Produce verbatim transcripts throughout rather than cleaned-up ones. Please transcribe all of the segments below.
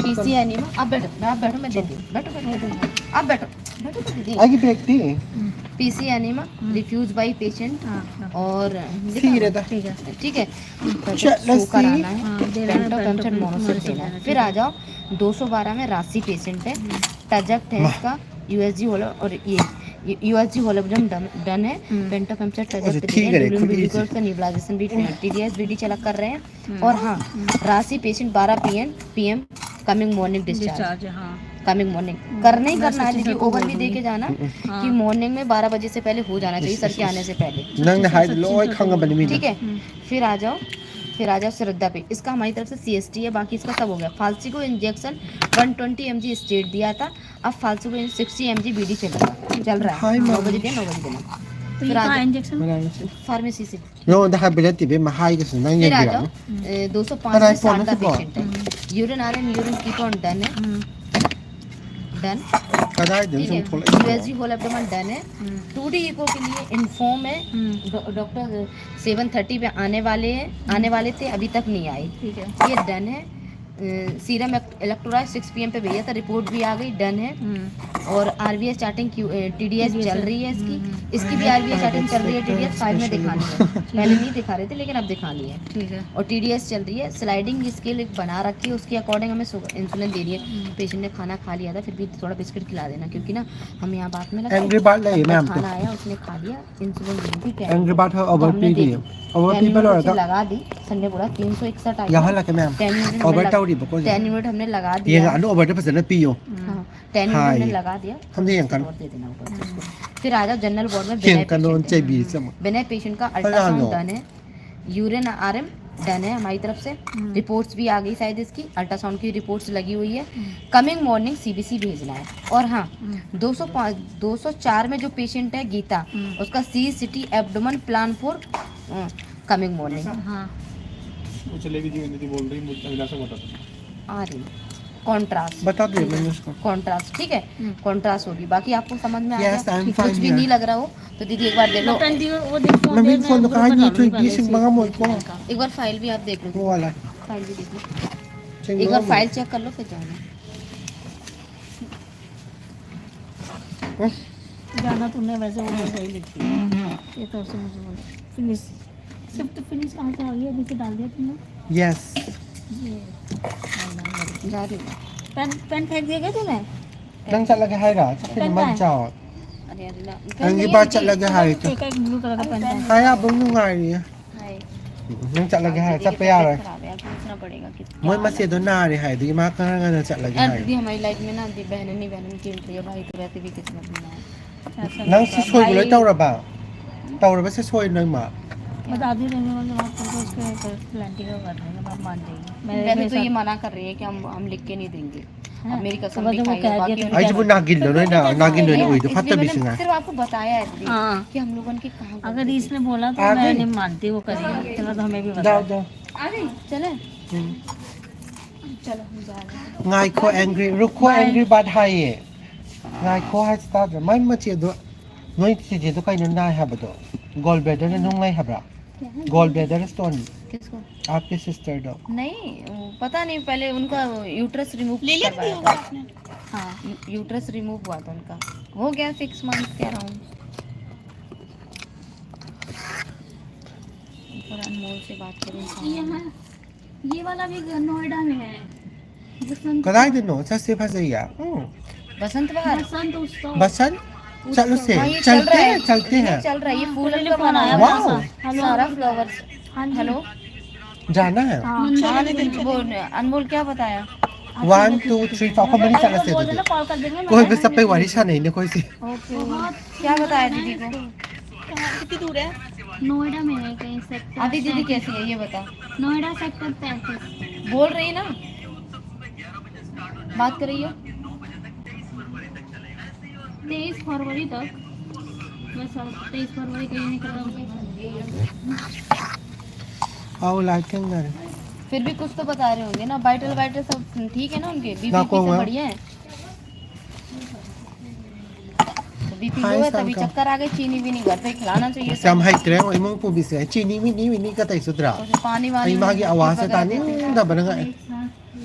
PC enema, आप बैठो, मैं, आप बैठो, मैं देती हूँ, बैठो, बैठो, बैठो, आप बैठो, बैठो, बैठो, दीदी। आगे बैठती है। PC enema, refuse by patient, और ठीक है, ठीक है, पेंटो पंचर मोनोसिल देना है। फिर आ जाओ, दो सौ बारह में राशि पेशेंट है, टजक है इसका, यूएसजी होल, और ये यूएसजी होल एकदम डन है। पेंटो पंचर, टजक, ठीक है, नेबुलाइजेशन भी, टीडीएस बीडी चला कर रहे हैं। और हाँ, राशि पेशेंट बारह PM PM coming morning discharge. हाँ। कमिंग मॉर्निंग करना ही करना है दीदी। ओवर भी दे के जाना कि मॉर्निंग में बारह बजे से पहले हो जाना चाहिए, सर के आने से पहले। ꯅꯪꯅ ꯍꯥꯏꯗꯣ ꯂꯣꯏ ꯈꯪꯉꯕꯅꯤ ꯃꯤꯅ꯫ ठीक है। फिर आ जाओ, फिर आ जाओ श्रद्धा पे। इसका हमारी तरफ से सीएसटी है, बाकी इसका सब हो गया। फालसी को injection one twenty MG state दिया था, अब फालसी को सिक्सटी एमजी बीडी चल रहा है, चल रहा है। हाय, नौ बजे देना, नौ बजे देना। तो ये फिर आ कहाँ जाओ। इंजेक्शन? फार्मेसी से। ꯅꯉꯣꯟꯗ ꯍꯥꯏꯕ ꯅꯠꯇꯦ ꯏꯕꯦꯝꯃ, ꯍꯥꯏꯒꯁꯨ ꯅꯪ फिर आ ꯌꯦꯡꯕꯤꯔꯛꯑꯣ꯫ जाओ, ए, दो सौ पाँच में शारदा पेशेंट है। Urine R and urine ketone done है। डन। ꯀꯗꯥꯏꯗꯅꯣ ꯁꯨꯝ ꯊꯣꯛꯂꯛꯏꯁꯤꯕꯣ? यूएसजी होल एब्डोमेन डन है। टू डी इको के लिए इन्फॉर्म है। डॉक्टर सेवन थर्टी पे आने वाले हैं, आने वाले थे, अभी तक नहीं आए। ठीक है। ये डन है। सीरम इलेक्ट्रोलाइट सिक्स पीएम पे भेजा था, रिपोर्ट भी आ गई, डन है। और आरबीएस चार्टिंग, टीडीएस चल रही है इसकी। इसकी भी आरबीएस चार्टिंग चल रही है, टीडीएस फाइव में दिखानी है। पहले नहीं दिखा रहे थे, लेकिन अब दिखानी है। ठीक है। और टीडीएस चल रही है, स्लाइडिंग स्केल एक बना रखी है, उसके अकॉर्डिंग हमें इंसुलिन दे रही है। पेशेंट ने खाना खा लिया था, फिर भी थोड़ा बिस्किट खिला देना, क्योंकि ना हम यहाँ बात में लगे, एंग्री बर्ड है ये, मैम। खाना आया, उसने खा लिया, इंसुलिन दे दी। एंग्री बर्ड है, ओवर पी रही है। ओवर पी पे लगा दी। संडे पूरा तीन सौ इकसठ आई। यहाँ लगे, मैम। टेन यूनिट हमने लगा दिया। टेन यूनिट हमने लगा दिया। ये लो, ओवर तो पसंद है, पियो। हाँ, टेन यूनिट हमने लगा दिया। हम दे अंकल। और दे देना ऊपर से। फिर आ जाओ जनरल वार्ड में। विनय पेशेंट का अल्ट्रासाउंड डन है, यूरिन आरएम डन है हमारी तरफ से। रिपोर्ट्स भी आ गई शायद इसकी, अल्ट्रासाउंड की रिपोर्ट्स लगी हुई है। कमिंग मॉर्निंग सीबीसी भेजना है। और हाँ, दो सौ पाँच, दो सौ चार में जो पेशेंट है गीता, उसका C CT abdomen plan for coming morning. हाँ। वो चलेगी जी, दीदी बोल रही, मुझे अभिलाषा बता दो। आ रही। कॉन्ट्रास्ट। बता दो, मैंने उसको। कॉन्ट्रास्ट, ठीक है। कॉन्ट्रास्ट होगी, बाकी आपको समझ में आ गया? कुछ भी नहीं लग रहा हो तो दीदी एक बार देख लो। वो देखो, मैं भी फोन दुकान ये तो बीस में मंगा मोल को। एक बार फाइल भी आप देख लो। वो वाला। फाइल भी देख लो। एक बार फाइल चेक कर लो, फिर जाना। जाना तुमने वैसे वो सही लिखी है। ये तो से मुझे बोले फिनिश, शिफ्ट फिनिश कहाँ से आ गई है? अभी से डाल दिया तुमने। यस। ये जा रही हूँ। पेन, पेन फेंक दिया क्या तूने? ꯅꯪ ꯆꯠꯂꯒꯦ ꯍꯥꯏꯔꯣ? ꯆꯠꯈꯤꯅꯨ, ꯀꯩꯝ ꯃꯥ ꯇꯥꯏ꯫ ꯆꯥꯎ꯫ अरे, अरे, ना। ꯅꯪꯒꯤ ꯕꯥꯔ ꯆꯠꯂꯒꯦ ꯍꯥꯏꯔꯤꯗꯣ꯫ एक, एक ब्लू कलर का पेन है। ꯍꯥꯏ ꯑꯕꯨꯡ ꯅꯨꯡꯉꯥꯏꯔꯤꯌꯦ꯫ हाय। ꯎꯝ, ꯅꯪ ꯆꯠꯂꯒꯦ ꯍꯥꯏꯔ ꯆꯠꯄ ꯌꯥꯔꯣꯏ꯫ खराब है यार, पूछना पड़ेगा कि ꯃꯣꯏ ꯃꯆꯦꯗꯣ ꯅꯥꯔꯦ ꯍꯥꯏ, ꯑꯗꯨꯒꯤ ꯃꯥ ꯈꯔ ꯉꯟꯅ ꯆꯠꯂꯒꯦ ꯍꯥꯏ꯫ दीदी, हमारी लाइफ में ना, दी बहनें नहीं बहनें की एंट्री है भाई, तो वैसे भी किस्मत में है। ऐसा ꯅꯪ ꯁꯤ ꯁꯣꯏꯕ ꯂꯣꯏ ꯇꯧꯔꯕ? ꯇꯧꯔꯕ ꯁꯤ ꯁꯣꯏ ꯅꯣꯏꯃ? बता दी रहेंगे, मतलब, आप तुमको उसके प्लांटी का कर देंगे, आप मान जाइए। वैसे तो ये मना कर रही है कि हम, हम लिख के नहीं देंगे। अब मेरी कसम भी खाई है, बाकी उनके ꯑꯩꯁꯤꯕꯨ ꯅꯥꯒꯤꯟꯗꯣ ꯅꯣꯏꯅ ꯅꯥꯒꯤꯟꯗꯣ ꯑꯣꯏꯅ ꯎꯏꯗꯣ ꯐꯠꯇꯕꯤꯁꯤꯅ꯫ सिर्फ आपको बताया है दीदी कि हम लोगों की कहाँ गलती थी। इसने बोला तो मैं नहीं मानती वो करेगी। चलो तो हमें भी बताओ। जाओ, जाओ। चले? हम्म। चलो, हम जा रहे हैं। ꯉꯥꯏꯈꯣ, ꯑꯦꯡꯒ꯭ꯔꯤ, ꯔꯨꯀꯣ, ꯑꯦꯡꯒ꯭ꯔꯤ ꯕꯥꯔꯗ ꯍꯥꯏꯌꯦ꯫ ꯉꯥꯏꯈꯣ ꯍꯥꯏꯁꯤ ꯇꯥꯗ꯭ꯔꯣ? ꯃꯥꯏ ꯃꯆꯦꯗꯣ, ꯅꯣꯏ ꯆꯦꯆꯦꯗꯣ ꯀꯩꯅꯣ ꯅꯥꯏ ꯍꯥꯏꯕꯗꯣ? ꯒꯣꯜ ꯕ꯭ꯂꯦꯗꯔꯅ ꯅꯨꯡ ꯂꯩ ꯍꯥꯏꯕ꯭ꯔꯥ? क्या है? Gall bladder stone. किसको? आपके सिस्टर दो। नहीं, वो पता नहीं, पहले उनका यूट्रस रिमूव ले लिया करवाया था। हाँ। यू-, यूट्रस रिमूव हुआ था उनका। हो गया सिक्स मंथ कह रहा हूँ। पर अनमोल से बात करूँ। यहाँ, ये वाला भी नोएडा में है। बसंत। ꯀꯗꯥꯏꯗꯅꯣ? ꯆꯠꯁꯦ, ꯐꯖꯩꯌꯦ꯫ ꯎꯝ꯫ बसंत बहार। बसंत उत्सव। बसंत? हाँ, ये चल रहा है। चलते हैं, चलते हैं। चल रहा है, ये फूलन का बनाया हुआ है। सारा फ्लावर्स। हाँ जी। हेलो। जाना है। हाँ, लेकिन वो अनमोल क्या बताया? वन, टू, थ्री, फ़ोर, ꯑꯩꯈꯣꯏ ꯃꯔꯤ ꯆꯠꯂꯁꯦ ꯑꯗꯨꯗꯤ꯫ ꯀꯣꯏꯕ ꯆꯠꯄꯩ ꯋꯥꯔꯤ ꯁꯥꯟꯅꯩꯅꯦ ꯑꯩꯈꯣꯏꯁꯦ꯫ क्या बताया दीदी को? कितनी दूर है? नोएडा में है कहीं, सेक्टर। आदि दीदी कैसी है, ये बता। नोएडा सेक्टर पैंतीस। बोल रही ना, बात कर रही हो। तेईस फरवरी तक। बस अब तेईस फरवरी का ही निकल रहा हूँ। आओ, लाइट के अंदर। फिर भी कुछ तो बता रहे होंगे ना, वाइटल वाइटल सब ठीक है ना उनके, बीपी सब बढ़िया है। बीपी लो है, तभी चक्कर आ गए। चीनी भी नहीं घर पे खिलाना चाहिए। ꯌꯥꯝ ꯍꯩꯇ꯭ꯔꯦ ꯏꯃꯨꯡ ꯄꯨꯕꯤꯁꯦ꯫ ꯆꯤꯅꯤ ꯃꯤꯅꯤ ꯃꯤꯅꯤ ꯀ ꯇꯧꯏꯁꯨ ꯅꯠꯇ꯭ꯔꯥ? पानी वानी ꯑꯩ ꯃꯥꯒꯤ ꯑꯋꯥꯖꯁꯦ ꯇꯥꯅꯤꯡꯗꯕꯅ ꯉꯛꯑꯦ꯫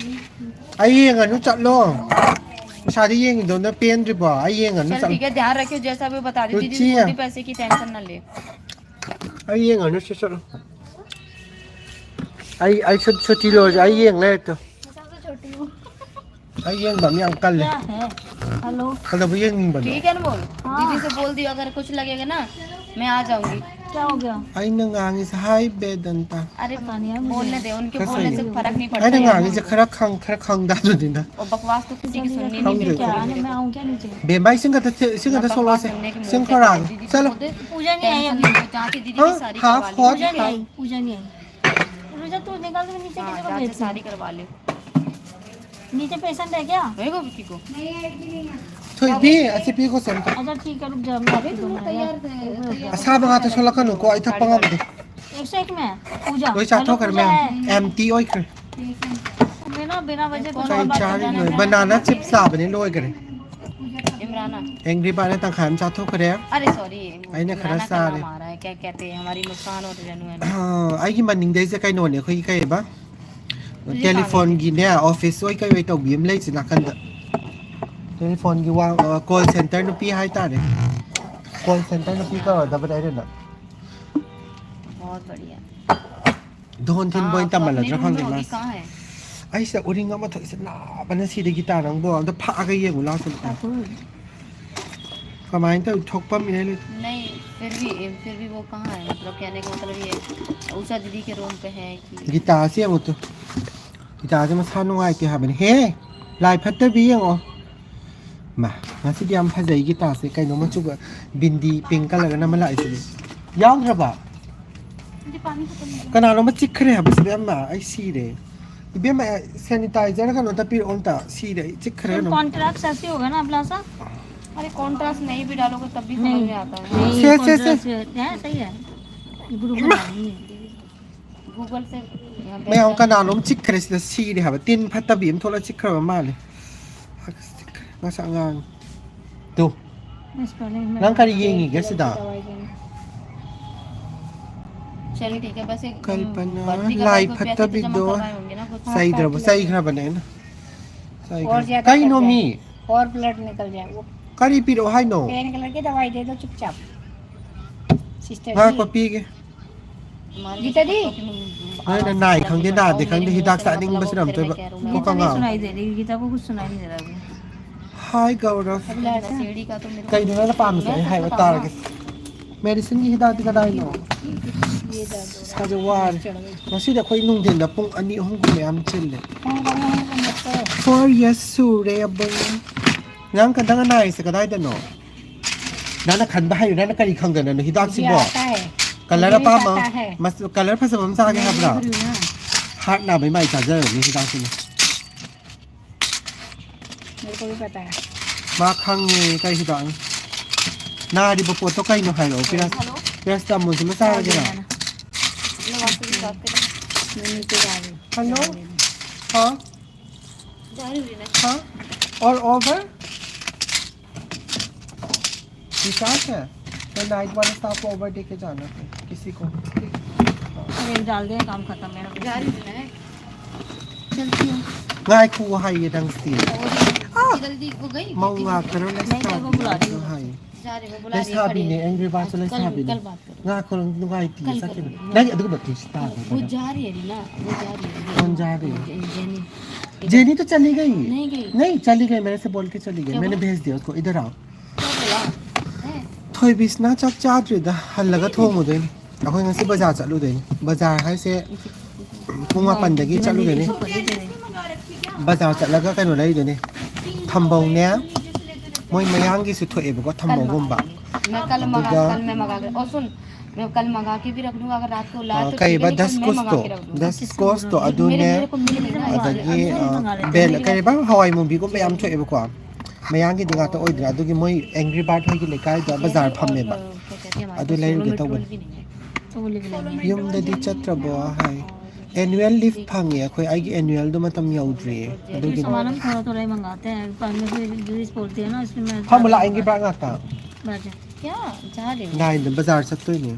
ꯑꯩ ꯌꯦꯡꯉꯅꯨ, ꯆꯠꯂꯣ꯫ ꯏꯁꯥꯗ ꯌꯦꯡꯉꯤꯗꯣ ꯅꯪ ꯄꯦꯟꯗ꯭ꯔꯤꯕꯣ? ꯑꯩ ꯌꯦꯡꯉꯅꯨ, चल चꯠꯂꯣ꯫ ठीक है, ध्यान रखियो, जैसा भी बता रही थी, रुचि। दीदी बोलती पैसे की टेंशन ना ले। ꯑꯩ ꯌꯦꯡꯉꯅꯨ, ꯁꯤ ꯆꯠꯂꯣ꯫ ꯑꯩ, ꯑꯩ ꯁꯨ-, ꯁꯨꯇꯤ ꯂꯣꯏꯔꯁꯨ ꯑꯩ ꯌꯦꯡ ꯂꯩꯔꯦ ꯇꯨ꯫ ꯑꯩ ꯌꯦꯡꯕ ꯃꯤ ꯌꯥꯝ ꯀꯜꯂꯦ꯫ क्या है? हेलो। ꯀꯩꯗꯧꯕ ꯌꯦꯡꯅꯤꯡꯕꯅꯣ? ठीक है अनमोल। हाँ। दीदी से बोल दियो, अगर कुछ लगेगा ना, मैं आ जाऊंगी। क्या हो गया? ꯑꯩꯅ ꯉꯥꯡꯉꯤꯁꯦ, "Hi ꯕꯦꯗꯟꯇꯥ"꯫ अरे, पता नहीं यार, मुझे बोलने दे, उनके बोलने से फर्क नहीं पड़ता। ꯑꯩꯅ ꯉꯥꯡꯉꯤꯁꯦ ꯈꯔ ꯈꯪ-, ꯈꯔ ꯈꯪꯗꯥꯗꯨꯅꯤꯅ꯫ और बकवास तो किसी की सुननी नहीं बिल्कुल। क्या है ना, मैं आऊँ क्या नीचे? ꯕꯦꯝꯃ, ꯏꯁꯤꯡ ꯈꯛꯇ ꯊꯤ-, ꯏꯁꯤꯡ ꯈꯛꯇ ꯁꯣꯛꯂꯛꯑꯣꯁꯦ꯫ ꯏꯁꯤꯡ ꯈꯣꯔꯥ꯫ चलो। पूजा नहीं आई अभी। जहाँ से दीदी की सारी करवा ली। पूजा नहीं आई। पूजा नहीं आई। पूजा तू निकाल, मैं नीचे किसी को भेजती हूँ। सारी करवा ले। नीचे पेशेंट है क्या? रहेगा विक्की को। ꯊꯣꯏꯕꯤ, ꯑꯁꯤ ꯄꯤꯈꯣ ꯁꯦ ꯑꯝꯇ꯫ अच्छा ठीक है, रुक जा, मैं आपको दूंगा यार। ꯑꯁꯥꯕ ꯉꯥꯛꯇ ꯁꯣꯛꯂꯛꯀꯅꯨꯀꯣ, ꯑꯩ ꯊꯛꯄ ꯉꯝꯗꯦ꯫ एक सौ एक में है, पूजा। ꯂꯣꯏ ꯆꯥꯊꯣꯛꯈ꯭ꯔꯦ, पूजा ꯃꯌꯥꯝ꯫ है। Empty ꯑꯣꯏꯈ꯭ꯔꯦ꯫ बिना, बिना वजह कुछ और बात करना नहीं। ꯀꯩ ꯆꯥꯔꯤꯅꯣ? Banana chips ꯆꯥꯕꯅꯦ, ꯂꯣꯏꯈ꯭ꯔꯦ꯫ इमराना। Angry Bird ꯅ ꯇꯪꯈꯥꯏ ꯑꯃ ꯆꯥꯊꯣꯛꯈ꯭ꯔꯦ꯫ अरे sorry, वो अमराना का नाम आ रहा है, क्या कहते हैं, हमारी मुस्कान और रणू है ना। ꯑꯥ, ꯑꯩꯒꯤ ꯃꯅꯤꯡꯗꯩꯁꯦ ꯀꯩꯅꯣꯅꯦ, ꯑꯩꯈꯣꯏꯒꯤ ꯀꯩꯕ? ꯍꯧꯖꯤꯛ ꯇꯦꯂꯤꯐꯣꯟꯒꯤꯅꯦ, ꯑꯣꯐꯤꯁ ꯑꯣꯏ ꯀꯩ ꯑꯣꯏ ꯇꯧꯕꯤ ꯑꯃ ꯂꯩꯁꯦ ꯅꯥꯀꯟꯗ꯫ ꯇꯦꯂꯤꯐꯣꯟꯒꯤ ꯋꯥ-, ꯑ, call center ꯅꯨꯄꯤ ꯍꯥꯏꯇꯥꯔꯦ꯫ Call center ꯅꯨꯄꯤ ꯀꯧꯔꯗꯕꯅꯦ ꯑꯩꯅ꯫ बहुत बढ़िया। ꯙꯣꯟ ꯊꯤꯟꯕ ꯑꯣꯏꯅ ꯇꯝꯍꯜꯂꯗ꯭ꯔꯥ ꯈꯪꯗꯦ ꯃꯥꯁꯦ꯫ ꯑꯩꯁꯤꯗ ꯎꯔꯤꯡ ꯑꯃ ꯊꯣꯛꯏꯁꯦ ꯅꯥꯕꯅ ꯁꯤꯔꯦ꯫ ꯒꯤꯇꯥ, ꯅꯪꯕꯨ ꯑꯝꯇ ꯐꯥꯛꯑꯒ ꯌꯦꯡꯉꯨ ꯂꯥꯎ ꯁꯤꯗ꯫ ꯀꯃꯥꯏꯅ ꯇꯧ ꯊꯣꯛꯄ ꯃꯤꯅ ꯂꯩ-? नहीं, फिर भी, फिर भी वो कहाँ है? मतलब, कहने का मतलब ये है, उषा दीदी के रूम पे है कि ꯒꯤꯇꯥꯁꯦ ꯌꯦꯡꯉꯨ ꯇꯨ꯫ ꯒꯤꯇꯥꯁꯦ ꯃꯁꯥ ꯅꯨꯡꯉꯥꯏꯇꯦ ꯍꯥꯏꯕꯅꯤ꯫ ꯍꯦ! ꯂꯥꯏ ꯐꯠꯇꯕꯤ ꯌꯦꯡꯉꯣ꯫ ꯃꯥ, ꯉꯁꯤꯗꯤ ꯌꯥꯝ ꯐꯖꯩ ꯒꯤꯇꯥꯁꯦ꯫ ꯀꯩꯅꯣ ꯃꯆꯨꯒ ꯕꯤꯟꯗꯤ pink colour ꯒ ꯅꯝꯃ ꯂꯥꯛꯏꯁꯤꯗꯤ꯫ ꯌꯥꯎꯗ꯭ꯔꯕ? ꯀꯅꯥꯅꯣꯝꯃ ꯆꯤꯛꯈ꯭ꯔꯦ ꯍꯥꯏꯕꯁꯤꯗꯤ ꯑꯃ, ꯑꯩ ꯁꯤꯔꯦ꯫ ꯏꯕꯦꯝꯃ, sanitizer ꯀꯩꯅꯣ ꯑꯝꯇ ꯄꯤꯔꯛꯑꯣ ꯑꯝꯇ꯫ ꯁꯤꯔꯦ, ꯑꯩ ꯆꯤꯛꯈ꯭ꯔꯦ ꯀꯩꯅꯣꯝ꯫ Contrast ऐसे होगा ना, अबला सा? अरे, contrast नहीं भी डालोगे तब भी समझ में आता है। नहीं, से, से, से। Contrast है, सही है। Group में नहीं है। Google से यहाँ पे ꯃꯌꯥꯝ ꯀꯅꯥꯅꯣꯝ ꯆꯤꯛꯈ꯭ꯔꯦ ꯁꯤꯗ, ꯁꯤꯔꯦ ꯍꯥꯏꯕ꯫ ꯇꯤꯟ ꯐꯠꯇꯕꯤ ꯑꯃ ꯊꯣꯛꯂ ꯆꯤꯛꯈ꯭ꯔꯕ ꯃꯥꯜꯂꯦ꯫ ꯃꯁꯛ ꯑꯉꯥꯡ꯫ ꯇꯨ꯫ ꯅꯪ ꯀꯔꯤ ꯌꯦꯡꯉꯤꯒꯦ ꯁꯤꯗ? चलो ठीक है, बस एक, ꯎꯝ, ꯀꯜꯄꯅꯥ, ꯕꯥꯔꯇꯤ ꯀ ꯂꯥꯏ ꯄꯥꯏꯕ ꯄꯤꯌꯥꯁꯦ ꯐꯠꯇꯕꯤꯗꯣ ꯆꯃꯛ ꯀꯔꯋꯥꯏ ꯍꯣꯡꯒꯦ ꯅ ꯀꯨꯆ꯫ ꯆꯩꯗ꯭ꯔꯕ, ꯆꯩꯈ꯭ꯔꯕꯅꯦ ꯑꯩꯅ꯫ और ज्यादा कहीं कर नो जाए। मी। और ब्लड निकल जाए वो। करी पी रो हाई नो। पेन किलर की दवाई दे दो चुपचाप। सिस्टर ꯉꯥꯏꯈꯣ, जी। ꯄꯤꯒꯦ꯫ गीता दी। ꯅꯣꯏꯅ ꯅꯥꯏ ꯈꯪꯗꯦ, ꯅꯥꯗꯦ ꯈꯪꯗꯦ, ꯍꯤꯗꯥꯛ ꯆꯥꯅꯤꯡꯕꯁꯤꯅ ꯑꯝꯇꯣꯏꯕ꯫ ꯀꯣꯛꯀ ꯉꯥꯎ꯫ गीता को कुछ सुनाई दे रही है, गीता को कुछ सुनाई नहीं दे रहा अभी। हाय गौरव। अब लड़का। सीढ़ी का तो मेरे को कहीं ना पाम से, हाय, बता रहे। मेडिसिन की हिदायत का डायनो। ये दर्द हो रहा है। ꯏꯁꯥꯁꯦ ꯋꯥꯔꯦ꯫ ꯉꯁꯤꯗꯤ ꯑꯩꯈꯣꯏ ꯅꯨꯡꯊꯤꯟꯗ ꯄꯨꯡ ꯑꯅꯤ ꯑꯍꯨꯝꯒꯨꯝꯕ ꯌꯥꯝ ꯆꯤꯜꯂꯦ꯫ Four years ꯁꯨꯔꯦ ꯑꯕꯨꯡ꯫ ꯅꯪ ꯀꯟꯗꯪ ꯅꯥꯏꯁꯦ ꯀꯗꯥꯏꯗꯅꯣ? ꯅꯪꯅ ꯈꯟꯕ ꯍꯩꯌꯨ, ꯅꯪꯅ ꯀꯔꯤ ꯈꯪꯗꯅꯅꯣ ꯍꯤꯗꯥꯛꯁꯤꯕꯣ? ꯀꯂꯔ ꯑꯄꯥꯝꯕ, ꯀꯂꯔ ꯐꯖꯕ ꯑꯃ ꯆꯥꯒꯦ ꯍꯥꯏꯕ꯭ꯔꯥ? ꯍꯥꯔꯠ ꯅꯥꯕꯩ ꯃꯥꯏ ꯆꯥꯖꯔꯅꯤ ꯍꯤꯗꯥꯛꯁꯤꯅ꯫ ꯃꯥ ꯈꯪꯉꯦ ꯀꯩ ꯍꯤꯗꯥꯛꯅꯣ꯫ ꯅꯥꯔꯤꯕ ꯄꯣꯠꯇꯣ ꯀꯩꯅꯣ ꯍꯥꯏꯔꯛꯑꯣ꯫ ꯄꯤꯔꯥꯁ-, ꯄꯤꯔꯥꯁꯇꯥꯃꯣꯜꯁꯤꯃ ꯆꯥꯔꯒꯦꯔꯥ? ꯍꯜꯂꯣ? ꯍꯥ? हाँ? और ओवर? रिचार्ज है? तो नाइट वाले स्टाफ को ओवर दे के जाना फिर, किसी को। अरे, डाल दे, काम खत्म है। जा रही हूँ मैं। चलती हूँ। ꯉꯥꯏꯈꯣ ꯍꯥꯏꯌꯦ ꯅꯪꯁꯦ꯫ वो जल्दी हो गई। ꯃꯧ ꯉꯥꯛꯇꯔꯣ? नहीं, तो वो बुला रही हूँ। ꯍꯥꯏꯌꯦ꯫ जा रहे हो, बुला रही है, खड़ी है। ꯂꯩꯁꯥꯕꯤꯅꯦ, ꯑꯦꯡꯒ꯭ꯔꯤ ꯕꯥꯔꯗꯁꯨ ꯂꯩꯁꯥꯕꯤꯅꯦ꯫ कल बात करो। ꯉꯥꯏꯈꯣ, ꯅꯨꯡꯉꯥꯏꯇꯤꯌꯦ, कल ꯆꯠꯈꯤꯅꯣ꯫ करो। ꯅꯪ ꯑꯗꯨꯒꯨꯝꯕ ꯄ꯭ꯂꯤꯁ ꯇꯥꯗꯦ꯫ वो जा रही है रीना, वो जा रही है। कौन जा रही है? जे-, जेनी। जेनी तो चली गई। नहीं गई। नहीं, चली गई, मेरे से बोल के चली गई। क्या मैंने बोला? भेज दिया उसको, इधर आओ। क्या बोला? हैं? ꯊꯣꯏꯕꯤꯁꯅ ꯆꯥꯛ ꯆꯥꯗ꯭ꯔꯤꯗ, ꯍꯜꯂꯒ ꯊꯣꯡꯉꯨꯗꯣꯏꯅꯤ꯫ ꯑꯩꯈꯣꯏ ꯉꯁꯤ ꯕꯖꯥꯔ ꯆꯠꯂꯨꯗꯣꯏꯅꯤ꯫ ꯕꯖꯥꯔ ꯍꯥꯏꯁꯦ ꯄꯨꯡ ꯃꯥꯄꯟꯗꯒꯤ ꯆꯠꯂꯨꯗꯣꯏꯅꯤ꯫ ꯕꯖꯥꯔ ꯆꯠꯂꯒ ꯀꯩꯅꯣ ꯂꯩꯗꯣꯏꯅꯤ꯫ ꯊꯝꯕꯧꯅꯦ, ꯃꯣꯏ ꯃꯌꯥꯡꯒꯤꯁꯨ ꯊꯣꯛꯑꯦꯕꯀꯣ, ꯊꯝꯕꯧꯒꯨꯝꯕ꯫ मैं कल मंगा, अदुगा, कल मैं मंगा के, और सुन, मैं कल मंगा के भी रख दूंगा, अगर रात को ला आ, तो कई ठीक है, बार नहीं, कल दस मैं मंगा कुछ तो, के रख दूंगा। दस कुछ तो, मेरे, अदुने, मेरे को मिल गई ना। अदगी, आ, बेल, कई बार हवाई मूवी को मैं हम थोड़े बको। ꯃꯌꯥꯡꯒꯤꯗꯤ ꯉꯥꯛꯇ ꯑꯣꯏꯗ꯭ꯔꯥ? ꯑꯗꯨꯒꯤ ꯃꯣꯏ ꯑꯦꯡꯒ꯭ꯔꯤ ꯕꯥꯔꯗ ꯍꯣꯏꯒꯤ ꯂꯩꯀꯥꯏꯗ ꯕꯖꯥꯔ ꯐꯝꯃꯦꯕ꯫ ꯑꯗꯨ ꯂꯩꯔꯨꯒꯦ ꯇꯧꯕꯅꯤ꯫ ꯌꯨꯝꯗꯗꯤ ꯆꯠꯇ꯭ꯔꯕꯣ ꯍꯥꯏ꯫ ꯑꯦꯅꯨꯋꯦꯜ ꯂꯤꯐ ꯐꯪꯉꯦ ꯑꯩꯈꯣꯏ꯫ ꯑꯩꯒꯤ ꯑꯦꯅꯨꯋꯦꯜꯗꯣ ꯃꯇꯝ ꯌꯧꯗ꯭ꯔꯤꯌꯦ꯫ ꯑꯗꯨꯒꯤꯅꯤ꯫ सामान हम थोड़ा थोड़ा ही मंगाते हैं, दुकान में से यूज बोलते हैं ना, उसमें मैं हम बोला एंग्री बर्ड आता। बाजार। क्या? जा रहे हो? नहीं, नहीं, बाजार से तो ही नहीं।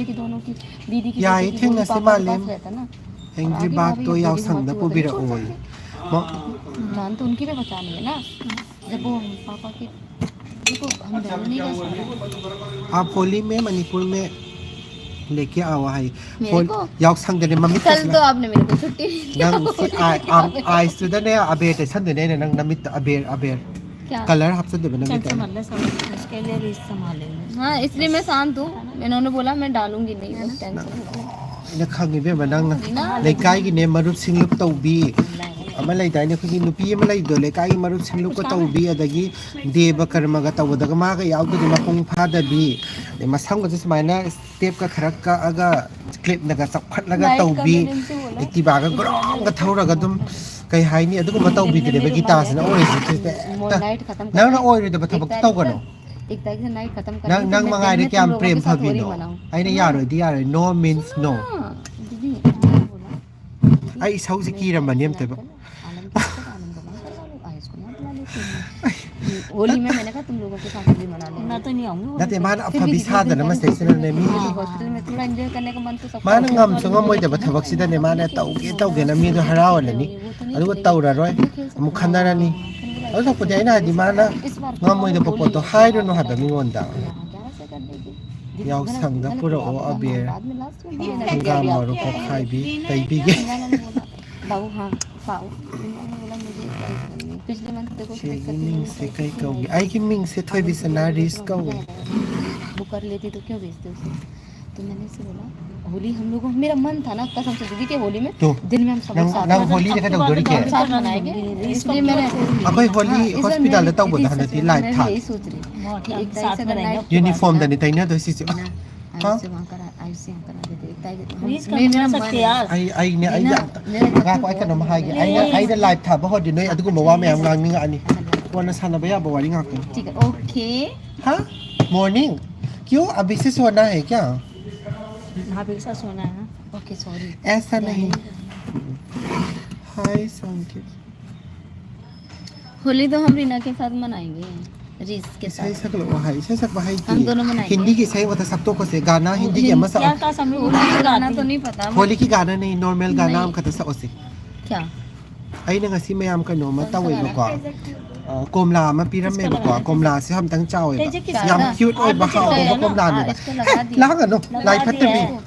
बच्चे की, दोनों की, दीदी की, ꯌꯥꯏꯌꯦ, बेटी की, दोनों, ꯊꯦꯡꯅꯁꯤ ꯄꯥꯄꯥ के मालꯦꯝ꯫ पास रहता ना। Angry Bird ꯇꯣ ꯌꯥꯎꯁꯪꯗ ꯄꯨꯕꯤꯔꯛꯑꯣ꯫ जान तो उनकी भी बचानी है ना, जब वो पापा के, देखो, हम दोनों नहीं कर सकते। आप होली में मणिपुर में लेके आओ, ꯍꯥꯏ꯫ मेरे को? ꯌꯥꯎꯁꯪꯗꯅꯦ ꯃꯃꯤꯠ꯫ कल तो आपने मेरे को छुट्टी नहीं दी। ꯅꯪ ꯁꯤ ꯑꯥꯏ-, ꯑꯥꯏꯁꯇꯨꯗꯅꯦ ꯑꯕꯦꯔ ꯇꯩꯁꯟꯗꯣꯏꯅꯦ ꯑꯩꯅ, ꯅꯪ ꯅꯃꯤꯠꯇ ꯑꯕꯦꯔ, ꯑꯕꯦꯔ꯫ क्या? Color ꯍꯥꯞꯆꯟꯗꯣꯏꯕ ꯅꯃꯤꯠꯇ꯫ इसके लिए रिस्क संभाले। हाँ, इसलिए मैं शांत हूँ। इन्होंने बोला, मैं डालूंगी नहीं, बस tension मत लो। ꯑꯩꯅ ꯈꯪꯉꯤ ꯏꯕꯦꯝꯃ, ꯅꯪꯅ ꯂꯩꯀꯥꯏꯒꯤꯅꯦ ꯃꯔꯨꯞ ꯁꯤꯡꯂꯨꯞ ꯇꯧꯕꯤ ꯑꯃ ꯂꯩꯗꯥꯏꯅꯦ, ꯑꯩꯈꯣꯏꯒꯤ ꯅꯨꯄꯤ ꯑꯃ ꯂꯩꯕꯗꯣ, ꯂꯩꯀꯥꯏꯒꯤ ꯃꯔꯨꯞ ꯁꯤꯡꯂꯨꯞꯀ ꯇꯧꯕꯤ, ꯑꯗꯒꯤ ꯗꯦꯕ ꯀꯔꯃꯒ ꯇꯧꯕꯗꯒ ꯃꯥꯒ ꯌꯥꯎꯗ꯭ꯔꯗꯤ ꯃꯄꯨꯡ ꯐꯥꯗꯕꯤ, ꯑꯗꯩ ꯃꯁꯝꯒꯁꯦ ꯁꯨꯃꯥꯏꯅ ꯇꯦꯞꯀ ꯈꯔ ꯀꯛꯑꯒ ꯀ꯭ꯂꯤꯞꯅꯒ ꯆꯞꯈꯠꯂꯒ ꯇꯧꯕꯤ, ꯑꯦꯛꯇꯤꯚꯥꯒ ꯒ꯭ꯔꯣꯡꯒ ꯊꯧꯔꯒ ꯑꯗꯨꯝ, ꯀꯩ ꯍꯥꯏꯅꯤ, ꯑꯗꯨꯒꯨꯝꯕ ꯇꯧꯕꯤꯗꯨꯅꯦꯕ ꯒꯤꯇꯥꯁꯤꯅ ꯑꯣꯏꯔꯤꯁꯦ꯫ ꯅꯪꯅ ꯑꯣꯏꯔꯣꯏꯗꯕ ꯊꯕꯛꯇꯤ ꯇꯧꯒꯅꯨ꯫ ꯅꯪ ꯃꯉꯥꯏꯔꯦ ꯀꯌꯥꯝ ꯄ꯭ꯔꯦꯝ ꯐꯕꯤꯅꯣ꯫ ꯑꯩꯅ ꯌꯥꯔꯣꯏꯗꯤ ꯌꯥꯔꯣꯏ, no means no꯫ ꯑꯩ ꯏꯁꯧꯁꯦ ꯀꯤꯔꯝꯃꯅꯤ ꯑꯝꯇꯕ꯫ होली में मैंने कहा तुम लोगों के साथ होली मना लेंगे। मैं तो नहीं आऊंगी। ꯅꯠꯇꯦ, ꯃꯥꯅ ꯑꯐꯕꯤ ꯁꯥꯗꯅ ꯃꯁꯤꯗꯩꯁꯤꯗꯅꯦ ꯃꯤ, ꯍꯣꯁꯄꯤटल में थोड़ा एंजॉय करने का मन तो सबका ꯃꯥꯅ होता है। ꯉꯝꯁꯨ ꯉꯝꯃꯣꯏꯗꯕ ꯊꯕꯛꯁꯤꯗꯅꯦ ꯃꯥꯅ ꯇꯧꯒꯦ ꯇꯧꯒꯦꯅ ꯃꯤꯗꯣ ꯍꯔꯥꯎꯍꯜꯂꯅꯤ, ꯑꯗꯨꯒ ꯇꯧꯔꯔꯣꯏ, ꯑꯃꯨꯛ ꯈꯟꯅꯔꯅꯤ꯫ ꯑꯗꯨ ꯊꯣꯛꯄꯗꯤ ꯑꯩꯅ ꯍꯥꯏꯗꯤ ꯃꯥꯅ ꯉꯝꯃꯣꯏꯗꯕ ꯄꯣꯠꯇꯣ ꯍꯥꯏꯔꯨꯅꯨ ꯍꯥꯏꯕ ꯃꯤꯉꯣꯟꯗ꯫ ꯌꯥꯎꯁꯪꯗ ꯄꯨꯔꯛꯑꯣ ꯑꯕꯦꯔ, ꯍꯪꯒꯥꯝ ꯃꯔꯨ ꯄꯣꯛꯈꯥꯏꯕꯤ ꯇꯩꯕꯤꯒꯦ꯫ बाबू, हाँ, पाओ। पिछले मंथ देखो, ꯁꯤꯒꯤ ꯃꯤꯡꯁꯦ ꯀꯩ ꯀꯧꯒꯦ? ꯑꯩꯒꯤ ꯃꯤꯡꯁꯦ ꯊꯣꯏꯕꯤꯁꯅꯥ ꯔꯤꯁ ꯀꯧꯏ꯫ वो कर लेती तो क्यों बेचते उसे? तो मैंने इससे बोला, होली हम लोगों, मेरा मन था ना, कसम से दीदी के होली में तो दिन में हम सब लोग साथ में होली ꯀꯩꯗꯧꯗꯣꯔꯤꯒꯦ? साथ मनाएंगे, इसलिए मैंने, ꯑꯩꯈꯣꯏ ꯍꯣꯂꯤ हाँ, इस बार मैं ꯍꯣꯁꯄꯤꯇꯥꯜꯗ भी ꯇꯧꯕꯗꯣ इसी सोच ꯍꯟꯗꯛꯇꯤ रही हूँ, ꯂꯥꯏꯞ मैं भी ꯊꯥ꯫ यही सोच रही हूँ कि एक तारीख से अगर नाइट ꯌꯨꯅꯤꯐꯣꯔꯝꯗꯅꯤ ꯇꯩꯅꯗꯣꯏ ꯁꯤꯁꯦ꯫ ना, ꯍꯥ? आयुष से वहाँ करा, आयुष से यहाँ करा देते, एक तारीख, हम, ꯄ꯭ꯂꯤꯖ ꯀꯝ मेरा ꯀꯔ मन ꯁꯛꯇꯦ है। ꯌꯥꯔ꯫ ꯑꯩ, ꯑꯩꯅꯦ, ꯑꯩ ꯌꯥꯝ, मेरा ꯉꯥꯏꯈꯣ, ꯑꯩ ꯀꯩꯅꯣꯝ ꯍꯥꯏꯒꯦ꯫ ꯑꯩꯅ, ꯑꯩꯅ ꯂꯥꯏꯞ ꯊꯥꯕ ꯍꯧꯔꯗꯤ ꯅꯣꯏ ꯑꯗꯨꯒꯨꯝꯕ ꯋꯥ ꯃꯌꯥꯝ ꯉꯥꯡꯅꯤꯡꯉꯛꯑꯅꯤ꯫ ꯀꯣꯟꯅ ꯁꯥꯟꯅꯕ ꯌꯥꯕ ꯋꯥꯔꯤ ꯉꯥꯛꯇꯅꯤ꯫ ठीक है, ओके। हाँ, मॉर्निंग। क्यों, अभी से सोना है क्या? भाभी के साथ सोना है ना। Okay, sorry. ऐसा नहीं। हाय संकेत। होली तो हम रीना के साथ मनाएंगे, रीस के ꯏꯁꯩ साथ। ꯁꯛꯂꯛꯑꯣ ꯍꯥꯏ, ꯏꯁꯩ ꯁꯛꯄ ꯍꯩꯇꯦ꯫ हम दोनों मनाएंगे। ꯍꯤꯟꯗꯤ ꯒꯤ ꯏꯁꯩ ꯑꯃꯇ ꯁꯛꯇꯣꯛꯀꯣꯁꯦ, गाना हिंदी ꯒꯤ ꯑꯃ क्या ꯁꯛꯑꯣ꯫ था समझ में नहीं गाना तो नहीं पता। होली की गाना नहीं, normal गाना नहीं। ꯑꯃꯈꯛꯇ ꯁꯛꯑꯣꯁꯦ꯫ क्या? ꯑꯩꯅ ꯉꯁꯤ ꯃꯌꯥꯝ ꯀꯩꯅꯣꯝꯃ ꯇꯧꯋꯦꯕꯀꯣ꯫ ꯑ, ꯀꯣꯝꯂꯥ ꯑꯃ ꯄꯤꯔꯝꯃꯦꯕꯀꯣ꯫ ꯀꯣꯝꯂꯥꯁꯦ ꯑꯝꯇꯪ ꯆꯥꯎꯋꯦꯕ꯫ क्या ꯌꯥꯝ था? ꯀ꯭ꯌꯨꯠ ꯑꯣꯏꯕ, आपने ꯍꯥꯎꯕ चलाया ना? ꯀꯣꯝꯂꯥꯅꯦꯕ꯫ हाँ, इसको लगा दिया। ꯂꯥꯡꯒꯅꯨ, लगा ꯂꯥꯏ दिया ꯐꯠꯇꯕꯤ꯫ है।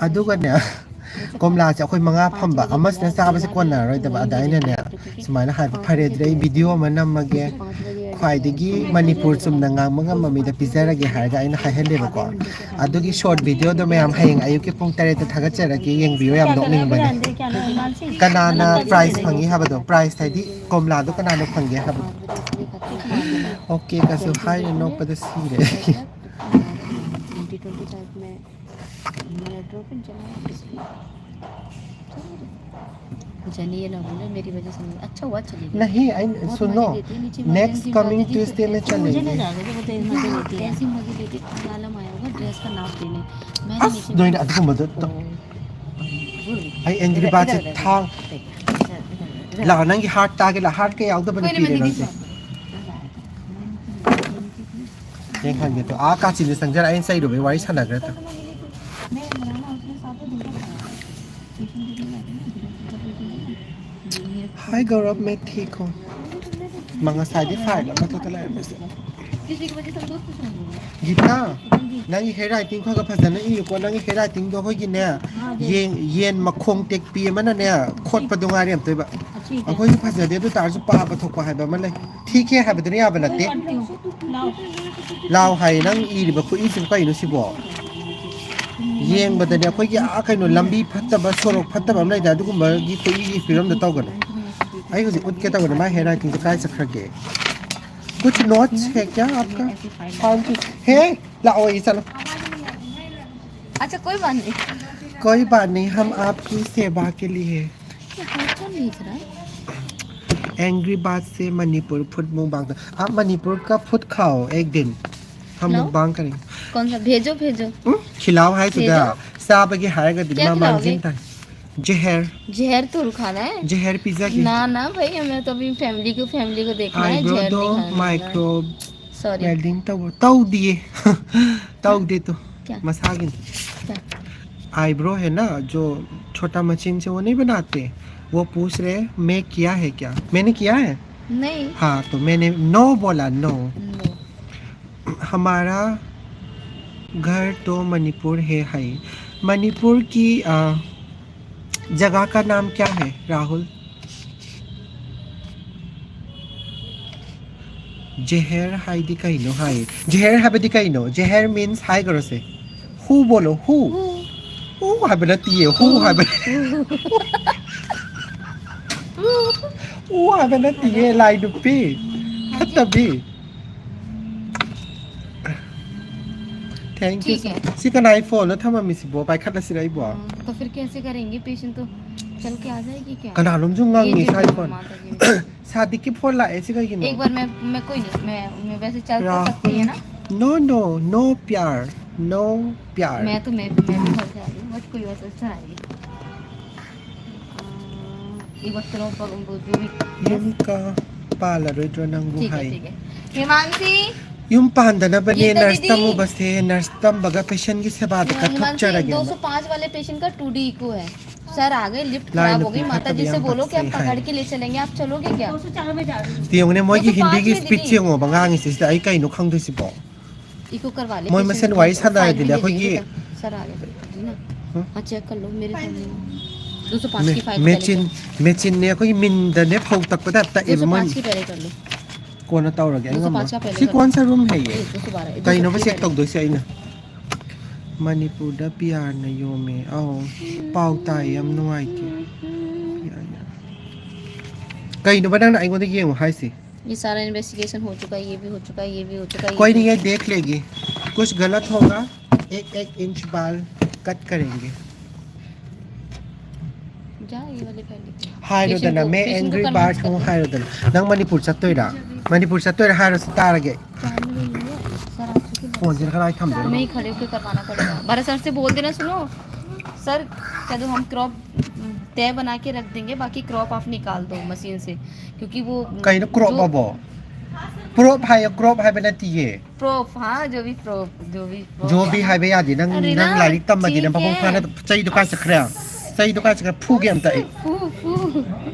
ꯑꯗꯨꯒꯅꯦ, ꯀꯣꯝꯂꯥꯁꯦ ꯑꯩꯈꯣꯏ ꯃꯉꯥ ꯐꯝꯕ, ꯑꯃꯁꯤꯅ ꯆꯥꯕꯁꯦ ꯀꯣꯟꯅꯔꯔꯣꯏꯗꯕ꯫ ꯑꯗ ꯑꯩꯅꯅꯦ ꯁꯨꯃꯥꯏꯅ ꯍꯥꯏꯕ, "ꯐꯔꯦ ꯑꯗꯨꯗꯤ ꯑꯩ ꯚꯤꯗꯤꯑꯣ ꯑꯃ ꯅꯝꯃꯒꯦ, ꯈ꯭ꯋꯥꯏꯗꯒꯤ ꯃꯅꯤꯄꯨꯔ ꯆꯨꯝꯅ ꯉꯥꯡꯕ ꯉꯝꯕ ꯃꯤꯗ ꯄꯤꯖꯔꯒꯦ" ꯍꯥꯏꯔꯒ ꯑꯩꯅ ꯍꯥꯏꯍꯜꯂꯦꯕꯀꯣ꯫ ꯑꯗꯨꯒꯤ ꯁꯣꯔꯠ ꯚꯤꯗꯤꯑꯣꯗꯣ ꯃꯌꯥꯝ ꯍꯌꯦꯡ ꯑꯌꯨꯛꯀꯤ ꯄꯨꯡ ꯇꯔꯦꯠꯇ ꯊꯥꯒꯠꯆꯔꯛꯀꯦ, ꯌꯦꯡꯕꯤꯌꯨ, ꯌꯥꯝ ꯅꯣꯛꯅꯤꯡꯕꯅꯦ꯫ ꯀꯅꯥꯅ ꯄ꯭ꯔꯥꯏꯖ ꯐꯪꯉꯤ ꯍꯥꯏꯕꯗꯣ, ꯄ꯭ꯔꯥꯏꯖ ꯍꯥꯏꯗꯤ ꯀꯣꯝꯂꯥꯗꯣ ꯀꯅꯥꯅ ꯐꯪꯒꯦ ꯍꯥꯏꯕꯗꯣ꯫ ꯑꯣꯀꯦ ꯀꯁꯨ ꯍꯥꯏꯔꯦ, ꯅꯣꯛꯄꯗ ꯁꯤꯔꯦ꯫ ट्वेंटी ट्वेंटी फ़ाइव में मेरा ड्रॉप इन चला गया, इसलिए। जानिए ना बोले, मेरी वजह से नहीं। अच्छा हुआ चली गई। नहीं, आई, बहुत सुनो, मजे लेती है नीचे नेक्स्ट मजे कमिंग लेती है। ट्यूसडे में मुझे नहीं चलेंगे। जाने दे, वो तो मजे लेती है। ऐसी मजे लेती है, लालम आया होगा ड्रेस का नाप देने। मैं ꯑꯁ, नीचे ꯅꯣꯏꯅ ꯑꯗꯨꯒꯨꯝꯕꯗꯣ ꯇꯧ-, ꯑꯩ ꯑꯦꯡꯒ꯭ꯔꯤ ꯕꯥꯔꯠꯁꯦ ꯊꯥꯡ-, ꯂꯥꯛꯑꯣ, ꯅꯪꯒꯤ ꯍꯥꯔꯠ ꯇꯥꯒꯦ ꯂꯥꯛꯑꯣ, ꯍꯥꯔꯠꯀ ꯌꯥꯎꯗꯕ ꯅꯨꯄꯤꯅꯦ ꯅꯪꯁꯦ꯫ ꯌꯦꯡꯍꯟꯒꯦ ꯇꯨ, ꯑꯥ ꯀꯥꯆꯤꯟꯗ ꯆꯪꯖꯔ ꯑꯩꯅ ꯆꯩꯔꯨꯕꯩ ꯋꯥꯔꯤ ꯁꯥꯟꯅꯈ꯭ꯔꯦ ꯇꯨ꯫ ꯍꯥꯏ ꯒꯧꯔꯕ, ꯃꯦꯊꯤ ꯀꯣ꯫ ꯃꯥ ꯉꯁꯥꯏꯗꯤ ꯐꯥꯏꯜ ꯑꯃꯈꯛꯇ ꯂꯩꯔꯝꯕꯁꯦ꯫ ꯒꯤꯇꯥ, ꯅꯪꯒꯤ ꯍꯦꯟ ꯔꯥꯏꯇꯤꯡ ꯈꯔ ꯈꯔ ꯐꯖꯅ ꯏꯌꯨꯀꯣ꯫ ꯅꯪꯒꯤ ꯍꯦꯟ ꯔꯥꯏꯇꯤꯡꯗꯣ ꯑꯩꯈꯣꯏꯒꯤꯅꯦ, ꯌꯦꯟ, ꯌꯦꯟ ꯃꯈꯣꯡ ꯇꯦꯛꯄꯤ ꯑꯃꯅꯅꯦ ꯈꯣꯠꯄꯗꯣ ꯉꯥꯏꯔꯦ ꯑꯝꯇꯣꯏꯕ꯫ ꯑꯩꯈꯣꯏꯁꯨ ꯐꯖꯗꯦ, ꯑꯗꯨ ꯇꯥꯔꯁꯨ ꯄꯥꯕ ꯊꯣꯛꯄ ꯍꯥꯏꯕ ꯑꯃ ꯂꯩ꯫ ꯊꯤꯛ ꯍꯦ ꯍꯥꯏꯕꯗꯨꯅ ꯌꯥꯕ ꯅꯠꯇꯦ꯫ ꯂꯥꯎ ꯍꯥꯏꯌꯦ꯫ ꯅꯪ ꯏꯔꯤꯕ ꯈꯨꯠꯏꯁꯤꯕꯨ ꯀꯩꯅꯣ ꯁꯤꯕꯣ? ꯌꯦꯡꯕꯗꯅꯦ ꯑꯩꯈꯣꯏꯒꯤ, ꯑꯥ, ꯀꯩꯅꯣ, ꯂꯝꯕꯤ ꯐꯠꯇꯕ, ꯁꯣꯔꯣꯛ ꯐꯠꯇꯕ ꯑꯃ ꯂꯩꯗꯥꯏ, ꯑꯗꯨꯒꯨꯝꯕꯒꯤ ꯈꯨꯠꯏꯒꯤ ꯐꯤꯕꯝꯗ ꯇꯧꯒꯅꯨ꯫ ꯑꯩ ꯍꯧꯖꯤꯛ ꯎꯠꯀꯦ ꯇꯧꯕꯅꯦ, ꯃꯥꯏ ꯍꯦꯟ ꯔꯥꯏꯇꯤꯡꯁꯦ ꯀꯥꯏ ꯆꯠꯈ꯭ꯔꯒꯦ? कुछ नोट्स है क्या आपका? ꯍꯦ, ꯂꯥꯛꯑꯣ, ꯑꯩ ꯆꯠꯂꯣ꯫ अच्छा, कोई बात नहीं। कोई बात नहीं, हम आपकी सेवा के लिए। ये हाथ कौन खींच रहा है? एंग्री बर्ड से मणिपुर फूड मुकबांग। आप मणिपुर का फूड खाओ एक दिन, हम खिलाओ। मुकबांग करेंगे। कौन सा? भेजो, भेजो। ꯎꯝ? ꯈꯤꯂꯥꯎ ꯍꯥꯏꯁꯤꯗ ꯆꯥꯕꯒꯤ ꯍꯥꯏꯔꯒꯗꯤ क्या ꯃꯃꯥꯡꯁꯤꯡ खिलाओगे? ꯇꯥꯏ꯫ ꯖꯍꯔ, जहर तो खाना है। ꯖꯍꯔ ꯄꯤꯖꯒꯦ꯫ ना ना भाई, हमें तो अभी फैमिली को, फैमिली को देखना है। आईब्रो जहर दो, नहीं खाना है। Micro sorry. ब्लेडिंग तौ, तौ दिए। तौ दे तो। क्या? ꯃꯁꯥꯒꯤꯅꯤ꯫ क्या? आईब्रो है ना, जो छोटा मशीन से वो नहीं बनाते, वो पूछ रहे, मैं किया है क्या, मैंने किया है? नहीं। हाँ, तो मैंने नो बोला, नो। नो। हमारा घर तो मणिपुर है, है। मणिपुर की, अ, जगह का नाम क्या है, राहुल? ꯖꯍꯔ ꯍꯥꯏꯗꯤ ꯀꯩꯅꯣ ꯍꯥꯏ꯫ ꯖꯍꯔ ꯍꯥꯏꯕꯗꯤ ꯀꯩꯅꯣ? ꯖꯍꯔ means ꯍꯥꯏꯈ꯭ꯔꯣꯁꯦ꯫ Who बोलो, who? Who ꯍꯥꯏꯕ ꯅꯠꯇꯤꯌꯦ, who ꯍꯥꯏꯕ꯫ Who ꯍꯥꯏꯕ ꯅꯠꯇꯤꯌꯦ, ꯂꯥꯏ ꯅꯨꯄꯤ꯫ ꯐꯠꯇꯕꯤ꯫ Thank you꯫ ठीक है। ꯁꯤ ꯀꯅꯥꯏ ꯐꯣꯟꯅꯣ ꯊꯝꯃꯝꯃꯤꯁꯤꯕꯣ? ꯄꯥꯏꯈꯠꯂꯁꯤꯔ ꯑꯩꯕꯣ? हाँ, तो फिर कैसे करेंगे? पेशेंट तो चल के आ जाएगी क्या? ꯀꯅꯥꯅꯣꯝꯁꯨ ये ꯉꯪꯉꯤ देखो, ꯁ꯭ꯋꯥꯏ ꯐꯣꯟ꯫ माता जी। ꯁꯥꯗꯤꯛꯀꯤ ꯐꯣꯟ ꯂꯥꯛꯑꯦ, ꯁꯤ ꯀꯩꯒꯤꯅꯣ? एक बार मैं, मैं कोई नहीं, मैं, मैं वैसे चल तो राहुल। सकती है ना? No, no, no प्यार, no प्यार। मैं तो, मैं, मैं भी घर जा रही हूँ, बट कोई बात अच्छा आएगी। ये बस चलो, वो जो भी ꯌꯨꯝ ꯀ ꯄꯥꯜꯂꯔꯣꯏꯗ꯭ꯔꯣ ꯅꯪꯕꯨ ठीक है, ꯍꯥꯏ꯫ ठीक है। हिमांशी, ꯌꯨꯝ ꯄꯥꯟꯗꯅꯕꯅꯦ गीता नर्स दीदी। ꯇꯝꯃꯨꯕꯁꯦ, नर्स ꯇꯝꯕꯒ पेशेंट ꯒꯤ ꯁꯦꯕꯥꯗ हिमांशी, ꯀꯠꯊꯣꯛꯆꯔꯒꯦ꯫ दो सौ पाँच वाले पेशेंट का टू डी इको है। सर आ गए, लिफ्ट लाइन खराब हो गई। पे माता जी खत्म से यहाँ बोलो तक कि हम से पकड़ है। के ले चलेंगे, आप चलोगे क्या? ꯁꯤ ꯌꯦꯡꯉꯨꯅꯦ, ꯃꯣꯏꯒꯤ दो सौ पाँच हिंदी ꯒꯤ में speech दीदी। ꯌꯦꯡꯉꯣꯕ, ꯉꯥꯡꯉꯤꯁꯦ ꯁꯤꯗ ꯑꯩ ꯀꯩꯅꯣ ꯈꯪꯗꯣꯏꯁꯤꯕꯣ? इको करवा ले, ꯃꯣꯏ पेशेंट ꯃꯁꯦꯟ को। ꯋꯥꯔꯤ फाइल ꯁꯥꯟꯅꯔꯗꯤꯅꯦ भी दे ꯑꯩꯈꯣꯏꯒꯤ दीजिए। सर आ गए, जी ना। हाँ? हाँ, चेक कर लो मेरे सामने। दो सौ पाँच की फाइल ꯃꯦꯆꯤꯟ, ꯃꯦꯆꯤꯟꯅꯦ ꯑꯩꯈꯣꯏꯒꯤ ꯃꯤꯟꯗꯅꯦ ꯐꯧ ꯇꯛꯄ ꯇꯥꯏꯞ दो ꯇꯛꯑꯦꯕ सौ ꯃꯣꯏ꯫ पाँच की पहले कर लो। ꯀꯣꯟꯅ ꯇꯧꯔꯒꯦ ꯑꯩ दो सौ ꯉꯝꯃꯣꯏ꯫ पाँच का पहले ꯁꯤ कर कौन लो। सा रूम है ये? ये दो सौ बारह, ये दो सौ ꯀꯩꯅꯣꯕ की ꯆꯦꯛ पहले। ꯇꯧꯗꯣꯏꯁꯦ ꯑꯩꯅ? ꯃꯅꯤꯄꯨꯔꯗ ꯄꯤꯌꯥꯔꯅ ꯌꯣꯝꯃꯦ꯫ ꯑꯧ, ꯄꯥꯎ ꯇꯥꯏ, ꯌꯥꯝ ꯅꯨꯡꯉꯥꯏꯇꯦ꯫ ꯄꯤꯌꯥꯔ, ꯌꯥꯔ꯫ ꯀꯩꯅꯣꯕ ꯅꯪꯅ ꯑꯩꯉꯣꯟꯗ ꯌꯦꯡꯉꯣ ꯍꯥꯏꯁꯦ? ये सारा इन्वेस्टिगेशन हो चुका है, ये भी हो चुका है, ये भी हो चुका है, ये कोई भी नहीं हो है, चुका है। देख लेगी। कुछ गलत होगा, एक एक इंच बाल कट करेंगे। ꯍꯥꯏꯔꯣꯗꯅ, ꯃꯦ ꯑꯦꯡꯒ꯭ꯔꯤ ꯕꯥꯔꯠ ꯍꯣ ꯍꯥꯏꯔꯣꯗꯅ꯫ ꯅꯪ ꯃꯅꯤꯄꯨꯔ ꯆꯠꯇꯣꯏꯔꯥ? ꯃꯅꯤꯄꯨꯔ ꯆꯠꯇꯣꯏꯔꯥ ꯍꯥꯏꯔꯣ, ꯁꯤ ꯇꯥꯔꯒꯦ꯫ ꯐꯣꯟꯁꯤꯅ ꯀꯗꯥꯏ ꯊꯝꯗꯣꯏꯅꯣ? नहीं, खड़े होके करवाना पड़ेगा। भरत सर से बोल देना, सुनो सर, कह दो हम क्रॉप तय बना के रख देंगे, बाकी क्रॉप आप निकाल दो मशीन से, क्योंकि वो ꯀꯩꯅꯣ ꯀ꯭ꯔꯣꯞ जो ꯑꯕꯣ? ꯄ꯭ꯔꯣꯞ ꯍꯥꯏꯌꯣ, ꯀ꯭ꯔꯣꯞ ꯍꯥꯏꯕ ꯅꯠꯇꯤꯌꯦ꯫ ꯄ꯭ꯔꯣꯞ, ꯍꯥ, जो भी ꯄ꯭ꯔꯣꯞ, जो भी ꯄ꯭ꯔꯣꯞ꯫ ꯖꯣꯕꯤ ꯍꯥꯏꯕ ꯌꯥꯗꯦ꯫ ꯅꯪ, ꯑꯔꯦ ꯅꯪ ꯅꯥ, ꯂꯥꯏꯔꯤꯛ ꯇꯝꯕꯗꯤ ꯅꯪ ꯆꯦ ꯃꯄꯨꯡ ꯀꯦ꯫ ꯐꯥꯅ꯫ ꯆꯩꯗꯣ ꯀꯥꯏ ꯆꯠꯈ꯭ꯔꯦ? ꯆꯩꯗꯣ ꯀꯥꯏ ꯆꯠꯈ꯭ꯔꯦ? ꯐꯨꯒꯦ ꯑꯝꯇ ꯑꯩ꯫ ꯐꯨ, ꯐꯨ꯫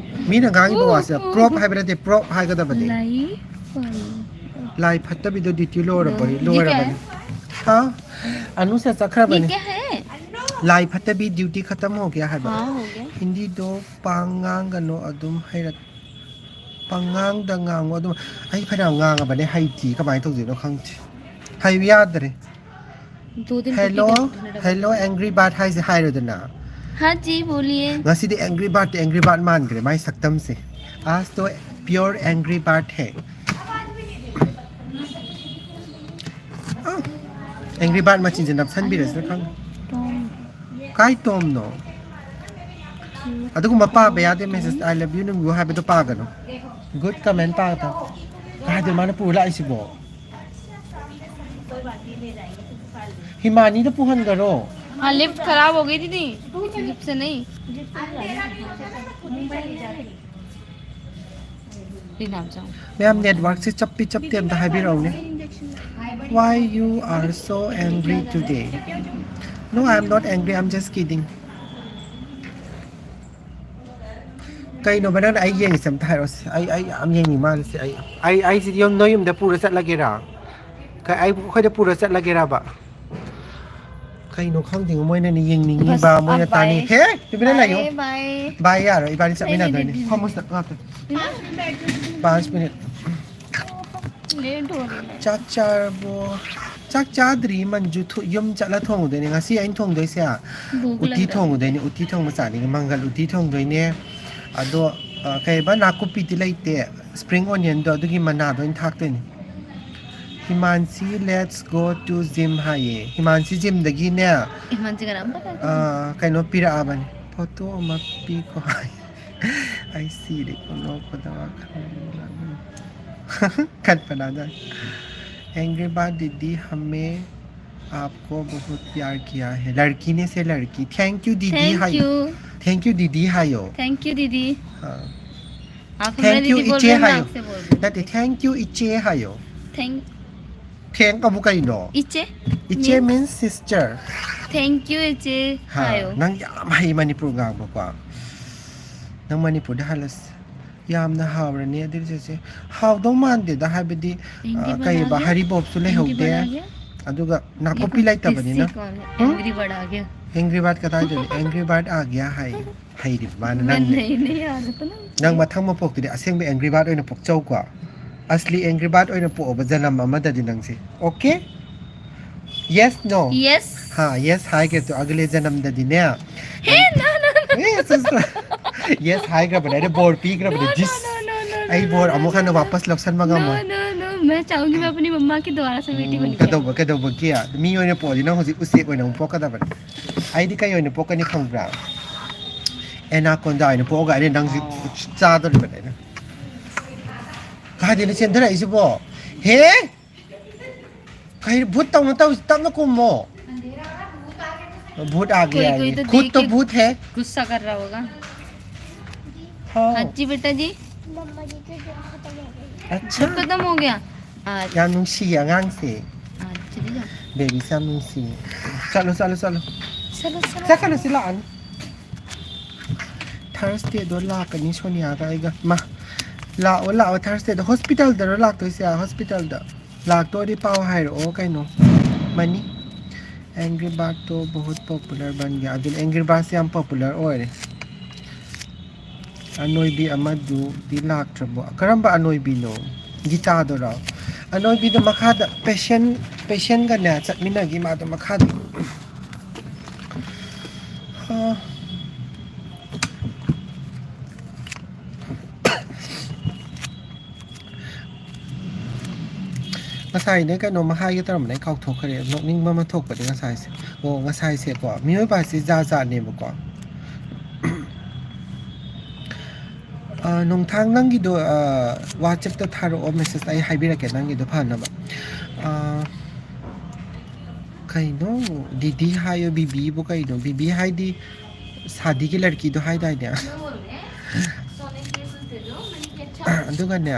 ꯃꯤꯅ ꯉꯥꯡꯉꯤꯕ ꯐꯨ, ꯋꯥꯁꯦ ꯐꯨ꯫ ꯄ꯭ꯔꯣꯞ ꯍꯥꯏꯕ ꯅꯠꯇꯦ, ꯄ꯭ꯔꯣꯞ ꯍꯥꯏꯒꯗꯕꯅꯤ꯫ ꯂꯥꯏ ꯐꯠꯇꯕꯤꯗꯣ ꯗ꯭ꯌꯨꯇꯤ ꯂꯣꯏꯔꯕ-, ये क्या ꯂꯣꯏꯔꯕꯅꯤ꯫ ꯍꯥ? ꯑꯅꯨꯁꯦ ये ꯆꯠꯈ꯭ꯔꯕꯅꯤ꯫ क्या है? ꯂꯥꯏ ꯐꯠꯇꯕꯤ ꯗ꯭ꯌꯨꯇꯤ ꯈꯇꯝ ꯍꯣ ꯒꯌꯥ ꯍꯥꯏꯕ꯫ हाँ, हो गया। ꯍꯤꯟꯗꯤꯗꯣ ꯄꯥꯡ ꯉꯥꯡꯒꯅꯣ, ꯑꯗꯨꯝ ꯍꯩꯔꯛ-, ꯄꯉꯥꯡꯗ ꯉꯥꯡꯉꯣ꯫ ꯑꯗꯨꯝ ꯑꯩ ꯐꯅꯌꯥꯝ ꯉꯥꯡꯉꯕꯅꯦ, ꯍꯩꯇꯦ, ꯀꯃꯥꯏꯅ ꯇꯧꯗꯣꯏꯅꯣ ꯈꯪꯗꯦ꯫ ꯍꯩꯕ ꯌꯥꯗ꯭ꯔꯦ꯫ दो दिन छुट्टी हेलो, कर दो, हेलो, एंग्री बर्ड ꯍꯥꯏꯁꯦ ꯍꯥꯏꯔꯣꯗꯅ꯫ हाँ जी, बोलिए। ꯉꯁꯤꯗꯤ ꯑꯦꯡꯒ꯭ꯔꯤ ꯕꯥꯔꯗ, ꯑꯦꯡꯒ꯭ꯔꯤ ꯕꯥꯔꯗ ꯃꯥꯟꯈ꯭ꯔꯦ ꯃꯥꯏ ꯁꯛꯇꯝꯁꯦ꯫ आज तो pure angry bird है। ꯑꯥ, ꯑꯦꯡꯒ꯭ꯔꯤ ꯕꯥꯔꯗ ꯃꯆꯤꯟꯁꯦ ꯅꯞꯁꯟꯕꯤꯔꯁꯤꯅ ꯈꯪꯗꯦ꯫ ꯀꯥꯏ ꯇꯣꯝꯅꯣ? ꯑꯗꯨꯒꯨꯝꯕ ꯄꯥꯕ ꯌꯥꯗꯦ꯫ ꯃꯦꯁꯦꯁ "I love you" ꯅꯨꯡꯕꯨ ꯍꯥꯏꯕꯗꯣ ꯄꯥꯒꯅꯨ꯫ ꯒꯨꯗ ꯀꯃꯦꯟ ꯄꯥꯒꯗꯕ꯫ ꯀꯥꯏꯗ ꯃꯥꯅ ꯄꯨꯔ ꯂꯥꯛꯏꯁꯤꯕꯣ? ꯍꯤꯃꯥꯅꯤꯗ ꯄꯨꯍꯟꯈꯔꯣ꯫ हाँ, लिफ्ट खराब हो गई थी, लिफ्ट से नहीं। ꯃꯌꯥꯝ, ꯅꯦꯠꯋꯥꯔꯛꯁꯦ ꯆꯞꯄꯤ ꯆꯞꯇꯦ ꯑꯝꯇ ꯍꯥꯏꯕꯤꯔꯛꯎꯅꯦ꯫ Why you are so angry today? No, I am not angry, I am just kidding. ꯀꯩꯅꯣꯕ ꯅꯪꯅ ꯑꯩ ꯌꯦꯡꯉꯤꯁꯦ ꯑꯝꯇ ꯍꯥꯏꯔꯛꯑꯣꯁꯦ꯫ ꯑꯩ, ꯑꯩ ꯌꯥꯝ ꯌꯦꯡꯅꯤꯡ ꯃꯥꯜꯂꯤꯁꯦ꯫ ꯑꯩ, ꯑꯩ, ꯑꯩꯁꯤꯗꯤ ꯌꯨꯝ, ꯅꯣꯏ ꯌꯨꯝꯗ ꯄꯨꯔ ꯆꯠꯂꯒꯦꯔꯥ? ꯀ-, ꯑꯩ ꯑꯩꯈꯣꯏꯗ ꯄꯨꯔ ꯆꯠꯂꯒꯦꯔꯕ? ꯀꯩꯅꯣ ꯈꯪꯗꯦꯉꯣ, ꯃꯣꯏꯅꯅꯦ ꯌꯦꯡꯅꯤꯡꯉꯤꯕ, बस, ꯃꯣꯏꯅ अब ꯇꯥꯅꯤꯡ-, बाय। ꯍꯦ, ꯇꯨꯃꯤꯟꯅ ꯂꯩꯌꯨ꯫ Bye, bye. ꯕꯥꯏ ꯌꯥꯔꯣꯏ, ꯏꯕꯥꯅꯤ ꯆꯠꯃꯤꯟꯅꯗꯣꯏꯅꯦ꯫ नहीं, नहीं, नहीं, ꯐꯝꯃꯣ ꯁꯤꯗ ꯉꯥꯛꯇ꯫ पाँच मिनट। लेट हो रही है। ꯆꯥꯛ ꯆꯥꯔꯕꯣ? ꯆꯥꯛ ꯆꯥꯗ꯭ꯔꯤ, ꯃꯟꯖꯨ ꯊꯣ-, ꯌꯨꯝ ꯆꯠꯂ ꯊꯣꯡꯉꯨꯗꯣꯏꯅꯦ꯫ ꯉꯁꯤ ꯑꯩꯅ ꯊꯣꯡꯗꯣꯏꯁꯦ ꯎꯇꯤ ꯊꯣꯡꯉꯨꯗꯣꯏꯅꯦ, ꯎꯇꯤ ꯊꯣꯡꯕ ꯆꯥꯅꯤꯡꯉꯦ꯫ ꯃꯪꯒꯜ ꯎꯇꯤ ꯊꯣꯡꯗꯣꯏꯅꯦ꯫ ꯑꯗꯣ, ꯑ, ꯀꯩꯕ, ꯅꯥꯀꯨꯞꯄꯤꯗꯤ ꯂꯩꯇꯦ꯫ ꯁ꯭ꯄ꯭ꯔꯤꯡ ꯑꯣꯅꯤꯌꯟꯗꯣ, ꯑꯗꯨꯒꯤ ꯃꯅꯥꯗꯣ ꯑꯣꯏꯅ ꯊꯥꯛꯇꯣꯏꯅꯦ꯫ ꯍꯤꯃꯥꯟꯁꯤ, "Let's go to gym" ꯍꯥꯏꯌꯦ꯫ ꯍꯤꯃꯥꯟꯁꯤ ꯖꯤꯝꯗꯒꯤꯅꯦ, ꯏꯃꯥꯟꯁꯤ ꯀꯅꯥꯝ ꯄꯥꯏꯗꯦ꯫ ꯑ, ꯀꯩꯅꯣ ꯄꯤꯔꯛꯑꯕꯅꯤ꯫ ꯐꯣꯇꯣ ꯑꯃ ꯄꯤꯈꯣ ꯍꯥꯏ꯫ ꯑꯩ ꯁꯤꯔꯦꯀꯣ ꯅꯣꯛꯄꯗ ꯋꯥꯈꯜ꯫ ꯀꯜꯄꯅꯥꯗ꯫ Angry Bird दीदी हमें आपको बहुत प्यार किया है। लड़की ने से लड़की। Thank you दीदी Thank हायो। you. Thank you दीदी हायो। Thank you दीदी। हाँ। आप हमारे Thank you दीदी बोल इचे रहे हैं, मैं हायो। आपसे बोल रही हूँ। ꯅꯠꯇꯦ, thank you ꯏꯆꯦ ꯍꯥꯏꯌꯣ꯫ Thank Thank ꯑꯃꯨꯛ ꯀꯩꯅꯣ? इचे। ꯏꯆꯦ means sister. Thank you इचे ꯍꯥ, हायो। ꯅꯪ ꯌꯥꯝ ꯍꯩ ꯃꯅꯤꯄꯨꯔ ꯉꯥꯡꯕꯀꯣ꯫ ꯅꯪ ꯃꯅꯤꯄꯨꯔꯗ ꯍꯜꯂꯁꯤ꯫ ꯌꯥꯝꯅ ꯍꯥꯎꯔꯅꯤ ꯑꯗꯨ ꯆꯦꯆꯦ꯫ ꯍꯥꯎꯗꯧ ꯃꯥꯟꯗꯦꯗ, ꯍꯥꯏꯕꯗꯤ, Angry ꯑ, Bird ꯀꯩꯕ, आ गया? ꯍꯔꯤꯕꯣꯞꯁꯨ Angry ꯂꯩꯍꯧꯗꯦ꯫ Bird आ गया? ꯑꯗꯨꯒ ये ꯅꯥꯀꯨꯞꯄꯤ कौन- ꯂꯩꯇꯕꯅꯤꯅ꯫ किससे कौन है? Angry Bird आ गया। Angry Bird ꯀꯗꯥꯏꯗꯅꯣ? Angry Bird आ गया ꯍꯥꯏ꯫ ꯍꯩꯔꯤꯕ ꯃꯥꯅ मैं ꯅꯪꯅꯦ꯫ नहीं नहीं यार तो ना। ꯅꯪ ꯃꯊꯪ ꯃꯄꯣꯛꯇꯨꯗꯤ ꯑꯁꯦꯡꯕ Angry Bird ꯑꯣꯏꯅ ꯄꯣꯛꯆꯧꯀꯣ꯫ ꯑꯁꯂꯤ Angry Bird ꯑꯣꯏꯅ ꯄꯣꯛꯑꯕ ꯖꯅꯝ ꯑꯃꯗꯗꯤ ꯅꯪꯁꯦ꯫ Okay? Yes, no? Yes. ꯍꯥ, yes ꯍꯥꯏꯒꯦ ꯇꯨ ꯑꯒꯂꯦ ꯖꯅꯝꯗꯗꯤꯅꯦ꯫ हे ना ना ना। Yes, yes. Yes ꯍꯥꯏꯈ꯭ꯔꯕꯅꯦ, ꯑꯩꯅ ꯕꯣꯔ ꯄꯤꯈ꯭ꯔꯕꯅꯦ꯫ No, no, This no, no, no, ꯑꯩ no, ꯕꯣꯔ no, ꯑꯃꯨꯛ ꯍꯟꯅ no. ꯋꯥꯄꯁ ꯂꯧꯁꯟꯕ ꯉꯝꯃꯣꯏ꯫ No, no, no, मैं चाहूंगी मैं अपनी मम्मा की दोबारा से बेटी बन के। ꯀꯩꯗꯧꯕ ꯀꯩꯗꯧꯕꯒꯤ? ꯃꯤ ꯑꯣꯏꯅ ꯄꯣꯛꯑꯗꯤ ꯅꯪ ꯍꯧꯖꯤꯛ ꯎꯆꯦꯛ ꯑꯣꯏꯅ ꯑꯃꯨꯛ ꯄꯣꯛꯀꯗꯕꯅꯦ꯫ ꯑꯩꯗꯤ ꯀꯩ ꯑꯣꯏꯅ ꯄꯣꯛꯀꯅꯤ ꯈꯪꯕ꯭ꯔꯥ? ꯑꯦꯅꯥꯀꯣꯟꯗꯥ ꯑꯣꯏꯅ ꯄꯣꯛꯑꯒ ꯑꯩꯅ ꯅꯪꯁꯤ ꯆꯥꯗꯣꯔꯤꯕꯅꯦ ꯑꯩꯅ꯫ ꯀꯥꯏꯗꯩꯅꯣ ꯆꯦꯟꯊꯔꯛꯏꯁꯤꯕꯣ? ꯍꯦ, ꯀꯩ ꯚꯨꯠ ꯇꯧꯅ ꯇꯧꯁꯤ? ꯇꯞꯅ ꯀꯨꯝꯃꯣ꯫ ꯚꯨꯠ आ गया कोई- है कोई ये। तो खुद देख तो के भूत है। गुस्सा कर रहा होगा। हाँ। हाँ जी बेटा जी। मम्मा जी के जो खत्म हो गई। अच्छा। खत्म हो गया। अच्छा। ꯌꯥꯝ ꯅꯨꯡꯁꯤꯌꯦ ꯑꯉꯥꯡꯁꯦ꯫ हाँ, चली जाओ। Baby ꯁꯦ ꯌꯥꯝ ꯅꯨꯡꯁꯤꯌꯦ꯫ ꯆꯠꯂꯣ, ꯆꯠꯂꯣ, ꯆꯠꯂꯣ꯫ चलो चलो। ꯆꯠꯀꯅꯨ, ꯁꯤ ꯂꯥꯛꯑꯅꯤ꯫ Thursdayꯗꯣ ꯂꯥꯛꯀꯅꯤ ꯁꯣꯅꯤꯌꯥꯒ ꯑꯩꯒ꯫ ꯃꯥ, ꯂꯥꯛꯑꯣ, ꯂꯥꯛꯑꯣ, Thursdayꯗ꯫ Hospitalꯗꯔꯣ ꯂꯥꯛꯇꯣꯏꯁꯦ? Hospitalꯗ꯫ ꯂꯥꯛꯇꯣꯏꯗꯤ ꯄꯥꯎ ꯍꯥꯏꯔꯛꯑꯣ ꯀꯩꯅꯣ꯫ ꯃꯅꯤ꯫ Angry Birdꯇꯣ बहुत popular बन गया꯫ ꯑꯗꯨꯅ Angry Birdꯁꯦ ꯌꯥꯝ popular ꯑꯣꯏꯔꯦ꯫ ꯑꯅꯣꯏꯕꯤ ꯑꯃꯗꯨꯗꯤ ꯂꯥꯛꯇ꯭ꯔꯕꯣ? ꯀꯔꯝꯕ ꯑꯅꯣꯏꯕꯤꯅꯣ? ꯒꯤꯇꯥꯗꯨꯔꯣ? ꯑꯅꯣꯏꯕꯤꯗꯣ ꯃꯈꯥꯗ ꯄꯦꯁꯦꯟ, ꯄꯦꯁꯦꯟꯒꯅꯦ ꯆꯠꯃꯤꯟꯅꯒꯤ ꯃꯥꯗꯣ ꯃꯈꯥꯗ꯫ ꯍꯥ꯫ ꯉꯁꯥꯏꯅꯦ ꯀꯩꯅꯣꯝꯃ ꯍꯥꯏꯒꯦ ꯇꯧꯔꯝꯕꯅꯦ, ꯑꯩ ꯀꯥꯎꯊꯣꯛꯈ꯭ꯔꯦ꯫ ꯅꯣꯛꯅꯤꯡꯕ ꯑꯃ ꯊꯣꯛꯄꯅꯦ ꯉꯁꯥꯏꯁꯦ꯫ ꯑꯣ, ꯉꯁꯥꯏꯁꯦꯀꯣ, ꯃꯤꯑꯣꯏꯕ ꯍꯥꯏꯁꯦ ꯖꯥꯠ ꯖꯥꯠꯅꯦꯕꯀꯣ꯫ ꯑ, ꯅꯣꯡꯊꯥꯡ, ꯅꯪꯒꯤꯗꯣ, ꯑ, WhatsApp-ꯇ ꯊꯥꯔꯛꯑꯣ, message ꯑꯩ ꯍꯥꯏꯕꯤꯔꯛꯀꯦ ꯅꯪꯒꯤꯗꯣ ꯐꯅꯕ꯫ ꯑ, ꯀꯩꯅꯣ, ꯗꯤꯗꯤ ꯍꯥꯏꯌꯣ, ꯕꯤꯕꯤꯕꯨ ꯀꯩꯅꯣ? ꯕꯤꯕꯤ ꯍꯥꯏꯗꯤ ꯁꯥꯗꯤꯒꯤ ꯂꯔꯀꯤꯗꯣ ꯍꯥꯏꯗꯥꯏꯅꯦ? ꯑꯗꯨꯒꯅꯦ,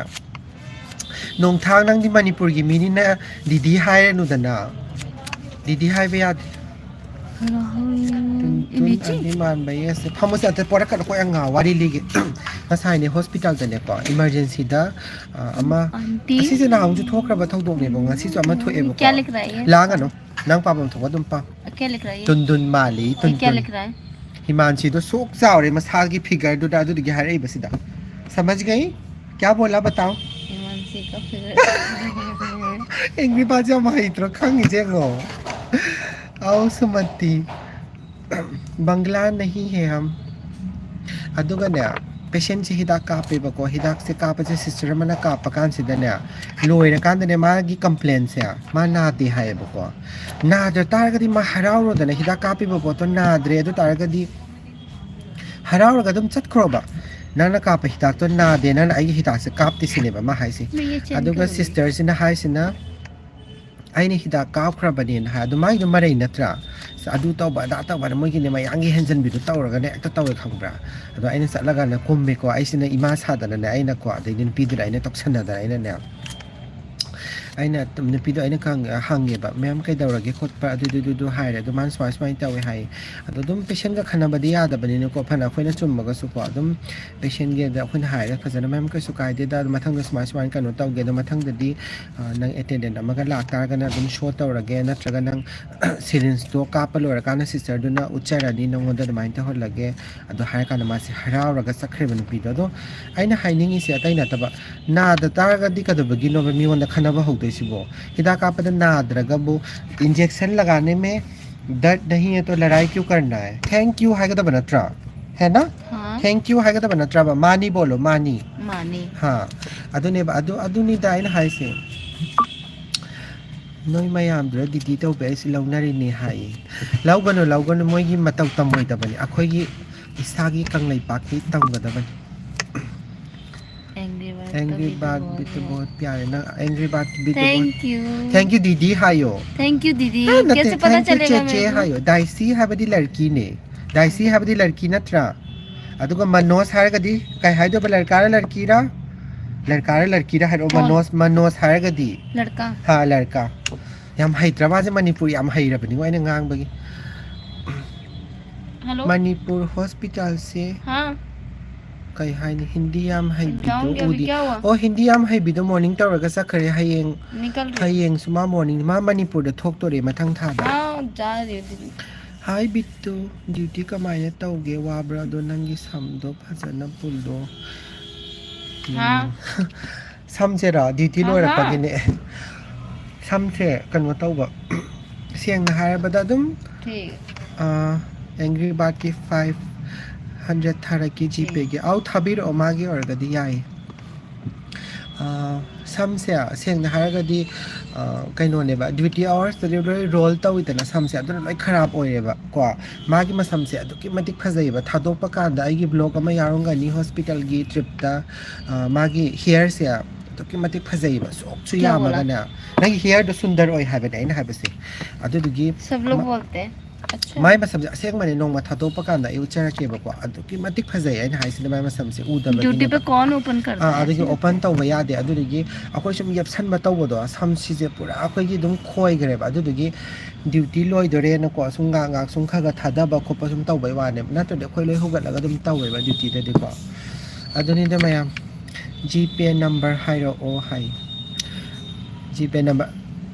ꯅꯣꯡꯊꯥꯡ, ꯅꯪꯗꯤ ꯃꯅꯤꯄꯨꯔꯒꯤ ꯃꯤꯅꯤꯅ ꯗꯤꯗꯤ ꯍꯥꯏꯔꯅꯨꯗꯅ꯫ ꯗꯤꯗꯤ ꯍꯥꯏꯕ ꯌꯥꯗꯦ꯫ ꯇꯨꯟ, ꯇꯨꯟ, ꯏꯕꯤꯆꯤ? ꯑꯗꯤ ꯃꯥꯟꯕ ꯌꯦꯁꯦ꯫ ꯐꯝꯃꯨꯁꯦ, ꯑꯝꯇ ꯄꯣꯔꯛꯀꯅꯨꯀꯣ, ꯌꯥꯝ ꯉꯥꯎ꯫ ꯋꯥꯔꯤ ꯂꯤꯒꯦ꯫ ꯉꯁꯥꯏꯅꯦ, hospital-ꯗꯅꯦꯀꯣ, emergency-ꯗ, ꯑ, ꯑꯃ, ꯑꯟꯇꯤ? ꯑꯁꯤꯁꯦ ꯅꯍꯥꯟꯃꯨꯛꯁꯨ ꯊꯣꯛꯈ꯭ꯔꯕ ꯊꯧꯗꯣꯛꯅꯦꯕ, ꯉꯁꯤꯁꯨ ꯑꯃ ꯊꯣꯛꯑꯦꯕꯀꯣ꯫ ꯀꯌꯥ ꯂꯤꯛ ꯔꯍꯤ ꯍꯦ? ꯂꯥꯡꯒꯅꯨ, ꯅꯪ ꯄꯥꯐꯝ ꯊꯣꯛꯄ ꯑꯗꯨꯝ ꯄꯥꯎ꯫ ꯀꯌꯥ ꯂꯤꯛ ꯔꯍꯤ ꯍꯦ? ꯇꯨꯟꯗꯨꯟ ꯃꯥꯜꯂꯤ, ꯌꯦ ꯀꯌꯥ ꯇꯨꯟꯗꯨꯟ꯫ ꯂꯤꯛ ꯔꯍꯤ ꯍꯦ? ꯍꯤꯃꯥꯟꯁꯤꯗꯣ ꯁꯨꯛ ꯆꯥꯎꯔꯦ ꯃꯁꯥꯒꯤ figure-ꯗꯨꯗ, ꯑꯗꯨꯗꯨꯒꯤ ꯍꯥꯏꯔꯛꯏꯕꯁꯤꯗ꯫ ꯁꯃꯖ ꯒꯏ? ꯀꯌꯥ ꯕꯣꯂꯥ ꯕꯇꯥꯎ? ꯍꯤꯃꯥꯟꯁꯤ ꯀ figure꯫ Angry Birds ꯌꯥꯝ ꯍꯩꯇ꯭ꯔꯣ ꯈꯪꯉꯤꯁꯦ ꯌꯦꯡꯉꯣ꯫ ꯑꯧ ꯁꯨꯃꯇꯤ꯫ ꯕꯪꯒ꯭ꯂꯥ ꯅꯍꯤ ꯍꯦ ꯍꯝ꯫ ꯑꯗꯨꯒꯅꯦ, patient-ꯁꯦ ꯍꯤꯗꯥꯛ ꯀꯥꯞꯄꯦꯕꯀꯣ, ꯍꯤꯗꯥꯛꯁꯦ ꯀꯥꯞꯄꯁꯦ sister ꯑꯃꯅ ꯀꯥꯞꯄ ꯀꯥꯟꯁꯤꯗꯅꯦ, ꯂꯣꯏꯔꯀꯥꯟꯗꯅꯦ ꯃꯥꯒꯤ complain-ꯁꯦ, ꯃꯥ ꯅꯥꯗꯦ ꯍꯥꯏꯌꯦꯕꯀꯣ꯫ ꯅꯥꯗ ꯇꯥꯔꯒꯗꯤ ꯃꯥ ꯍꯔꯥꯎꯔꯣꯗꯅ, ꯍꯤꯗꯥꯛ ꯀꯥꯞꯄꯤꯕ ꯄꯣꯠꯇꯣ ꯅꯥꯗ꯭ꯔꯦ, ꯑꯗꯨ ꯇꯥꯔꯒꯗꯤ ꯍꯔꯥꯎꯔꯒ ꯑꯗꯨꯝ ꯆꯠꯈ꯭ꯔꯣꯕ꯫ ꯅꯪꯅ ꯀꯥꯞꯄ ꯍꯤꯗꯥꯛꯇꯣ ꯅꯥꯗꯦ, ꯅꯪꯅ ꯑꯩꯒꯤ ꯍꯤꯗꯥꯛꯁꯦ ꯀꯥꯞꯇꯦ ꯁꯤꯅꯦꯕ ꯃꯥ ꯍꯥꯏꯁꯦ꯫ ꯃꯌꯦꯛ ꯆꯦꯟꯒꯗꯕꯅꯤ꯫ ꯑꯗꯨꯒ sister-ꯁꯤꯅ ꯍꯥꯏꯁꯤꯅ, "ꯑꯩꯅ ꯍꯤꯗꯥꯛ ꯀꯥꯞꯈ꯭ꯔꯕꯅꯦꯅ" ꯍꯥꯏ꯫ ꯑꯗꯨ ꯃꯥꯒꯤꯗꯣ ꯃꯔꯩ ꯅꯠꯇ꯭ꯔꯥ? ꯑꯁ, ꯑꯗꯨ ꯇꯧꯕ, ꯑꯗꯥ ꯇꯧꯕꯅ ꯃꯣꯏꯒꯤꯅꯦ ꯃꯌꯥꯡꯒꯤ ꯍꯦꯟꯖꯟꯕꯤꯗꯣ ꯇꯧꯔꯒꯅꯦ ꯍꯦꯛꯇ ꯇꯧꯋꯦ ꯈꯪꯕ꯭ꯔꯥ? ꯑꯗꯣ ꯑꯩꯅ ꯆꯠꯂꯒꯅꯦ ꯀꯨꯝꯃꯦꯀꯣ꯫ ꯑꯩꯁꯤꯅ ꯏꯃꯥ ꯁꯥꯗꯅꯅꯦ, ꯑꯩꯅꯀꯣ, ꯑꯗꯩꯗꯤ ꯅꯨꯄꯤꯗꯨꯗ ꯑꯩꯅ ꯇꯧꯁꯟꯅꯗꯅ ꯑꯩꯅꯅꯦ, ꯑꯩꯅ ꯅꯨꯄꯤꯗꯣ ꯑꯩꯅ ꯀꯪ-, ꯍꯪꯉꯦꯕ, "ꯃꯦꯝ ꯀꯩꯗꯧꯔꯒꯦ ꯈꯣꯠꯄ?" ꯑꯗꯨꯗꯨꯗꯨꯗꯨ ꯍꯥꯏꯔꯦ꯫ ꯑꯗꯨ ꯃꯥꯅ ꯁꯨꯃꯥꯏ ꯁꯨꯃꯥꯏꯅ ꯇꯧꯋꯦ ꯍꯥꯏ꯫ ꯑꯗꯣ ꯑꯗꯨꯝ patient-ꯀ ꯈꯟꯅꯕꯗꯤ ꯌꯥꯗꯕꯅꯤꯅꯀꯣ, ꯐꯅ ꯑꯩꯈꯣꯏꯅ ꯆꯨꯝꯃꯒꯁꯨꯀꯣ, ꯑꯗꯨꯝ patient-ꯀꯤꯗ ꯑꯩꯈꯣꯏꯅ ꯍꯥꯏꯔꯦ ꯐꯖꯅ, "ꯃꯦꯝ ꯀꯩꯁꯨ ꯀꯥꯏꯗꯦꯗ, ꯑꯗꯣ ꯃꯊꯪꯗ ꯁꯨꯃꯥꯏ ꯁꯨꯃꯥꯏꯅ ꯀꯩꯅꯣ ꯇꯧꯒꯦ, ꯑꯗꯣ ꯃꯊꯪꯗꯗꯤ, ꯑ, ꯅꯪ attendant ꯑꯃꯒ ꯂꯥꯛꯇꯥꯔꯒꯅ ꯑꯗꯨꯝ show ꯇꯧꯔꯒꯦ, ꯅꯠꯇ꯭ꯔꯒ ꯅꯪ syringe-ꯇꯣ ꯀꯥꯞꯄ ꯂꯣꯏꯔꯀꯥꯟꯗ sister-ꯗꯨꯅ ꯎꯠꯆꯔꯅꯤ ꯅꯪꯉꯣꯟꯗ, ꯑꯗꯨꯃꯥꯏꯅ ꯇꯧꯍꯜꯂꯒꯦ"꯫ ꯑꯗꯣ ꯍꯥꯏꯔꯀꯥꯟꯗ ꯃꯥꯁꯦ ꯍꯔꯥꯎꯔꯒ ꯆꯠꯈ꯭ꯔꯦꯕ ꯅꯨꯄꯤꯗꯣ꯫ ꯑꯗꯣ ꯑꯩꯅ ꯍꯥꯏꯅꯤꯡꯉꯤꯁꯦ ꯑꯇꯩ ꯅꯠꯇꯕ, ꯅꯥꯗ ꯇꯥꯔꯒꯗꯤ ꯀꯩꯗꯧꯕꯒꯤꯅꯣꯕ ꯃꯤꯉꯣꯟꯗ ꯈꯟꯅꯕ ꯍꯧꯗꯣꯏꯁꯤꯕꯣ? ꯍꯤꯗꯥꯛ ꯀꯥꯞꯄꯗ ꯅꯥꯗ꯭ꯔꯒꯕꯨ, "injection लगाने में दर्द नहीं है तो लड़ाई क्यों करना है?" Thank you ꯍꯥꯏꯒꯗꯕ ꯅꯠꯇ꯭ꯔꯥ? ꯍꯦ ꯅ? ꯍꯥ? Thank you ꯍꯥꯏꯒꯗꯕ ꯅꯠꯇ꯭ꯔꯕ? ꯃꯥꯅꯤ ꯕꯣꯂꯣ, ꯃꯥꯅꯤ꯫ ꯃꯥꯅꯤ꯫ ꯍꯥ, ꯑꯗꯨꯅꯦꯕ, ꯑꯗꯨ, ꯑꯗꯨꯅꯤꯗ ꯑꯩꯅ ꯍꯥꯏꯁꯦ꯫ ꯅꯣꯏ ꯃꯌꯥꯝꯗꯨꯅ ꯗꯤꯗꯤ ꯇꯧꯕ ꯑꯩꯁꯤ ꯂꯧꯅꯔꯤꯅꯤ ꯍꯥꯏꯌꯦ꯫ ꯂꯧꯒꯅꯨ, ꯂꯧꯒꯅꯨ, ꯃꯣꯏꯒꯤ ꯃꯇꯧ ꯇꯝꯃꯣꯏꯗꯕꯅꯤ, ꯑꯩꯈꯣꯏꯒꯤ ꯏꯁꯥꯒꯤ ꯀꯪꯂꯩꯄꯥꯛꯀꯤ ꯇꯝꯒꯗꯕꯅꯤ꯫ Angry Bird भी तो बहुत प्यारे ना। Angry Bird भी तो बहुत Thank you. Thank you दीदी ꯍꯥꯏꯌꯣ꯫ Thank you दीदी। हाँ, नꯠꯇꯦ, कैसे पता thank you चलेगा ꯆꯦꯆꯦ मेरे को? ꯍꯥꯏꯌꯣ꯫ Dicey ꯍꯥꯏꯕꯗꯤ ꯂꯔꯀꯤꯅꯦ꯫ Dicey ꯍꯥꯏꯕꯗꯤ ꯂꯔꯀꯤ ꯅꯠꯇ꯭ꯔꯥ? ꯑꯗꯨꯒ ꯃꯅꯣꯖ ꯍꯥꯏꯔꯒꯗꯤ ꯀꯩ ꯍꯥꯏꯗꯣꯏꯕ? ꯂꯔꯀꯥꯔ ꯂꯔꯀꯤꯔꯥ? ꯂꯔꯀꯥꯔ ꯂꯔꯀꯤꯔꯥ ꯍꯥꯏꯔꯛꯑꯣ꯫ ꯀꯣꯟ? ꯃꯅꯣꯖ, ꯃꯅꯣꯖ ꯍꯥꯏꯔꯒꯗꯤ लड़का। ꯍꯥ, ꯂꯔꯀꯥ꯫ ꯌꯥꯝ ꯍꯩꯇ꯭ꯔꯥ ꯃꯥꯁꯦ? ꯃꯅꯤꯄꯨꯔꯤ ꯌꯥꯝ ꯍꯩꯔꯕꯅꯤꯉꯣ ꯑꯩꯅ ꯉꯥꯡꯕꯒꯤ꯫ हेलो। ꯃꯅꯤꯄꯨꯔ ꯍꯣꯁꯄꯤꯇꯥꯜꯁꯦ हाँ। ꯀꯩ ꯍꯥꯏꯅꯤ? ꯍꯤꯟꯗꯤ ꯌꯥꯝ ꯍꯩꯕꯤꯗꯣ जाऊंगी अभी। ꯎꯗꯤ꯫ क्या हुआ? ꯑꯣ, ꯍꯤꯟꯗꯤ ꯌꯥꯝ ꯍꯩꯕꯤꯗꯣ morning ꯇꯧꯔꯒ ꯆꯠꯈ꯭ꯔꯦ꯫ ꯍꯌꯦꯡ निकल रही। ꯍꯌꯦꯡꯁꯨ ꯃꯥ morning, ꯃꯥ ꯃꯅꯤꯄꯨꯔꯗ ꯊꯣꯛꯇꯣꯔꯦ ꯃꯊꯪ ꯊꯥꯗ꯫ हाँ, जा रही हूँ दीदी। ꯍꯥꯏ ꯕꯤꯠꯇꯨ, duty ꯀꯃꯥꯏꯅ ꯇꯧꯒꯦ? ꯋꯥꯕ꯭ꯔꯥ? ꯑꯗꯣ ꯅꯪꯒꯤ ꯁꯝꯗꯣ ꯐꯖꯅ ꯄꯨꯜꯂꯣ꯫ ꯍꯥ? ꯁꯝꯁꯦꯔꯣ? Duty ꯑꯍꯥ꯫ ꯂꯣꯏꯔꯛꯄꯒꯤꯅꯦ꯫ ꯁꯝꯁꯦ ꯀꯩꯅꯣ ꯇꯧꯕ, ꯁꯦꯡꯅ ꯍꯥꯏꯔꯕꯗ ꯑꯗꯨꯝ ठीक। ꯑꯦꯡꯒ꯭ꯔꯤ ꯕꯥꯔꯠꯀꯤ ꯐꯥꯏꯚ ꯍꯟꯗ꯭ꯔꯦꯠ ꯊꯥꯔꯛꯀꯦ ꯖꯤꯄꯦꯒꯤ꯫ ꯑꯧ, ꯊꯥꯕꯤꯔꯛꯑꯣ, ꯃꯥꯒꯤ ꯑꯣꯏꯔꯒꯗꯤ ꯌꯥꯏ꯫ ꯑ, ꯁꯝꯁꯦ ꯁꯦꯡꯅ ꯍꯥꯏꯔꯒꯗꯤ, ꯑ, ꯀꯩꯅꯣꯅꯦꯕ, duty hours ꯇꯗꯤ ꯂꯣꯏ roll ꯇꯧꯋꯤꯗꯅ ꯁꯝꯁꯦ, ꯑꯗꯨꯅ ꯂꯣꯏ ꯈꯔꯥꯞ ꯑꯣꯏꯔꯦꯕ ꯀꯣ꯫ ꯃꯥꯒꯤ ꯃꯁꯝꯁꯦ ꯑꯗꯨꯛꯀꯤ ꯃꯇꯤꯛ ꯐꯖꯩꯌꯦꯕ꯫ ꯊꯥꯗꯣꯛꯄ ꯀꯥꯟꯗ ꯑꯩꯒꯤ vlog ꯑꯃ ꯌꯥꯎꯔꯝꯒꯅꯤ hospitalꯒꯤ tripꯇ꯫ ꯑ, ꯃꯥꯒꯤ hairꯁꯦ ꯑꯗꯨꯛꯀꯤ ꯃꯇꯤꯛ ꯐꯖꯩꯌꯦꯕ, ꯁꯣꯛꯁꯨ क्या बोला? ꯌꯥꯝꯃꯒꯅꯦ꯫ ꯅꯪꯒꯤ hairꯗꯣ ꯁꯨꯟꯗꯔ ꯑꯣꯏ ꯍꯥꯏꯕꯅꯦ ꯑꯩꯅ ꯍꯥꯏꯕꯁꯦ꯫ ꯑꯗꯨꯗꯨꯒꯤ सब लोग मा- बोलते हैं। अच्छा। ꯃꯥꯏ ꯃꯁꯝꯁꯦ ꯑꯁꯦꯡꯕꯅꯦ, ꯅꯣꯡꯃ ꯊꯥꯗꯣꯛꯄ ꯀꯥꯟꯗ ꯑꯩ ꯎꯠꯆꯔꯛꯀꯦꯕꯀꯣ꯫ ꯑꯗꯨꯛꯀꯤ ꯃꯇꯤꯛ ꯐꯖꯩ, ꯑꯩꯅ ꯍꯥꯏꯁꯤꯅ ꯃꯥꯏ ꯃꯁꯝꯁꯦ ꯎꯗꯕꯒꯤꯅꯦꯕ꯫ Duty पे कौन open करता ꯑꯥ, है ꯑꯗꯨꯒꯤ ऐसे? Open ꯇꯧꯕ ꯌꯥꯗꯦ꯫ ꯑꯗꯨꯗꯨꯒꯤ ꯑꯩꯈꯣꯏ ꯁꯨꯝ ꯌꯦꯞꯁꯟꯕ ꯇꯧꯕꯗꯣ, ꯁꯝꯁꯤꯁꯦ ꯄꯨꯔꯥ ꯑꯩꯈꯣꯏꯒꯤ ꯑꯗꯨꯝ ꯈꯣꯏꯈ꯭ꯔꯦꯕ꯫ ꯑꯗꯨꯗꯨꯒꯤ duty ꯂꯣꯏꯗꯣꯔꯦꯅꯀꯣ, ꯁꯨꯝ ꯉꯥꯏꯍꯥꯛ ꯉꯥꯏꯍꯥꯛ ꯁꯨꯝ ꯈꯔ ꯈꯔ ꯊꯥꯗꯕ ꯈꯣꯠꯄ ꯁꯨꯝ ꯇꯧꯕꯩ ꯋꯥꯅꯦꯕ, ꯅꯠꯇ꯭ꯔꯗꯤ ꯑꯩꯈꯣꯏ ꯂꯣꯏ ꯍꯧꯒꯠꯂꯒ ꯑꯗꯨꯝ ꯇꯧꯋꯦꯕ dutyꯗꯗꯤꯀꯣ꯫ ꯑꯗꯨꯅꯤꯗ ꯃꯌꯥꯝ, GPay number ꯍꯥꯏꯔꯛꯑꯣ ꯍꯥꯏ꯫ GPay number,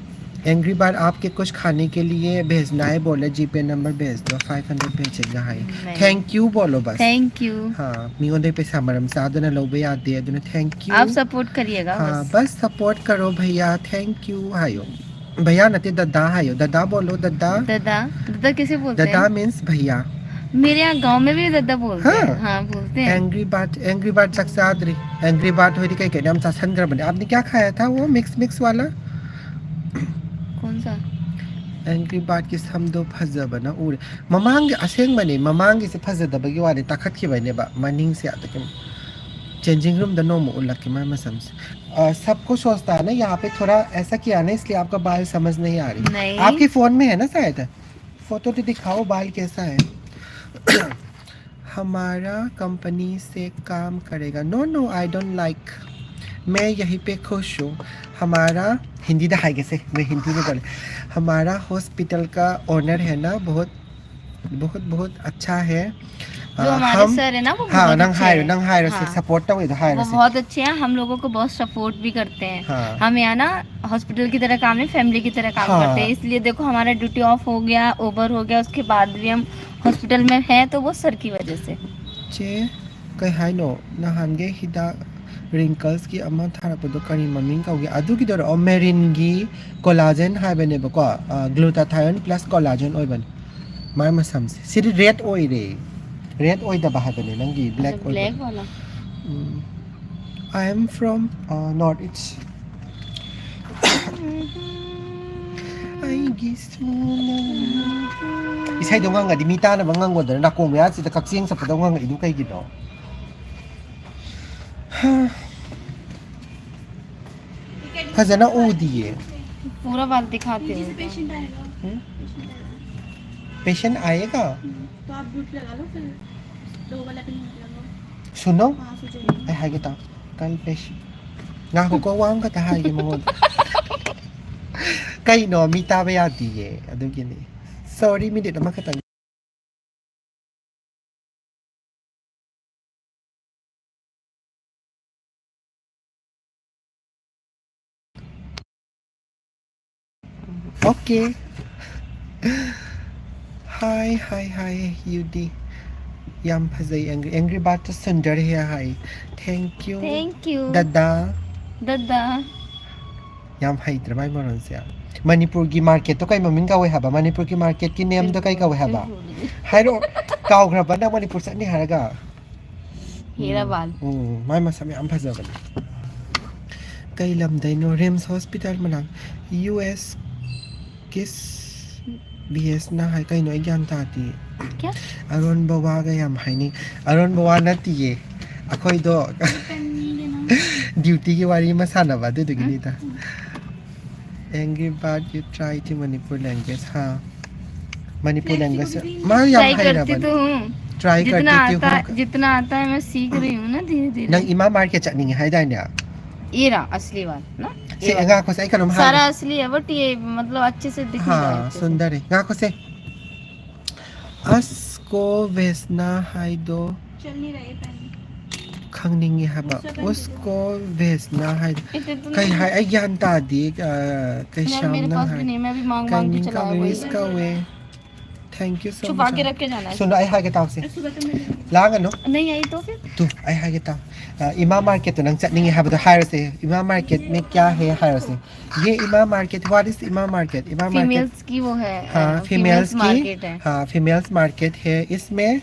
एंग्री बर्ड आपके कुछ खाने के लिए भेजना है बोले, GPay number भेज दो, five hundred भेजेगा ꯍꯥꯏ꯫ नहीं। Thank you बोलो बस। Thank you। हाँ, ꯃꯤꯉꯣꯟꯗꯩ ꯄꯩꯁꯥ ꯃꯔꯝ ꯆꯥꯗꯅ ꯂꯧꯕ ꯌꯥꯗꯦ, ꯑꯗꯨꯅ thank you। आप support करिएगा हाँ, बस। बस support करो भैया, thank you ꯍꯥꯏꯌꯣ꯫ भैया ꯅꯠꯇꯦ, दादा ꯍꯥꯏꯌꯣ। दादा बोलो, दादा। दादा, दादा कैसे बोलते दादा हैं? Means भैया। मेरे यहाँ गांव में भी दादा बोलते हैं। हाँ। हाँ, बोलते हैं। एंग्री बर्ड, एंग्री बर्ड ꯆꯥꯛ ꯆꯥꯗ꯭ꯔꯤ꯫ Angry Bird ꯍꯣꯏꯗꯤ ꯀꯩ ꯀꯩꯅꯣ ꯌꯥꯝ ꯆꯥꯁꯟꯈ꯭ꯔꯕꯅꯦ꯫ आपने क्या खाया था वो mix mix वाला? कौन सा? Angry Birdꯀꯤ ꯁꯝꯗꯣ ꯐꯖꯕꯅ ꯎꯔꯦ꯫ ꯃꯃꯥꯡꯒꯤ ꯑꯁꯦꯡꯕꯅꯦ, ꯃꯃꯥꯡꯒꯤꯁꯦ ꯐꯖꯗꯕꯒꯤ ꯋꯥꯅꯤ, ꯇꯥꯈꯠꯈꯤꯕꯅꯦꯕ ꯃꯅꯤꯡꯁꯦ꯫ ꯑꯗꯨꯒꯤ चेंजिंग रूम द नोम उलट के मैं समझ। सबको सोचता है ना, यहाँ पे थोड़ा ऐसा किया ना, इसलिए आपका बाल समझ नहीं आ रही। नहीं। आपके फोन में है ना शायद। फोटो तो दिखाओ, बाल कैसा है। हमारा कंपनी से काम करेगा। No, no, I don't like। मैं यहीं पे खुश हूँ। हमारा, हिंदी द हाई कैसे, मैं हिंदी में बोले। हमारा हॉस्पिटल का ओनर है ना, बहुत बहुत बहुत अच्छा है। जो हमारे हम, सर है ना, वो हाँ, बहुत अच्छे हैं। नंग हायर, नंग हायर से हाँ। सपोर्ट तो इधर हायर वो से। बहुत अच्छे हैं, हम लोगों को बहुत सपोर्ट भी करते हैं। हाँ। हम यहाँ ना हॉस्पिटल की तरह काम नहीं, फैमिली की तरह काम हाँ। करते हैं, इसलिए देखो हमारा ड्यूटी ऑफ हो गया, ओवर हो गया, उसके बाद भी हम हॉस्पिटल में हैं तो वो सर की वजह से। चे, कई हाई नो, नहान गे हिदा रिंकल्स की अमा थारा पदो करी ममिंग का हो गया। अदु की दर, और मेरिन गी कोलाजन हाई बने बको, ग्लूटाथायोन प्लस कोलाजन ओई बने। ꯃꯥꯏ ꯃꯁꯝꯁꯦ꯫ ꯁꯤꯗꯤ ꯔꯦꯗ ꯑꯣꯏꯔꯦ꯫ ꯔꯦꯗ ꯑꯣꯏꯗꯕ ꯍꯥꯏꯕꯅꯦ, ꯅꯪꯒꯤ ꯕ꯭ꯂꯦꯛ ꯑꯣꯏꯕ꯫ Black Wallah. Um. I am from, uh, North East꯫ ꯑꯩꯒꯤꯁꯨ ꯅꯪ꯫ ꯏꯁꯩꯗꯣ ꯉꯪꯉꯗꯤ ꯃꯤ ꯇꯥꯅꯕ ꯉꯪꯉꯣꯗꯅ, ꯅꯥꯀꯣꯡ ꯃꯌꯥꯁꯤꯗ ꯀꯛꯆꯦꯡ ꯆꯠꯄꯗꯧ ꯉꯪꯉꯛꯏꯗꯨ ꯀꯩꯒꯤꯅꯣ? ꯐꯖꯅ ꯎꯗꯤꯌꯦ꯫ पूरा बाल दिखाते हैं। पेशेंट आएगा। हम्म? पेशेंट आएगा। पेशेंट आएगा? हम्म, तो आप ड्यूटी लगा लो फिर, दो वाला पे नहीं लगाओ। सुनो, हाँ, सुजय। ꯑꯩ ꯍꯥꯏꯒꯦ ꯇꯥꯎ꯫ ꯀꯜ ꯄꯦꯁꯦꯟ꯫ ꯉꯥꯏꯈꯣꯀꯣ, ꯋꯥ ꯑꯃꯈꯛꯇ ꯍꯥꯏꯒꯦ ꯃꯉꯣꯟꯗ꯫ ꯀꯩꯅꯣ, ꯃꯤ ꯇꯥꯕ ꯌꯥꯗꯤꯌꯦ, ꯑꯗꯨꯒꯤꯅꯤ꯫ ꯁꯣꯔꯤ, ꯃꯤꯅꯤꯠ ꯑꯃꯈꯛꯇꯪ꯫ Okay. Hi, hi, hi, ꯌꯨꯗꯤ꯫ ꯌꯥꯝ ꯐꯖꯩ, Angry, Angry Bird ꯁꯨꯟꯗꯔ ꯍꯦ ꯍꯥꯏ꯫ Thank you. Thank you. ꯗꯗꯥ꯫ ꯗꯗꯥ꯫ ꯌꯥꯝ ꯍꯩꯇ꯭ꯔ ꯃꯥꯏ ꯃꯔꯣꯟꯁꯦ꯫ ꯃꯅꯤꯄꯨꯔꯒꯤ ꯃꯥꯔꯀꯦꯠꯇꯣ ꯀꯩ ꯃꯃꯤꯡ ꯀꯧꯋꯦ ꯍꯥꯏꯕ? ꯃꯅꯤꯄꯨꯔꯒꯤ ꯃꯥꯔꯀꯦꯠꯀꯤ ꯅꯦꯝꯗꯣ ꯀꯩ ꯀꯧꯋꯦ ꯍꯥꯏꯕ? ꯍꯥꯏꯔꯛꯑꯣ꯫ ꯀꯥꯎꯈ꯭ꯔꯕ ꯅꯪ ꯃꯅꯤꯄꯨꯔ ꯆꯠꯅꯤ ꯍꯥꯏꯔꯒ? ꯍꯤꯔꯥꯕꯥꯟ꯫ ꯎꯝ, ꯃꯥꯏ ꯃꯁꯝ ꯌꯥꯝ ꯐꯖꯕꯅꯦ꯫ ꯀꯩ ꯂꯝꯗꯩꯅꯣ? ꯔꯤꯝꯁ ꯍꯣꯁꯄꯤꯇꯥꯜ ꯃꯅꯥꯛ꯫ ꯌꯨ ꯑꯦꯁ ꯀꯤꯁ ꯕꯤ ꯑꯦꯁꯅ ꯍꯥꯏ ꯀꯩꯅꯣ? ꯑꯩ ꯒ꯭ꯌꯥꯟ ꯇꯥꯗꯦ꯫ ꯀꯌꯥ? ꯑꯔꯣꯟꯕ ꯋꯥꯒ ꯌꯥꯝ ꯍꯥꯏꯅꯩ꯫ ꯑꯔꯣꯟꯕ ꯋꯥ ꯅꯠꯇꯤꯌꯦ꯫ ꯑꯩꯈꯣꯏꯗꯣ ꯗ꯭ꯌꯨꯇꯤꯒꯤ ꯋꯥꯔꯤ ꯑꯃ ꯁꯥꯟꯅꯕ ꯑꯗꯨꯗꯨꯒꯤꯅꯤꯗ꯫ Angry Bird, you try to Manipur language, ꯍꯥ? ꯃꯅꯤꯄꯨꯔ ꯂꯦꯡꯒ꯭ꯋꯦꯖ ꯃꯥ ꯌꯥꯝ ꯍꯩꯔꯕꯅꯤ꯫ ꯇ꯭ꯔꯥꯏ ꯀꯔꯇꯤ ꯇꯨ ꯍꯨꯝ꯫ ꯖꯤꯇꯅꯥ ꯑꯥꯇꯥ ꯍꯩ꯫ ꯖꯤꯇꯅꯥ ꯑꯥꯇꯥ ꯍꯩ ꯃꯩ ꯁꯤꯈ ꯔꯍꯤ ꯍꯨꯝ ꯅ ꯙꯤꯔꯦ ꯙꯤꯔꯦ꯫ ꯅꯪ ꯏꯃꯥ ꯃꯥꯔꯀꯦꯠ ꯆꯠꯅꯤꯡꯉꯦ ꯍꯥꯏꯗꯥꯏꯅꯦ? ꯌꯦ ꯔꯍꯥ ꯑꯁꯂꯤ ꯋꯥꯂꯥ ꯅ꯫ ꯁꯦ, ꯉꯥꯏꯈꯣꯁꯦ, ꯑꯩ ꯀꯩꯅꯣꯝ ꯍꯥꯏꯒꯦ꯫ ꯁꯥꯔꯥ ꯑꯁꯂꯤ ꯍꯥꯏ ꯕꯠ ꯌꯦ ꯃꯇꯂꯕ ꯑꯆꯦ ꯁꯦ ꯗꯤꯈ ꯅꯍꯤ ꯔꯍꯥ ꯍꯥꯏ꯫ ꯁꯨꯟꯗꯔ ꯍꯦ꯫ ꯉꯥꯏꯈꯣꯁꯦ꯫ ꯑꯁ ꯀꯣ ꯚꯦꯖꯅꯥ ꯍꯥꯏꯗꯣ ꯈꯪꯅꯤꯡꯉꯤ ꯍꯥꯏꯕ꯫ ꯎꯁꯀꯣ ꯚꯦꯖꯅꯥ ꯍꯥꯏꯗꯣ ꯀꯩ ꯍꯥꯏ? ꯑꯩ ꯒ꯭ꯌꯥꯟ ꯇꯥꯗꯦ꯫ ꯑ, ꯀꯩ ꯁꯥꯝꯅ ꯍꯥꯏ? ꯀꯩ ꯃꯤꯡ ꯀꯧꯋꯦ? ꯏꯁ ꯀꯧꯋꯦ꯫ Thank you so much. ꯁꯨꯅꯣ, ꯑꯩ ꯍꯥꯏꯒꯦ ꯇꯥꯎꯁꯦ꯫ ꯂꯥꯡꯒꯅꯨ꯫ ꯇꯨ, ꯑꯩ ꯍꯥꯏꯒꯦ ꯇꯥꯎ꯫ ꯑ, ꯏꯃꯥ ꯃꯥꯔꯀꯦꯠꯇꯣ ꯅꯪ ꯆꯠꯅꯤꯡꯉꯦ ꯍꯥꯏꯕꯗꯣ ꯍꯥꯏꯔꯣꯁꯦ꯫ ꯏꯃꯥ ꯃꯥꯔꯀꯦꯠ ꯃꯦ ꯀꯌꯥ ꯍꯦ ꯍꯥꯏꯔꯣꯁꯦ꯫ ये इमा मार्केट, what is इमा मार्केट? इमा मार्केट। फीमेल्स की वो है, हाँ, अ, फीमेल्स फीमेल्स की, मार्केट है। हाँ, फीमेल्स मार्केट है। इसमें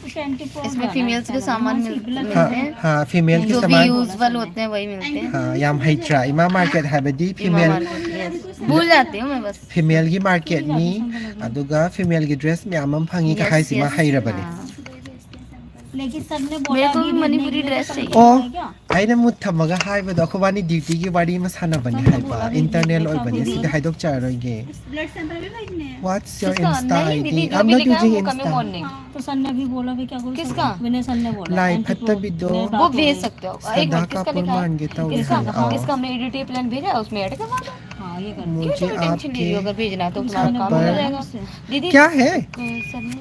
इसमें फीमेल्स के सामान मिल-, हाँ, मिलते हैं। हाँ, फीमेल के जो भी सामान। यूजुअल होते हैं, वही मिलते हैं। हाँ, ꯌꯥꯝ ꯍꯩꯇ꯭ꯔꯥ? ꯏꯃꯥ ꯃꯥꯔꯀꯦꯠ ꯍꯥꯏꯕꯗꯤ ꯏꯃꯥ ꯐꯤꯃꯦꯜ, ꯃꯥꯔꯀꯦꯠ, ꯌꯦꯁ꯫ भूल जाती हूँ मैं बस। ꯐꯤꯃꯦꯜꯒꯤ ꯃꯥꯔꯀꯦꯠꯅꯤ, ꯑꯗꯨꯒ ꯐꯤꯃꯦꯜꯒꯤ ꯗ꯭ꯔꯦꯁ ꯃꯌꯥꯝ ꯑꯃ ꯐꯪꯉꯤ ꯀ ꯌꯦꯁ, ꯍꯥꯏꯁꯤ ꯃꯥ ꯌꯦꯁ, ꯍꯩꯔꯕꯅꯤ꯫ हाँ। लेकिन सर ने बोला मेरे को भी अभी मणिपुरी गिरने के लिए ड्रेस चाहिए। ꯑꯣ, ꯑꯩꯅ ꯃꯨꯠ ꯊꯝꯃꯒ ꯍꯥꯏꯕꯗꯣ ꯑꯩꯈꯣꯏꯕꯥꯅꯤ ꯗ꯭ꯌꯨꯇꯤꯒꯤ ꯋꯥꯔꯤ ꯑꯃ ꯁꯥꯟꯅꯕꯅꯤ ꯍꯥꯏꯕ, ꯏꯟꯇꯔꯅꯦꯜ ꯑꯣꯏꯕꯅꯦ, ꯁꯤꯗ ꯍꯥꯏꯗꯣꯛꯆꯔꯔꯣꯏꯒꯦ꯫ What's your किसका? Insta नहीं दीदी, ID? जो I'm भी not लिखा है, using वो कमिंग Insta. मॉर्निंग। तो सर ने अभी बोला भी क्या बोल किसका? विनय सर ने बोला, विनय सर ने बोला। वो भेज सकते हो। एक मिनट, किसका लिखा है? किसका? किसका? हमने एडीटी प्लान भेजा है, उसमें ऐड करवा दो। हाँ, ये कर दो। क्यों तुम टेंशन ले रही हो? अगर भेजना है तो तुम्हारा काम हो जाएगा। दीदी, क्या है? सर ने,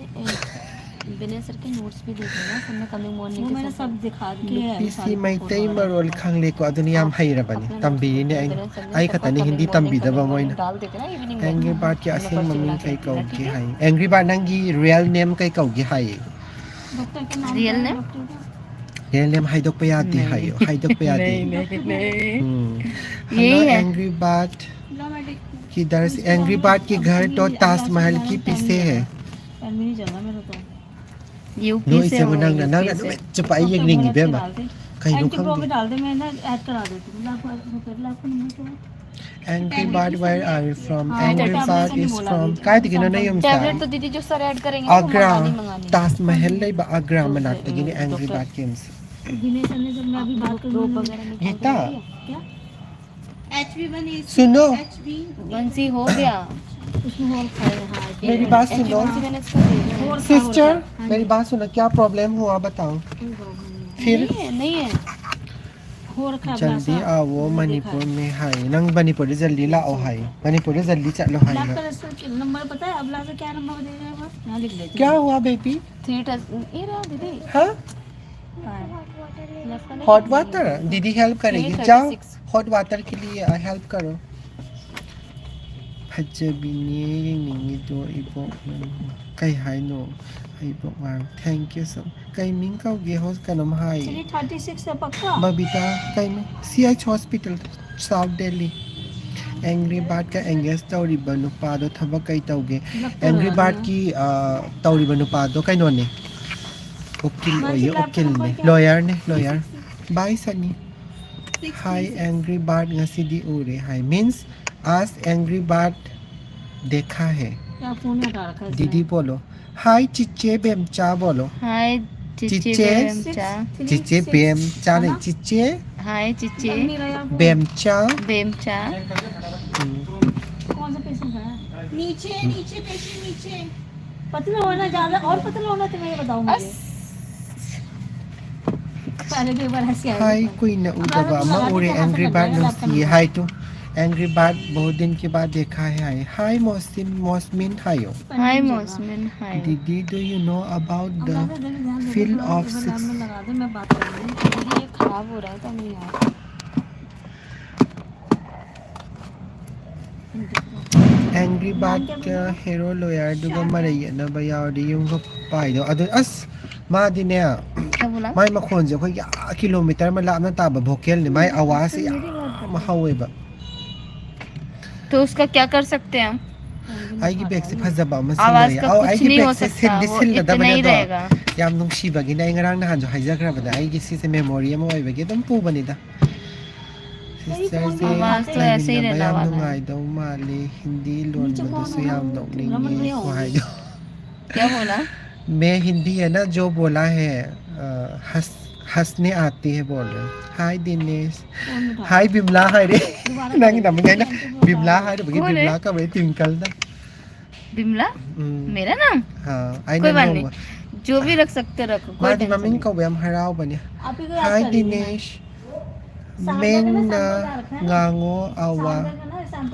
विनय सर के नोट्स भी देख लेना, सर ने कमिंग मॉर्निंग वो मैंने सब दिखा दिए हैं। ꯅꯨꯄꯤꯁꯤ ꯃꯩꯇꯩ ꯃꯔꯣꯜ ꯈꯪꯂꯦꯀꯣ, ꯑꯗꯨꯅ ꯌꯥꯝ ꯍꯩꯔꯕꯅꯤ, ꯇꯝꯕꯤꯔꯤꯅꯦ ꯑꯩꯅ꯫ ꯑꯩ ꯈꯛꯇꯅꯤ ꯍꯤꯟꯗꯤ ꯇꯝꯕꯤꯗꯕ ꯃꯣꯏꯅ꯫ Angry Bird ꯀꯤ ꯑꯁꯦꯡꯕ ꯃꯤꯡ ꯀꯩ ꯀꯧꯒꯦ ꯍꯥꯏ? Angry Bird ꯅꯪꯒꯤ real name ꯀꯩ ꯀꯧꯒꯦ ꯍꯥꯏ? Real name? Real name ꯍꯥꯏꯗꯣꯛꯄ ꯌꯥꯗꯦ ꯍꯥꯏꯌꯣ, ꯍꯥꯏꯗꯣꯛꯄ ꯌꯥꯗꯦ꯫ नहीं, नहीं। ꯎꯝ꯫ Hello, Angry Bird. किधर से? Angry Bird की घर तो ताजमहल की पीछे है। यूपी से ꯅꯣꯏꯁꯦ ꯍꯣꯏ, ꯅꯪꯅ, ꯅꯪꯅ ꯅꯨꯃꯤꯠ ꯆꯨꯞꯄ ꯑꯩ ꯌꯦꯡꯅꯤꯡꯉꯤ, ꯏꯕꯦꯝꯃ꯫ ꯀꯩꯅꯣ ꯈꯪꯗꯦ꯫ डाल दे, मैं ना ऐड करा देती हूँ। आपको, आपको नंबर क्या है? Angry Bird, where are you from? Angry Bird is from, ꯀꯥꯏꯗꯒꯤꯅꯣ ꯅꯣꯏ ꯌꯨꯝꯁꯦ? ꯇꯦꯕ꯭ꯂꯦꯠ ꯇꯣ ꯗꯤꯗꯤ ꯖꯣ ꯁꯥꯔꯦ ꯑꯦꯗ ꯀꯔꯦꯡꯒꯦ ꯅꯥ, ꯑꯒ꯭ꯔꯥ, ꯃꯉꯥꯅꯤ, ꯃꯉꯥꯅꯤ꯫ ꯇꯥꯖ ꯃꯍꯜ ꯂꯩꯕ ꯑꯒ꯭ꯔꯥ ꯃꯅꯥꯛꯇꯒꯤꯅꯦ Angry Bird ꯒꯤ ꯌꯨꯝꯁꯦ꯫ दिनेश ने जब मैं अभी बात करूँ रोप वगैरह निकाल गीता, क्या? एच बी बने सुनो, वंशी हो गया। उसमें होल खाए, हाँ। मेरी बात सुनो। वंशी मैंने इसको दे दिया। होल खा, सिस्टर, होल खा। मेरी बात सुनो, क्या प्रॉब्लम हुआ बताओ। फिर नहीं है, नहीं है। होल खा, जल्दी आओ, वो मणिपुर में है। नंग मणिपुर जल्दी लाओ हाय। मणिपुर जल्दी चलो हाय ना। आपका नंबर पता है? अबला से क्या नंबर दे रहे हैं वो? यहाँ लिख लेते क्या हुआ बेबी? थ्री टच ये रहा दीदी। हाँ, लेफ्ट में हॉट वाटर दीदी हेल्प करेगी। थ्री जाओ, सिक्स। हॉट वाटर के लिए हेल्प करो। ꯐꯖꯕꯤꯅꯦ, ꯌꯦꯡꯅꯤꯡꯉꯤꯗꯣ ꯏꯕꯣꯛ꯫ ꯀꯩ ꯍꯥꯏꯅꯣ? ꯏꯕꯣꯛ ꯋꯥ, thank you so much. ꯀꯩ ꯃꯤꯡ ꯀꯧꯒꯦ? ꯍꯣꯁ ꯀꯩꯅꯣꯝ ꯍꯥꯏ꯫ थ्री थर्टी सिक्स है पक्का? ꯕꯕꯤꯇꯥ, ꯀꯩ ꯃꯤꯡ? C H hospital, South Delhi. Angry Bird ꯀ ꯑꯦꯡꯒꯦꯖ ꯇꯧꯔꯤꯕ ꯅꯨꯄꯥꯗꯣ ꯊꯕꯛ ꯀꯩ ꯇꯧꯒꯦ? Angry Bird ꯀꯤ ꯑ, ꯇꯧꯔꯤꯕ ꯅꯨꯄꯥꯗꯣ ꯀꯩꯅꯣꯅꯦ, ꯎꯀꯤꯜ ꯑꯣꯏꯌꯦ, ꯎꯀꯤꯜꯅꯦ, ꯂꯣꯌꯔꯅꯦ, ꯂꯣꯌꯔ꯫ Bye ꯁꯅꯤ. Hi Angry Bird ꯉꯁꯤꯗꯤ ꯎꯔꯦ ꯍꯥꯏ, means आज Angry Bird देखा है. क्या फोन हटा रखा है इसने? दीदी बोलो. Hi चिच्चे बेमचा बोलो. हाय चिच्चे चिच्चे। बेमचा। चिच्चे बेमचा नहीं, चिच्चे हाय चिच्चे बेमचा. बेमचा। हम्म. कौन सा पेशेंट है? नीचे नीचे पेशेंट नीचे. पतला होना ज्यादा और पतला होना तो मैं बताऊँ मुझे. पहले भी एक बार हंसी आई. Hi ꯀꯨꯏꯅ ꯎꯗꯕ ꯑꯃ ꯎꯔꯦ, Angry Bird ꯅꯨꯡꯁꯤꯌꯦ ꯍꯥꯏ ꯇꯨ. Angry Bird बहुत दिन के बाद देखा है ꯍꯥꯏ. Hi ꯃꯣꯁꯤꯝ, ꯃꯣꯁꯃꯤꯟ ꯍꯥꯏꯌꯣ. हाय मोसमिन हाय। Didi, do you know about the field of six? लगा दे, मैं बात करूंगी. दीदी ये खराब हो रहा है तो नहीं यार। Angry Bird ꯀ ꯍꯦꯔꯣ ꯂꯣꯌꯔꯗꯨꯒ ꯃꯔꯩ ꯌꯦꯠꯅꯕ ꯌꯥꯎꯔꯗꯤ ꯌꯨꯝꯒ ꯄꯥꯏꯗꯣ ꯑꯗꯨ ꯑꯁ ꯃꯥꯗꯤꯅꯦ. क्या बोला? ꯃꯥꯏ ꯃꯈꯣꯟꯁꯦ ꯑꯩꯈꯣꯏꯒꯤ ꯑꯥ ꯀꯤꯂꯣꯃꯤꯇꯔ ꯑꯃ ꯂꯥꯞꯅ ꯇꯥꯕ ꯚꯣꯀꯦꯜꯅꯤ. ꯃꯥꯏ ꯑꯋꯥꯖꯁꯦ ꯌꯥꯝ ꯍꯧꯋꯦꯕ. तो उसका क्या कर सकते हैं हम? ꯑꯩꯒꯤ ꯕꯦꯒꯁꯦ ꯐꯖꯕ ꯑꯃ आवाज ꯁꯤꯖꯤꯟꯅꯩ. का ꯑꯧ, कुछ ꯑꯩꯒꯤ नहीं हो ꯕꯦꯒꯁꯦ सकता, ꯁꯤꯟꯗꯤ वो इतना ꯁꯤꯜꯂꯗꯕꯅꯦ ही ꯑꯗꯣ रहेगा। ꯌꯥꯝ ꯅꯨꯡꯁꯤꯕꯒꯤꯅꯦ. ꯑꯩ ꯉꯔꯥꯡ ꯅꯍꯥꯟꯁꯨ ꯍꯥꯏꯖꯈ꯭ꯔꯕꯅꯦ, ꯑꯩꯒꯤ ꯁꯤꯁꯦ ꯃꯦꯃꯣꯔꯤ ꯑꯃ ꯑꯣꯏꯕꯒꯤ ꯑꯗꯨꯝ ꯄꯨꯕꯅꯤꯗ. ꯁꯤꯁꯇꯔꯁꯦ आवाज तो ऐसे ही ꯂꯩꯃꯤꯟꯅꯕ रहने ꯌꯥꯝ वाला है। ꯅꯨꯡꯉꯥꯏꯗꯧ ꯃꯥꯜꯂꯦ. ꯍꯤꯟꯗꯤ ꯂꯣꯟꯕꯗꯁꯨ ꯌꯥꯝ ꯅꯣꯛꯅꯤꯡꯉꯦ ꯋꯥꯍꯩꯗꯣ. क्या बोला? मैं हिंदी है ना, जो बोला है, अ, हंस हंसने आती है बोल रहे हैं। हाय दिनेश। हाय बिमला, हाय रे। ꯅꯪꯒꯤ ꯅꯃꯤꯡ ꯑꯩꯅ ꯕꯤꯃꯂꯥ ꯍꯥꯏꯔꯨꯕꯒꯤ ꯀꯣꯟ ꯍꯦ? ꯕꯤꯃꯂꯥ ꯀꯧꯔꯦ ꯇ꯭ꯋꯤꯡꯀꯜꯗ꯫ बिमला? ꯎꯝ꯫ मेरा नाम? हाँ, ꯑꯩꯅ कोई बात नहीं। ꯅꯣꯡꯃ जो भी रख सकते हो रखो, कोई ꯃꯥꯗꯤ टेंशन ꯃꯃꯤꯡ नहीं। ꯀꯧꯕ ꯌꯥꯝ ꯍꯔꯥꯎꯕꯅꯦ꯫ आप ही को याद हाय कर लेंगे। दिनेश। ꯃꯦꯡꯅ ꯉꯥꯡꯉꯣ ꯑꯋꯥ꯫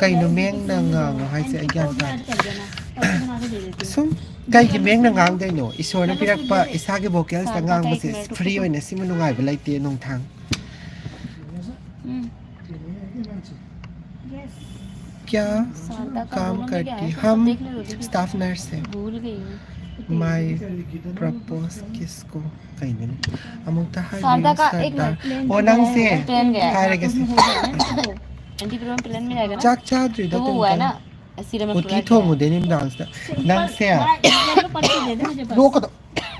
ꯀꯩꯅꯣ ꯃꯦꯡꯅ ꯉꯥꯡꯉꯣ ꯍꯥꯏꯁꯦ? ꯑꯩ ꯒ꯭ꯌꯥꯟ ꯇꯥꯗꯦ꯫ ꯁꯨꯝ ꯀꯩꯒꯤ ꯃꯦꯡꯅ ꯉꯥꯡꯗꯣꯏꯅꯣ? ꯏꯁꯣꯔꯅ ꯄꯤꯔꯛꯄ ꯏꯁꯥꯒꯤ vocalꯁꯇ ꯉꯥꯡꯕꯁꯦ free ꯑꯣꯏꯅ ꯁꯤꯃ ꯅꯨꯡꯉꯥꯏꯕ ꯂꯩꯇꯦ ꯅꯣꯡꯊꯥꯡ꯫ हम्म। क्या काम करती? हम staff nurse है। भूल गई हूँ। My propose किसको? ꯀꯩꯅꯣꯅꯦ? ꯑꯃꯨꯛꯇ ꯍꯥꯏꯕꯤꯌꯨ शारदा का एक ꯁꯔꯗꯥꯔ꯫ मिनट। ꯑꯣ ꯅꯪꯁꯦ प्लेन गया है। ꯍꯥꯏꯔꯒꯦꯁꯦ꯫ एंटीग्राम प्लेन में जाएगा ना? ꯆꯥꯛ ꯆꯥꯗ꯭ꯔꯤꯗ तो वो हुआ है ना? ꯇꯨꯝꯗ꯫ सीरम ꯎꯇꯤ ꯊꯣꯡꯉꯨꯗꯣꯏꯅꯦ ꯅꯨꯡꯗꯥꯡꯁꯤꯗ꯫ ꯅꯪꯁꯦ ꯂꯣꯛꯀꯗꯣ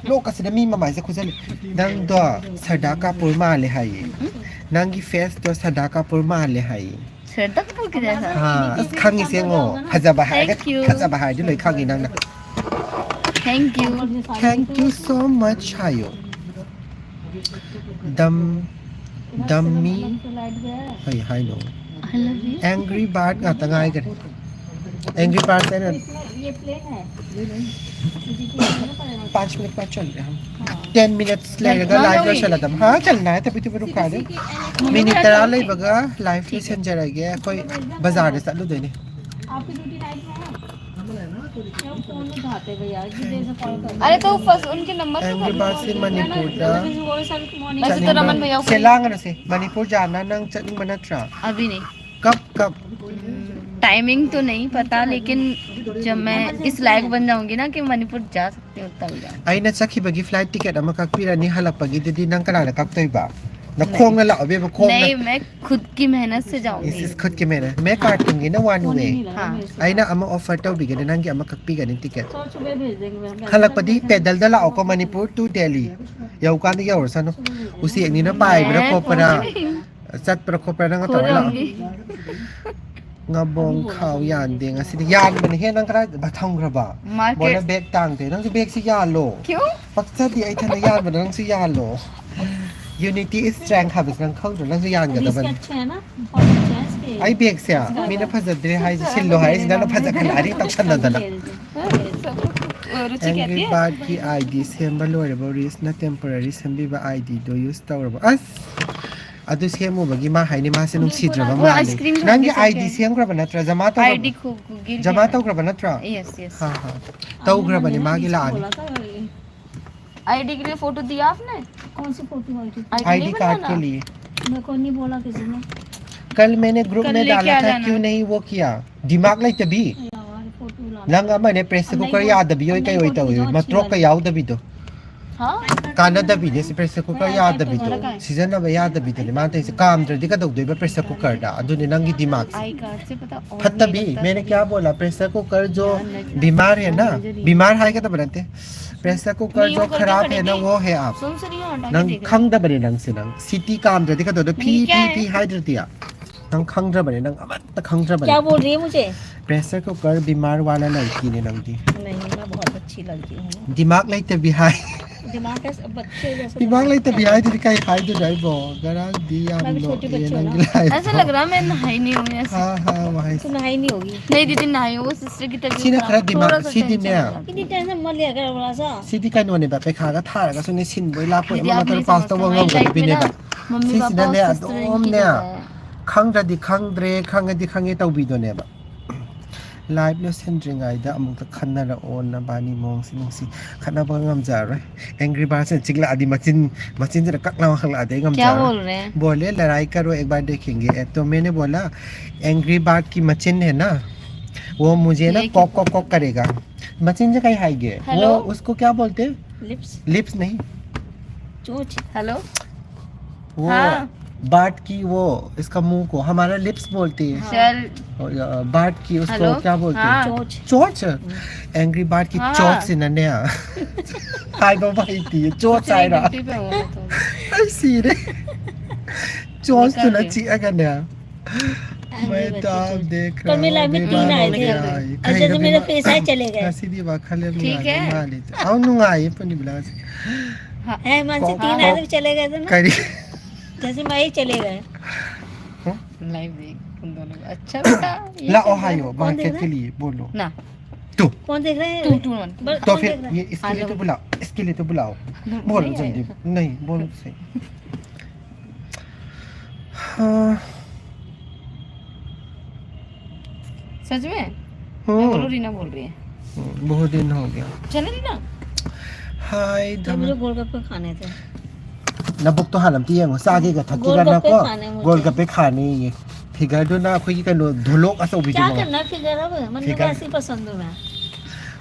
ꯂꯣꯛꯀꯁꯤꯗ ꯃꯤ ꯃꯃꯥꯏꯁꯦ ꯈꯨꯖꯜꯂꯤ꯫ ꯅꯪꯗꯣ ꯁꯔꯗꯥ ꯀꯥꯄꯨꯔ ꯃꯥꯜꯂꯦ ꯍꯥꯏꯌꯦ꯫ ꯅꯪꯒꯤ faceꯇꯣ ꯁꯔꯗꯥ ꯀꯥꯄꯨꯔ ꯃꯥꯜꯂꯦ ꯍꯥꯏꯌꯦ꯫ श्रद्धा कपूर की जैसा। ꯑꯥ, ꯑꯁ ꯈꯪꯉꯤꯁꯦ ꯌꯦꯡꯉꯣ꯫ ꯐꯖꯕ ꯍꯥꯏꯔꯒ Thank you. ꯐꯖꯕ ꯍꯥꯏꯔꯗꯤ ꯂꯣꯏ ꯈꯪꯉꯤ ꯅꯪꯅ꯫ Thank you। Thank you so much ꯍꯥꯏꯌꯣ꯫ ꯗꯝ ꯗꯝꯃꯤ ꯀꯩ ꯍꯥꯏꯅꯣ? I love you। Angry Bird ꯉꯥꯛꯇ ꯉꯥꯏꯈꯔꯦ꯫ Angry Bird ꯑꯩꯅ ये प्लेन है। पाँच मिनट बाद चल रहे हैं हम। ten minutes ꯂꯩꯔꯒ live ꯂꯣꯏꯁꯜꯂꯗꯕ꯫ हाँ चलना है तभी तो रुका दे। मिनट ꯇꯔꯥ ꯂꯩꯕꯒ live ꯂꯣꯏꯁꯟꯖꯔꯒꯦ꯫ ꯑꯩꯈꯣꯏ ꯕꯖꯥꯔꯗ ꯆꯠꯂꯨꯗꯣꯏꯅꯦ꯫ आपकी ड्यूटी नाइट में है। क्या फोन उठाते भैया, इतनी देर से कॉल कर अरे तो फर्स्ट उनके नंबर से Angry Bird ꯁꯤ ꯃꯅꯤꯄꯨꯔꯗ वैसे तो रमन भैया को ꯁꯦ ꯂꯥꯡꯒꯅꯨꯁꯦ꯫ ꯃꯅꯤꯄꯨꯔ ꯖꯥꯅ ꯅꯪ ꯆꯠꯅꯤꯡꯕ ꯅꯠꯇ꯭ꯔꯥ? अभी नहीं। कब कब? टाइमिंग तो नहीं पता, लेकिन जब मैं इस लायक बन जाऊंगी ना कि मणिपुर जा सकती हूँ, तब जाऊंगी। ꯑꯩꯅ ꯆꯠꯈꯤꯕꯒꯤ flight ticket ꯑꯃ ꯀꯛꯄꯤꯔꯅꯤ, ꯍꯜꯂꯛꯄꯒꯤꯗꯨꯗꯤ ꯅꯪ ꯀꯅꯥꯅ ꯀꯛꯇꯣꯏꯕ? ꯅꯈꯣꯡꯅ ꯂꯥꯛꯑꯣ ꯏꯕꯦꯝꯃ, ꯈꯣꯡꯅ꯫ नहीं, मैं खुद की मेहनत से Yes, जाऊंगी। yes, खुद की मेहनत। मैं काटूंगी ना one way। हाँ। ꯑꯩꯅ ꯑꯃ offer ꯇꯧꯕꯤꯒꯅꯤ, ꯅꯪꯒꯤ ꯑꯃ ꯀꯛꯄꯤꯒꯅꯤ ticket꯫ सुबह भेज देंगे मैम। ꯍꯜꯂꯛꯄꯗꯤ pedalꯗ ꯂꯥꯛꯑꯣꯀꯣ, ꯃꯅꯤꯄꯨꯔ to Delhi꯫ ꯌꯧꯀꯥꯟꯗ ꯌꯧꯔꯁꯅꯨ꯫ ꯎꯆꯦꯛꯅꯤꯅ ꯄꯥꯏꯕ꯭ꯔꯥ मैं ꯈꯣꯠꯄ꯭ꯔꯥ? खुद नहीं। ꯆꯠꯄ꯭ꯔꯥ ꯈꯣꯠꯄ꯭ꯔꯥ ꯅꯪ खुद ꯇꯧꯔ ꯂꯥꯛꯑꯣ꯫ आऊंगी। ꯉꯥꯕꯣꯡ ꯈꯥꯎ ꯌꯥꯟꯗꯦ ꯉꯁꯤꯗꯤ꯫ ꯌꯥꯟꯕꯅꯦꯍꯦ, ꯅꯪ ꯀꯗꯥꯏꯗ ꯊꯝꯈ꯭ꯔꯕ? Market꯫ ꯕꯣꯟꯅ bag ꯇꯥꯡꯗꯦ꯫ ꯅꯪꯁꯨ bagꯁꯤ ꯌꯥꯜꯂꯣ꯫ क्यों? ꯄꯛꯆꯗꯦ, ꯑꯩ ꯊꯟꯗ ꯌꯥꯟꯕꯗꯣ ꯅꯪꯁꯨ ꯌꯥꯜꯂꯣ꯫ Unity is strength ꯍꯥꯏꯕꯁꯤ ꯅꯪ ꯈꯪꯗ꯭ꯔꯣ? ꯅꯪꯁꯨ ꯌꯥꯟꯒꯗꯕꯅꯤ꯫ ꯑꯩ ꯕꯦꯒꯁꯦ ꯃꯤꯅ ꯐꯖꯗ꯭ꯔꯦ ꯍꯥꯏꯁꯦ ꯁꯤꯜꯂꯣ ꯍꯥꯏꯔꯤꯁꯤ ꯅꯪꯅ ꯐꯖꯈꯠꯂꯛꯑꯗꯤ ꯇꯧꯁꯟꯅꯗꯅ꯫ Angry Bird ꯀꯤ ID ꯁꯦꯝꯕ ꯂꯣꯏꯔꯕ? ꯔꯤꯁꯅ temporary ꯁꯦꯝꯕꯤꯕ IDꯗꯣ use ꯇꯧꯔꯕ? ꯑꯁ, ꯑꯗꯨ ꯁꯦꯝꯃꯨꯕꯒꯤ ꯃꯥ ꯍꯥꯏꯅꯤ ꯃꯥꯁꯦ ꯅꯨꯡꯁꯤꯗ꯭ꯔꯕ ꯃꯥꯜꯂꯦ꯫ ꯅꯪꯒꯤ ID ꯁꯦꯝꯈ꯭ꯔꯕ ꯅꯠꯇ꯭ꯔꯥ? ꯖꯃꯥ ꯇꯧꯈ꯭ꯔꯕ? ꯖꯃꯥ ꯇꯧꯈ꯭ꯔꯕ ꯅꯠꯇ꯭ꯔꯥ? ꯇꯧꯈ꯭ꯔꯕꯅꯤ, ꯃꯥꯒꯤ ꯂꯥꯛꯑꯅꯤ꯫ आईडी के लिए फोटो दिया आपने? कौन सी फोटो आई थी? ID कार्ड के लिए। मेरे को नहीं बोला किसी ने। कल मैंने ग्रुप में डाला था, क्यों नहीं वो किया? दिमाग ꯂꯩꯇꯕꯤ꯫ यार फोटो ला। ꯅꯪ ꯑꯃꯅꯦ pressure cooker ꯌꯥꯗꯕꯤ ꯑꯣꯏ ꯀꯩ ꯑꯣꯏ ꯇꯧꯏ ꯃꯇ꯭ꯔꯣꯛꯀ ꯌꯥꯎꯗꯕꯤꯗꯣ꯫ हाँ? ꯀꯥꯟꯅꯗꯕꯤꯅꯦ ꯁꯤ pressure cooker ꯌꯥꯗꯕꯤꯗꯣ꯫ ꯁꯤꯖꯤꯟꯅꯕ ꯌꯥꯗꯕꯤꯗꯨꯅꯦ ꯃꯥꯅ ꯇꯧꯔꯤꯁꯦ꯫ ꯀꯥꯝꯗ꯭ꯔꯗꯤ ꯀꯩꯗꯧꯗꯣꯏꯕ pressure cookerꯗ? ꯑꯗꯨꯅꯦ ꯅꯪꯒꯤ ꯗꯤꯃꯥꯛꯁꯦ꯫ आई कार्ड से पता और ꯐꯠꯇꯕꯤ, मैंने क्या बोला? Pressure cooker जो बीमार है ना, बीमार ꯍꯥꯏꯒꯗꯕ ꯅꯠꯇꯦ꯫ Pressure cooker जो खराब है ना, वो है आप। सुन सुनिए हटा के ꯅꯪ देख रहे हैं। ꯈꯪꯗꯕꯅꯦ ꯅꯪꯁꯦ꯫ ꯅꯪ ꯁꯤꯇꯤ ꯀꯥꯝꯗ꯭ꯔꯗꯤ ꯀꯩꯗꯧꯗꯣꯏ? ꯐꯤ ꯐꯤ ꯐꯤ ꯍꯥꯏꯗ꯭ꯔꯗꯤ꯫ ꯅꯪ ꯈꯪꯗ꯭ꯔꯕꯅꯦ, ꯅꯪ ꯑꯃꯠꯇ ꯈꯪꯗ꯭ꯔꯕꯅꯦ꯫ क्या बोल रही है मुझे? Pressure cooker बीमार वाला लड़की ने नंदी। नहीं, मैं बहुत अच्छी लड़की हूँ। ꯗꯤꯃꯥꯛ ꯂꯩꯇꯕꯤ ꯍꯥꯏ꯫ दिमाग कैसे बच्चे जैसे ꯗꯤꯃꯥꯛ ꯂꯩꯇꯕꯤ ꯍꯥꯏꯗꯨꯗꯤ ꯀꯩ ꯍꯥꯏꯗꯣꯏꯅꯣ ꯑꯩꯕꯣ? ꯉꯔꯥꯡꯗꯤ ꯌꯥꯝ मैं भी छोटी ꯅꯣꯛꯑꯦ बच्ची हूँ ꯅꯪꯒꯤ ना। live꯫ ऐसा लग रहा है मैं नहाई नहीं हूँ ऐसे। ꯍꯥ ꯍꯥ ꯋꯥꯍꯩ꯫ तू नहाई नहीं होगी। नहीं दीदी, नहाई हूँ, वो सिस्टर की तबीयत ꯁꯤꯅ खराब, ꯈꯔ ꯗꯤꯃꯥꯛ थोड़ा सा tension हो जाता है। इतनी टेंशन मत लिया कर बड़ा सा। ꯁꯤꯗꯤ ꯀꯩꯅꯣꯅꯦꯕ, ꯄꯩꯈꯥꯒ ꯊꯥꯔꯒꯁꯨꯅꯦ ꯁꯤꯟꯕꯣꯏ ꯂꯥꯛꯄꯣꯏ ꯗꯤꯗꯤ ꯑꯃ ꯑꯥꯞꯅꯦ ꯃꯇꯔ ꯄꯥꯁ ꯇꯧꯕ ꯁꯃꯥꯏ ꯂꯥꯏꯐ ꯃꯦꯅ ꯉꯝꯒꯗꯕꯤꯅꯦꯕ꯫ ꯃꯝꯃꯤ ꯕꯥꯕꯥ ꯁꯤꯁꯤꯅꯅꯦ ꯁꯤꯁꯇꯔ ꯑꯗꯨꯝꯅꯦ ꯏꯟꯈꯤꯗꯅ꯫ ꯈꯪꯗ꯭ꯔꯗꯤ ꯈꯪꯗ꯭ꯔꯦ, ꯈꯪꯉꯗꯤ ꯈꯪꯉꯦ ꯇꯧꯕꯤꯗꯣꯅꯦꯕ꯫ Live ꯂꯣꯏꯁꯤꯟꯗ꯭ꯔꯤꯉꯩꯗ ꯑꯃꯨꯛꯇ ꯈꯟꯅꯔꯛꯑꯣ ꯅꯕꯥꯅꯤ ꯃꯑꯣꯡꯁꯤ ꯅꯨꯡꯁꯤ꯫ ꯈꯠꯅꯕ ꯉꯝꯖꯔꯔꯣꯏ꯫ Angry Bird ꯁꯤꯅ ꯆꯤꯛꯂꯛꯑꯗꯤ ꯃꯆꯤꯟ ꯃꯆꯤꯟꯁꯤꯗ ꯀꯛ ꯂꯥꯎ ꯍꯜꯂꯛꯑꯗꯤ ꯑꯩ क्या ꯉꯝꯖꯔꯔꯣꯏ꯫ बोल रहे हैं? बोले लड़ाई करो एक बार देखेंगे। तो मैंने बोला Angry Bird की मचिन है ना, वो मुझे ना ये कॉक कॉक कॉक करेगा। मचिन से कहीं हाइगे वो Hello? उसको क्या बोलते हैं? लिप्स। लिप्स नहीं, चोच। हेलो। वो हाँ। बर्ड की, वो इसका मुंह को हमारा लिप्स बोलती है। चल। और, अ, बर्ड की उसको हेलो? क्या बोलते हैं? हाँ। चोच। चोच। Angry Bird की हाँ। चोच से नन्या। हाय बाबा इतनी चोच आएगा। ड्यूटी पे हूँ मैं तो। सीरे। चोच तो निकल ना रही। ची अगर नया। मैं तो आप देख कल मेरे live में तीन आए थे। और जैसे मेरे face आए चले गए। सीधी बात खा ले ठीक है। आओ नुंगाई पनी बुला। हाँ। है, मन से तीन आदमी चले गए थे ना। करी। जैसे मैं ही चले गए। लाइव देख उन दोनों को। अच्छा बेटा, ये ला, चल रहा है। ओहायो, कौन देख मार्केट रहा के है? लिए बोलो। ना। तू। कौन देख रहे हैं? Two, two, one. बर-, तो कौन फिर देख रहा है? ये इसके लिए तो बुलाओ, इसके लिए तो बुलाओ। बोलो नहीं जल्दी। आएगा। नहीं, बोलो सही। हाँ। सच में? हम्म। मैं बोलूँ, रीना बोल रही है। हम्म, बहुत दिन हो गया। चले रीना? हाय, ये मुझे गोलगप्पे खाने थे। ꯅꯕꯨꯛꯇꯣ ꯍꯥꯟꯅ ꯑꯝꯇ ꯌꯦꯡꯉꯣ, ꯆꯥꯒꯦꯒ ꯊꯛꯀꯦꯒ ꯅꯀꯣ꯫ गोलगप्पे खाने मुझे। ꯒꯣꯜꯒꯞꯄꯦ ꯈꯥꯅꯤꯌꯦ꯫ ꯐꯤꯒꯔꯗꯨꯅ ꯑꯩꯈꯣꯏꯒꯤ ꯀꯩꯅꯣ, ꯙꯣꯂꯣꯛ ꯑꯆꯧꯕꯤꯗꯨꯒ꯫ क्या करना फिगर अब? मैंने ꯐꯤꯒꯔ꯫ वैसे ही पसंद हूँ मैं।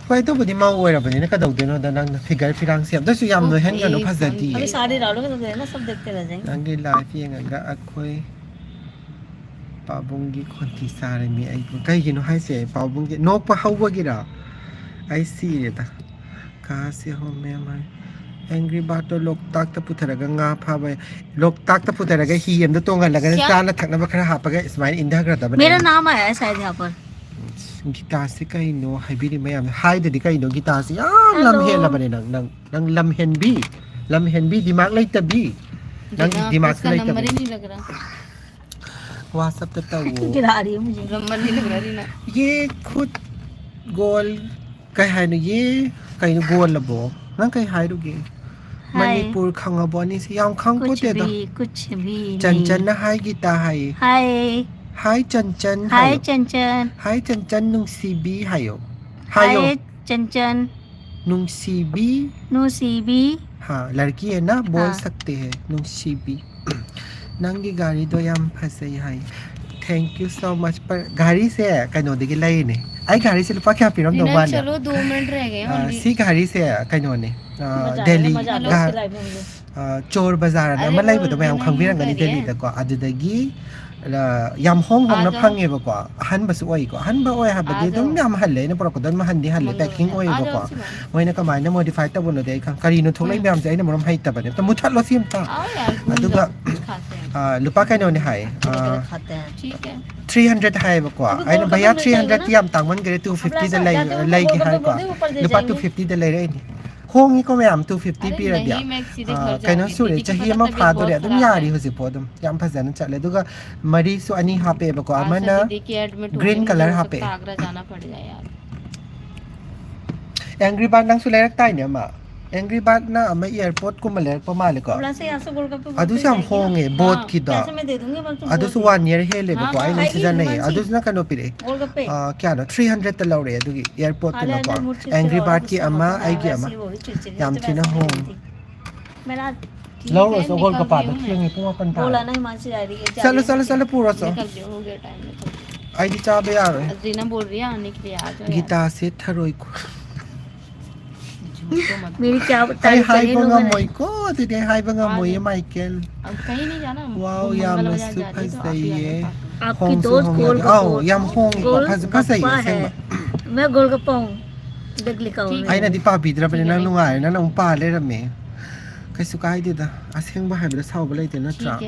ꯍꯣꯏ, ꯑꯗꯨꯕꯨꯗꯤ ꯃꯧ ꯑꯣꯏꯔꯕꯅꯤꯅ ꯀꯩꯗꯧꯗꯣꯏꯅꯣꯗ, ꯅꯪꯅ ꯐꯤꯒꯔ ꯐꯤꯔꯥꯡ ꯁꯦꯝ-, ꯑꯗꯨꯁꯨ ꯌꯥꯝ ꯅꯣꯏꯍꯟꯒꯅꯨ, ꯑꯣꯀꯦ, ꯐꯖꯗꯤꯌꯦ꯫ अभी साड़ी डालोगे तो देना, सब देखते रह जाएंगे। ꯅꯪꯒꯤ ꯂꯥꯏꯐ ꯌꯦꯡꯉꯒ ꯑꯩꯈꯣꯏ ꯄꯥꯕꯨꯡꯒꯤ ꯈꯣꯟꯊꯤ ꯆꯥꯔꯦꯃꯤ ꯑꯩꯕꯨ꯫ ꯀꯩꯒꯤꯅꯣ ꯍꯥꯏꯁꯦ? ꯄꯥꯕꯨꯡꯒꯤ ꯅꯣꯛꯄ ꯍꯧꯕꯒꯤꯔ? ꯑꯩ ꯁꯤꯔꯦꯗ꯫ ꯀꯥꯁꯦ ꯍꯣ ꯃꯦꯝ ꯍꯥꯏ꯫ ꯑꯦꯡꯒ꯭ꯔꯤ ꯕꯥꯔꯗꯇꯣ ꯂꯣꯛꯇꯥꯛꯇ ꯄꯨꯊꯔꯒ ꯉꯥ ꯐꯥꯕ, ꯂꯣꯛꯇꯥꯛꯇ ꯄꯨꯊꯔꯒ ꯍꯤ ꯑꯃꯗ ꯇꯣꯡꯍꯜꯂꯒ क्या? ꯆꯥꯅ ꯊꯛꯅꯕ ꯈꯔ ꯍꯥꯞꯄꯒ ꯁꯨꯃꯥꯏꯅ ꯏꯟꯊꯈ꯭ꯔꯗꯕꯅꯦ꯫ मेरा नाम आया है शायद यहाँ पर। ꯒꯤꯇꯥꯁꯦ ꯀꯩꯅꯣ ꯍꯥꯏꯕꯤꯔꯤ ꯃꯌꯥꯝꯁꯦ? ꯍꯥꯏꯗꯗꯤ ꯀꯩꯅꯣ? ꯒꯤꯇꯥꯁꯦ ꯌꯥꯝ ꯂꯝ ꯍꯦꯜꯂꯕꯅꯦ ꯅꯪ, ꯅꯪ, ꯅꯪ ꯂꯝ ꯍꯦꯟꯕꯤ, ꯂꯝ ꯍꯦꯟꯕꯤ, ꯗꯤꯃꯥꯛ ꯂꯩꯇꯕꯤ꯫ ꯅꯪ ꯗꯤꯃꯥꯛꯁꯨ ꯂꯩꯇꯕꯤ꯫ WhatsApp-ꯇ ꯇꯧꯋꯣ꯫ गिरा रही है मुझे। ये खुद गोल ꯀꯩ ꯍꯥꯏꯅꯣ? ꯌꯦ ꯀꯩꯅꯣ ꯒꯣꯜꯂꯕꯣ? ꯅꯪ ꯀꯩ ꯍꯥꯏꯔꯨꯒꯦ? ꯍꯥꯏ꯫ ꯃꯅꯤꯄꯨꯔ ꯈꯪꯉꯕꯣ ꯑꯅꯤꯁꯤ? ꯌꯥꯝ ꯈꯪꯄꯣꯠꯇꯦꯗ꯫ कुछ भी, कुछ भी नहीं। ꯆꯟꯆꯟꯅ ꯍꯥꯏ ꯒꯤꯇꯥ ꯍꯥꯏꯌꯦ꯫ ꯍꯥꯏ꯫ ꯍꯥꯏ ꯆꯟꯆꯟ ꯍꯥꯏ ꯍꯥꯏꯌꯣ꯫ ꯆꯟꯆꯟ꯫ ꯍꯥꯏ ꯆꯟꯆꯟ ꯅꯨꯡꯁꯤꯕꯤ ꯍꯥꯏꯌꯣ꯫ ꯍꯥꯏꯌꯣ꯫ ꯍꯥꯏ ꯆꯟꯆꯟ꯫ ꯅꯨꯡꯁꯤꯕꯤ꯫ ꯅꯨꯡꯁꯤꯕꯤ꯫ ꯍꯥ, ꯂꯔꯀꯤ ꯍꯦ ꯅꯥ, ꯕꯣꯜ ꯍꯥ꯫ ꯁꯛꯇꯦ ꯍꯦ, ꯅꯨꯡꯁꯤꯕꯤ꯫ ꯅꯪꯒꯤ ꯒꯥꯔꯤꯗꯣ ꯌꯥꯝ ꯐꯖꯩ ꯍꯥꯏ꯫ Thank you so much꯫ ꯄ-, ꯘꯥꯔꯤꯁꯦ ꯀꯩꯅꯣꯗꯒꯤ ꯂꯩꯔꯤꯅꯦ꯫ ꯑꯩ ꯘꯥꯔꯤꯁꯦ ꯂꯨꯄꯥ ꯀꯌꯥ ꯄꯤꯔꯝꯗꯧ ꯔꯤꯅꯥ, ꯃꯥꯜꯂꯦ? ꯆꯂꯣ, ꯗꯣ ꯃꯤꯅꯤꯠ ꯔꯦ ꯒꯌꯦ ꯑꯥ, ꯑꯣꯟꯂꯤ꯫ ꯁꯤ ꯘꯥꯔꯤꯁꯦ ꯀꯩꯅꯣꯅꯦ, ꯑꯥ, ꯃꯖꯥ ꯂꯦ, ꯗꯦꯜꯂꯤ ꯃꯖꯥ ꯂꯦ, ꯘꯥ-, ꯎꯁꯀꯤ ꯂꯥꯏꯐ ꯃꯦ ꯃꯨꯖꯦ꯫ ꯑꯥ, ꯆꯣꯔ ꯕꯖꯥꯔ ꯑꯅ ꯑꯃ ꯂꯩꯕꯗꯣ ꯃꯌꯥꯝ ꯈꯪꯕꯤꯔꯝꯒꯅꯤ ꯗꯦꯜꯂꯤꯗꯀꯣ꯫ ꯑꯗꯨꯗꯒꯤ, ꯑ, ꯌꯥꯝ ꯍꯣꯡ ꯍꯣꯡꯅ ꯐꯪꯉꯦꯕꯀꯣ꯫ ꯑꯍꯟꯕꯁꯨ ꯑꯣꯏꯀꯣ꯫ ꯑꯍꯟꯕ ꯑꯣꯏ ꯍꯥꯏꯕꯗꯤ ꯑꯗꯨꯝ ꯌꯥꯝ ꯍꯜꯂꯦ꯫ ꯑꯩꯅ ꯄꯨꯔꯛꯄꯗꯣ ꯑꯗꯨꯝ ꯍꯟꯗꯤ ꯍꯜꯂꯦ, ꯄꯦꯀꯤꯡ ꯑꯣꯏꯌꯦꯕꯀꯣ꯫ ꯃꯣꯏꯅ ꯀꯃꯥꯏꯅ ꯃꯣꯗꯤꯐꯥꯏ ꯇꯧꯕꯅꯣꯗꯤ ꯑꯩ ꯈꯪ-, ꯀꯔꯤꯅꯣ ꯊꯣꯛꯂꯛꯏ ꯃꯌꯥꯝꯁꯦ ꯑꯩꯅ ꯃꯔꯝ ꯍꯩꯇꯕꯅꯦ꯫ ꯑꯝꯇ ꯃꯨꯠꯊꯠꯂꯣ ꯁꯤ ꯑꯝꯇ꯫ ꯑꯗꯨꯒ, ꯑ, ꯂꯨꯄꯥ ꯀꯩꯅꯣꯅꯦ ꯍꯥꯏꯌꯦ꯫ ꯑ, ꯊ꯭ꯔꯤ ꯍꯟꯗ꯭ꯔꯦꯗ ꯍꯥꯏꯌꯦꯕꯀꯣ꯫ ꯑꯩꯅ, "ꯚꯩꯌꯥ, ꯊ꯭ꯔꯤ ꯍꯟꯗ꯭ꯔꯦꯗꯇꯤ ꯌꯥꯝ ꯇꯥꯡꯃꯟꯈ꯭ꯔꯦ, ꯇꯨ ꯐꯤꯐꯇꯤꯗ ꯂꯩ-, ꯂꯩꯒꯦ" ꯍꯥꯏꯀꯣ꯫ ꯂꯨꯄꯥ ꯇꯨ ꯐꯤꯐꯇꯤꯗ ꯂꯩꯔꯛꯏꯅꯦ꯫ ꯍꯣꯡꯉꯤꯀꯣ ꯃꯌꯥꯝ, two fifty ꯄꯤꯔꯗꯤ꯫ ꯀꯩꯅꯣ ꯁꯨꯔꯦ, ꯆꯍꯤ ꯑꯃ ꯐꯥꯗꯣꯔꯦ, ꯑꯗꯨꯝ ꯌꯥꯔꯤ ꯍꯧꯖꯤꯛꯐꯥꯎ ꯑꯗꯨꯝ ꯌꯥꯝ ꯐꯖꯅ ꯆꯠꯂꯦ꯫ ꯑꯗꯨꯒ ꯃꯔꯤꯁꯨ ꯑꯅꯤ ꯍꯥꯞꯄꯦꯕꯀꯣ, ꯑꯃꯅ green color ꯍꯥꯞꯄꯦ꯫ Angry Bird ꯅꯪꯁꯨ ꯂꯩꯔꯛꯇꯥꯏꯅꯦ ꯑꯃ? Angry Bird ꯅ ꯑꯃ airport ꯀꯨꯝꯕ ꯂꯩꯔꯛꯄ ꯃꯥꯜꯂꯦꯀꯣ? ꯑꯗꯨꯁꯨ ꯌꯥꯝ ꯍꯣꯡꯉꯦ, boat ꯀꯤꯗꯣ꯫ ꯑꯗꯨꯁꯨ one year ꯍꯦꯜꯂꯦꯕꯀꯣ ꯑꯩꯅ ꯁꯤꯖꯤꯟꯅꯩ꯫ ꯑꯗꯨꯁꯨꯅ ꯀꯩꯅꯣ ꯄꯤꯔꯛꯑꯦ꯫ ꯑ, ꯀꯌꯥꯅꯣ? Three hundred ꯇ ꯂꯧꯔꯦ ꯑꯗꯨꯒꯤ airport ꯇꯨꯅꯀꯣ꯫ Angry Bird ꯀꯤ ꯑꯃ, ꯑꯩꯒꯤ ꯑꯃ꯫ ꯌꯥꯝ ꯊꯤꯅ ꯍꯣꯡꯉꯦ꯫ ꯂꯧꯔꯨꯔꯁꯤ, ꯒꯣꯜꯒꯄꯥꯗꯣ ꯊꯦꯡꯉꯦ, ꯄꯨꯡ ꯃꯥꯄꯟ ꯇꯥꯔꯦ꯫ ꯆꯠꯂꯣ, ꯆꯠꯂꯣ, ꯆꯠꯂꯣ, ꯄꯨꯔꯣ ꯆꯠꯂꯣ꯫ ꯑꯩꯗꯤ ꯆꯥꯕ ꯌꯥꯔꯣꯏ꯫ ꯒꯤꯇꯥꯁꯦ ꯊꯔꯣꯏ ꯈꯨ- मेरी क्या ꯑꯩ ꯍꯥꯏꯕ ꯉꯝꯃꯣꯏꯀꯣ, ꯑꯗꯨꯗꯤ ꯑꯩ ꯍꯥꯏꯕ ꯉꯝꯃꯣꯏꯌꯦ, ꯃꯥꯏꯀꯦꯜ꯫ Wow, ꯌꯥꯝꯅꯁꯨ ꯐꯖꯩꯌꯦ꯫ आपकी ꯍꯣꯡꯁꯨ दोस्त ꯍꯣꯡꯉꯦ꯫ गोलगप्पा ꯑꯧ, ꯌꯥꯝ ꯍꯣꯡꯉꯦꯀꯣ, ꯐꯖ ꯐꯖꯩꯌꯦ गोलगप्पा है। ꯑꯁꯦꯡꯕ꯫ मैं गोलगप्पा हूँ। देख लिखा हुआ है। ꯑꯩꯅꯗꯤ ꯄꯥꯕꯤꯗ꯭ꯔꯕꯅꯤ, ꯅꯪ ꯅꯨꯡꯉꯥꯏꯔꯦꯅ ꯅꯪ ꯑꯃꯨꯛ ꯄꯥ ꯂꯩꯔꯝꯃꯦ꯫ ꯀꯩꯁꯨ ꯀꯥꯏꯗꯦꯗ, ꯑꯁꯦꯡꯕ ꯍꯥꯏꯕꯗ ꯁꯥꯎꯕ ꯂꯩꯇꯦ ꯅꯠꯇ꯭ꯔꯥ?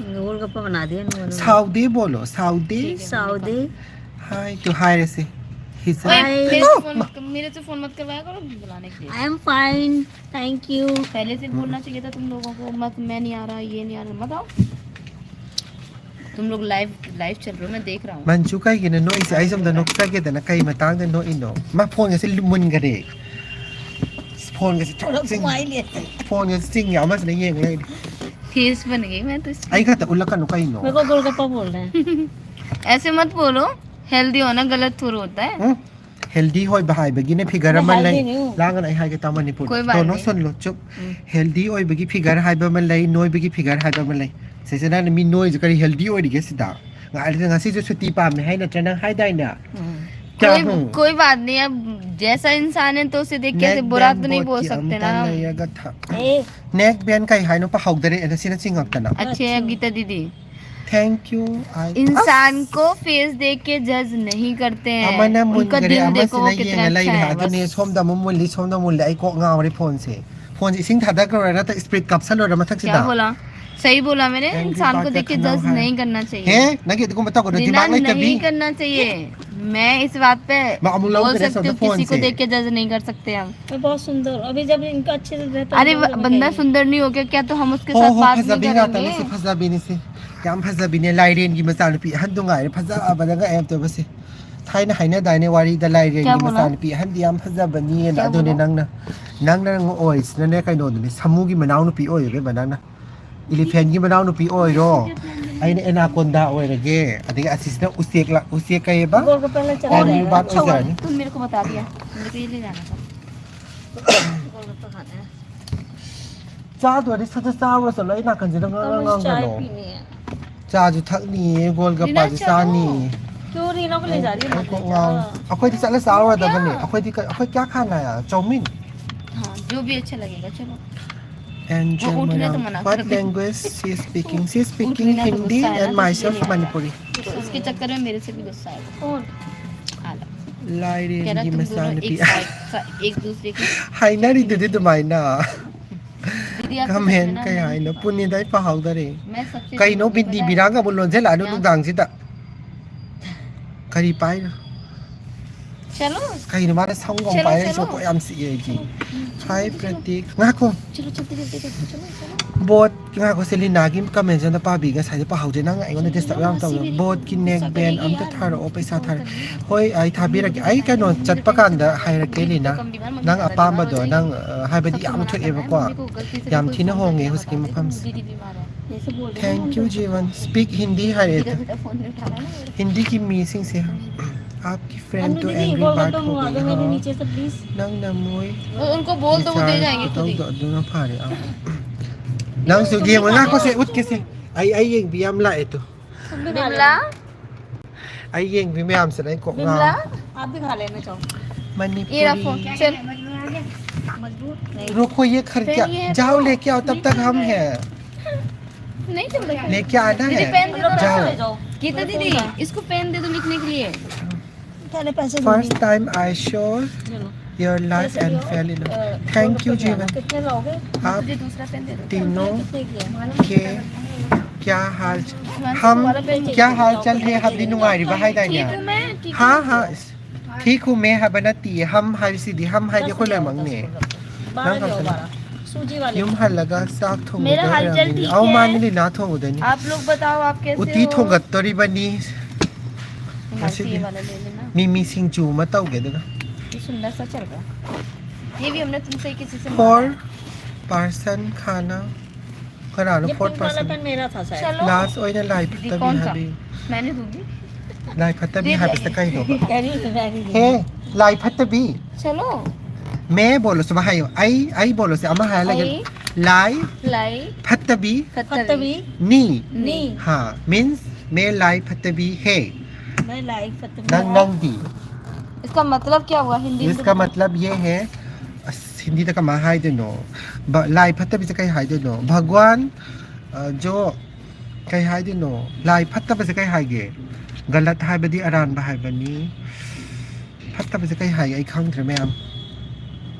गोलगप्पा बना दिया उन्होंने। ꯁꯥꯎꯗꯦ ꯕꯣꯂꯣ, ꯁꯥꯎꯗꯦ꯫ साउदी। ꯍꯥꯏ ꯇꯨ ꯍꯥꯏꯔꯁꯦ꯫ ꯍꯤꯖ- हाय। मेरे से फोन मत कर, मेरे से फोन मत करवाया करो बुलाने के लिए। I am fine, thank you। पहले से बोलना चाहिए था तुम लोगों को, मत मैं नहीं आ रहा, ये नहीं आ रहा, मत आओ। तुम लोग लाइव लाइव चल रहे हो, मैं देख रहा हूँ। ꯃꯟꯖꯨ, ꯀꯩꯒꯤꯅꯣ ꯅꯣꯛꯏꯁꯦ? ꯑꯩ ꯁꯣꯝꯗ ꯅꯣꯛꯆꯒꯦꯗꯅ꯫ ꯀꯩ ꯃꯇꯥꯡꯗ ꯅꯣꯛꯏꯅꯣ? ꯃꯥ ꯐꯣꯟꯒꯁꯦ ꯃꯨꯟꯈꯔꯦ꯫ ꯐꯣꯟꯒꯁꯦ ꯆꯤꯡ- ꯐꯣꯟꯒꯁꯦ ꯆꯤꯡꯉꯦ, ꯑꯃꯁꯤꯅ ꯌꯦꯡ ꯂꯩꯔꯦ꯫ फेस बन गई मैं तो इसकी। ꯑꯩ ꯈꯛꯇ ꯎꯠꯂꯛꯀꯅꯨ ꯀꯩꯅꯣ? मेरे को गोलगप्पा बोल रहे हैं। ऐसे मत बोलो, हेल्दी होना गलत थोड़ा होता है। ꯎꯝ? Healthy ꯑꯣꯏꯕ ꯍꯥꯏꯕꯒꯤꯅꯦ figure ꯑꯃ ꯂꯩ꯫ Healthy ꯅꯤ꯫ ꯂꯥꯡꯒꯅꯨ, ꯑꯩ ꯍꯥꯏꯒꯦ ꯇꯥꯃꯣ ꯃꯅꯤꯄꯨꯔꯗ꯫ कोई बात ꯗꯣꯅꯣ नहीं꯫ ꯁꯨꯟꯂꯣ, ꯆꯨꯞ꯫ Healthy ꯑꯣꯏꯕꯒꯤ figure ꯍꯥꯏꯕ ꯑꯃ ꯂꯩ, ꯅꯣꯏꯕꯒꯤ figure ꯍꯥꯏꯕ ꯑꯃ ꯂꯩ꯫ ꯁꯤꯁꯦ ꯅꯪꯅ ꯃꯤ ꯅꯣꯏꯁꯦ ꯀꯔꯤ healthy ꯑꯣꯏꯔꯤꯒꯦ ꯁꯤꯗ? ꯉꯥꯏꯔꯦ, ꯉꯁꯤꯁꯨ ꯁꯨꯇꯤ ꯄꯥꯝꯃꯦ ꯍꯥꯏ ꯅꯠꯇ꯭ꯔ ꯅꯪ ꯍꯥꯏꯗꯥꯏꯅꯦ? क्या कोई कोई बात नहीं, अब जैसा इंसान है तो उसे देख के ऐसे Neck बुरा band तो नहीं बोल board ꯀꯤ सकते ꯑꯃꯇ ना हम। ꯂꯩꯔꯒ ꯊ- ए, Neck band ꯀꯩ ꯍꯥꯏꯅꯣ ꯄꯥꯍꯧꯗꯔꯦ, ꯑꯩꯅ ꯁꯤꯅ ꯆꯤꯡꯉꯛꯇꯅ꯫ अच्छे हैं गीता दीदी। Thank you, I- इंसान को फेस देख के जज नहीं करते हैं, ꯑꯃꯅ उनका ꯃꯨꯟꯈꯔꯦ, दिल देखो वो ꯑꯃꯁꯤꯅ कितना ꯌꯦꯡꯉ अच्छा ꯂꯩꯔꯦ꯫ है ꯑꯗꯨꯅꯦ बस। ꯁꯣꯝꯗ ꯑꯃꯨꯛ ꯃꯨꯜꯂꯤ, ꯁꯣꯝꯗ ꯃꯨꯜꯂꯤ꯫ ꯑꯩ ꯀꯣꯛ ꯉꯥꯎꯔꯦ ꯐꯣꯟꯁꯦ꯫ ꯐꯣꯟꯁꯦ ꯏꯁꯤꯡ ꯊꯥꯗꯈ꯭ꯔꯣꯏꯔ ꯅꯠꯇ꯭ꯔ ꯏꯁꯄ꯭ꯔꯤꯠ ꯀꯥꯞꯁꯜꯂꯣꯏꯔ ꯃꯊꯛꯁꯤꯗ? क्या बोला? सही बोला मैंने, इंसान को देख के जज नहीं करना चाहिए। हैं? नहीं, देखो, मत करो, दिमाग नहीं, नहीं करना चाहिए। मैं इस बात पे बोल सकती हूँ, किसी को देख के जज नहीं कर सकते हम। बहुत सुंदर। अभी जब इनका अच्छे से रहता है, अरे, बंदा सुंदर नहीं हो गया क्या, तो हम उसके साथ बात नहीं करेंगे? ꯐꯖꯕꯤꯅꯤ ꯁꯤ, ꯐꯖꯕꯤꯅꯤ ꯁꯤ꯫ ꯌꯥꯝ ꯐꯖꯕꯤꯅꯤ, ꯂꯥꯏꯔꯦꯟꯒꯤ ꯃꯆꯥꯅꯨꯄꯤ ꯑꯍꯟꯗꯣ ꯉꯥꯏꯔꯦ, ꯐꯖꯕꯗ ꯉꯛꯑꯦ ꯑꯝꯇꯕꯁꯦ꯫ ꯊꯥꯏꯅ ꯍꯥꯏꯅꯗꯥꯏꯅꯦ ꯋꯥꯔꯤꯗ, ꯂꯥꯏꯔꯦꯟꯒꯤ ꯃꯆꯥꯅꯨꯄꯤ ꯑꯍꯟꯗꯤ ꯌꯥꯝ ꯐꯖꯕꯅꯤꯅ꯫ ꯑꯗꯨꯅꯦ ꯅꯪꯅ, ꯅꯪꯅ ꯑꯣꯏꯔꯤꯁꯤꯅꯅꯦ ꯀꯩꯅꯣꯗꯨꯅꯦ, ꯁꯥꯃꯨꯒꯤ ꯃꯅꯥꯎꯅꯨꯄꯤ ꯑꯣꯏꯔꯦꯕꯦꯝꯃ ꯅꯪꯅ꯫ ꯏꯂꯤꯐꯦꯟꯒꯤ ꯃꯅꯥꯎꯅꯨꯄꯤ ꯑꯣꯏꯔꯣ, ꯑꯩꯅ ꯑꯦꯅꯥꯀꯣꯟꯗꯥ ꯑꯣꯏꯔꯒꯦ, ꯑꯗꯒꯤ ꯑꯁꯤꯁꯤꯅ ꯎꯆꯦꯛ ꯂꯥ-, ꯎꯆꯦꯛ ꯀꯩꯑꯕ? ꯀꯣꯡꯒ꯭ꯔꯤꯕꯥꯠ ꯑꯣꯏꯖꯔꯅꯤ꯫ तुम मेरे को बता दिया, मेरे को ये ले जाना था। गोलगप्पा खाना है। ꯆꯥꯗꯣꯏꯗꯤ ꯁꯠ ꯁꯠ ꯆꯥꯔꯨꯔ ꯆꯠꯂꯣ, ꯑꯩ ꯅꯥꯀꯟꯁꯤꯗ ꯉꯥꯡ ꯉꯥꯡ ꯉꯥꯡꯒꯅꯣ꯫ ꯆꯥꯁꯨ ꯊꯛꯅꯤꯌꯦ, ꯒꯣꯜꯒꯞꯄꯥꯁꯨ ꯆꯥꯅꯤꯌꯦ꯫ क्यों रीना को ले जा रही है? ꯑꯩ ꯀꯣꯛ ꯉꯥꯎ-, ꯑꯩꯈꯣꯏꯗꯤ ꯆꯠꯂ ꯆꯥꯔꯨꯔꯗꯕꯅꯦ꯫ ꯑꯩꯈꯣꯏꯗꯤ ꯀ-, ꯑꯩꯈꯣꯏ क्या खाना है? चाउमीन? हाँ, जो भी अच्छा लगेगा, चलो। And वो उठने तो मना करो। What language she is speaking? She is speaking Hindi and myself Manipuri. उसके चक्कर में मेरे से भी गुस्सा आएगा। कौन? आला। कह रहा, तुम दोनों एक साथ, एक दूसरे के ꯍꯥꯏꯅꯔꯤꯗꯨꯗꯤ ꯑꯗꯨꯃꯥꯏꯅ꯫ ꯗꯤꯗꯤ, ꯑꯥꯞ ꯀꯃꯦꯟ ꯀꯩ ꯍꯥꯏꯅꯣ? ꯄꯨꯅꯤꯗ ꯑꯩ ꯄꯥꯍꯧꯗꯔꯦ꯫ ꯀꯩꯅꯣ, ꯕꯤꯟꯗꯤ ꯕꯤꯔꯥꯡꯒ ꯑꯃꯨꯛ ꯂꯣꯟꯁꯤꯜꯂꯛꯑꯅꯨ ꯅꯨꯡꯗꯥꯡꯁꯤꯗ꯫ ꯀꯔꯤ ꯄꯥꯏꯅꯣ? ꯆꯠꯂꯣ꯫ ꯀꯩꯅꯣ ꯃꯥꯅ ꯁꯝꯒ ꯑꯃꯨꯛ ꯄꯥꯏꯔꯛꯏꯁꯦ? ꯀꯣꯛ ꯌꯥꯝ ꯆꯤꯛꯑꯦ ꯑꯩꯗꯤ꯫ ꯍꯥꯏ ꯄ꯭ꯔꯇꯤꯛ꯫ ꯉꯥꯏꯈꯣ꯫ ꯕꯣꯠ, ꯉꯥꯏꯈꯣ, ꯁꯦꯂꯤꯅꯥꯒꯤ ꯀꯃꯦꯟꯁꯦ ꯑꯝꯇ ꯄꯥꯕꯤꯒꯦ꯫ ꯉꯁꯥꯏꯗꯩ ꯄꯥꯍꯧꯗ꯭ꯔꯦ꯫ ꯅꯪ ꯑꯩꯉꯣꯟꯗ ꯗꯤꯁꯇꯔꯕ ꯌꯥꯝ ꯇꯧꯔꯦ꯫ ꯕꯣꯠꯀꯤ ꯅꯦꯛ ꯕꯦꯟ ꯑꯝꯇ ꯊꯥꯔꯛꯑꯣ, ꯄꯩꯁꯥ ꯊꯥꯔꯛꯑꯣ꯫ ꯍꯣꯏ, ꯑꯩ ꯊꯥꯕꯤꯔꯛꯀꯦ꯫ ꯑꯩ ꯀꯩꯅꯣ ꯆꯠꯄ ꯀꯥꯟꯗ ꯍꯥꯏꯔꯛꯀꯦ, ꯂꯤꯅꯥ꯫ ꯅꯪ ꯑꯄꯥꯝꯕꯗꯣ, ꯅꯪ, ꯑ, ꯍꯥꯏꯕꯗꯤ ꯌꯥꯝ ꯊꯣꯛꯑꯦꯕꯀꯣ꯫ ꯌꯥꯝ ꯊꯤꯅ ꯍꯣꯡꯉꯦ ꯍꯧꯖꯤꯛꯀꯤ ꯃꯐꯝꯁꯦ꯫ Thank you, Jivan. Speak Hindi ꯍꯥꯏꯔꯛꯑꯦ꯫ ꯍꯤꯟꯗꯤꯒꯤ ꯃꯤꯁꯤꯡꯁꯦ꯫ आपकी friend तो angry bird हो गई, हाँ। ꯅꯪꯅ ꯃꯣꯏ ꯎ-, उनको बोल दो, वो दे जाएंगे खुद ही। ꯈꯨꯇꯧꯗꯣ ꯑꯗꯨꯅ ꯐꯔꯦ, ꯑꯥ꯫ ꯅꯪꯁꯨ ꯌꯦꯡꯉꯣ, ꯉꯥꯏꯈꯣꯁꯦ, ꯎꯠꯀꯦꯁꯦ꯫ ꯑꯩ, ꯑꯩ ꯌꯦꯡꯕꯤ ꯌꯥꯝ ꯂꯥꯛꯑꯦ ꯇꯨ꯫ विमला, ꯑꯩ ꯌꯦꯡꯕꯤ ꯃꯌꯥꯝꯁꯤꯅ ꯑꯩ ꯀꯣꯛ ꯉꯥꯎ꯫ विमला, आप भी खा लेना चाहो। ये रहा फोन, चल। रुको, ये खर क्या? जाओ, लेके आओ, तब तक हम हैं। नहीं चल रहा। लेके आना है। दीदी, पेन दे दो ना। जाओ। गीता दीदी, इसको पेन दे दो लिखने के लिए। पहले पैसे दो। First time I saw Your life and fell in love. Thank you, जीवन। आप तीनों के क्या हाल, हम क्या हाल चाल है? आपकी नुंगारी बहाई दाई। हाँ, हाँ। ठीक हूँ मैं ꯍꯥꯏꯕ ꯅꯠꯇꯤꯌꯦ, हम ꯍꯥꯏꯕꯁꯤꯗꯤ, हम ꯍꯥꯏꯗꯤ ꯑꯩꯈꯣꯏ ꯂꯣꯏꯅꯃꯛꯅꯦ꯫ ꯅꯪ ꯈꯛꯇꯅꯦ꯫ ꯌꯨꯝ ꯍꯜꯂꯒ ꯆꯥꯛ ꯊꯣꯡꯕꯗ ꯑꯣꯏꯔꯝꯃꯤꯅꯦ꯫ ꯑꯧ, ꯃꯥꯅꯦ, ꯂꯤꯅꯥ ꯊꯣꯡꯉꯨꯗꯣꯏꯅꯤ꯫ ꯎꯇꯤ ꯊꯣꯡꯒꯠꯇꯣꯔꯤꯕꯅꯤ꯫ ꯉꯁꯤꯗꯤ ꯃꯤꯃꯤ ꯁꯤꯡꯖꯨ ꯑꯃ ꯇꯧꯒꯦ ꯑꯗꯨꯒ꯫ For person खाना꯫ ꯀꯅꯥꯅꯣ fourth person? ꯂꯥꯁ ꯑꯣꯏꯅ ꯂꯥꯏ ꯐꯠꯇꯕꯤ ꯍꯥꯏꯕꯤ꯫ ꯂꯥꯏ ꯐꯠꯇꯕꯤ ꯍꯥꯏꯕꯁꯦ ꯀꯩꯅꯣꯕ? ꯍꯦ, ꯂꯥꯏ ꯐꯠꯇꯕꯤ꯫ ꯆꯠꯂꯣ꯫ ꯃꯦ ꯕꯣꯂꯣꯁꯦ ꯑꯃ ꯍꯥꯏꯌꯣ꯫ ꯑꯩ, ꯑꯩ ꯕꯣꯂꯣꯁꯦ ꯑꯃ ꯍꯥꯏꯔ ꯂꯩꯒꯦ꯫ ꯑꯩ ꯂꯥꯏ ꯂꯥꯏ ꯐꯠꯇꯕꯤ ꯐꯠꯇꯕꯤ ꯅꯤ꯫ ꯅꯤ꯫ ꯍꯥ, means ꯃꯦ ꯂꯥꯏ ꯐꯠꯇꯕꯤ ꯍꯦ꯫ ꯃꯦ ꯂꯥꯏ ꯐꯠꯇꯕꯤ ꯅꯪ, ꯍꯦ꯫ ꯅꯪꯗꯤ? इसका मतलब क्या हुआ हिंदी में? इसका मतलब ये है, ꯑꯁ, ꯍꯤꯟꯗꯤꯗ ꯀꯃꯥꯏꯅ ꯍꯥꯏꯗꯣꯏꯅꯣ? ꯕ-, ꯂꯥꯏ ꯐꯠꯇꯕꯤꯁꯦ ꯀꯩ ꯍꯥꯏꯗꯣꯏꯅꯣ? ꯚꯒꯋꯥꯟ, ꯑ, ꯖꯣ, ꯀꯩ ꯍꯥꯏꯗꯣꯏꯅꯣ? ꯂꯥꯏ ꯐꯠꯇꯕꯁꯦ ꯀꯩ ꯍꯥꯏꯒꯦ? ꯒꯂꯠ ꯍꯥꯏꯕꯗꯤ ꯑꯔꯥꯟꯕ ꯍꯥꯏꯕꯅꯤ꯫ ꯐꯠꯇꯕꯁꯦ ꯀꯩ ꯍꯥꯏꯒꯦ? ꯑꯩ ꯈꯪꯗ꯭ꯔꯦ ꯃꯌꯥꯝ꯫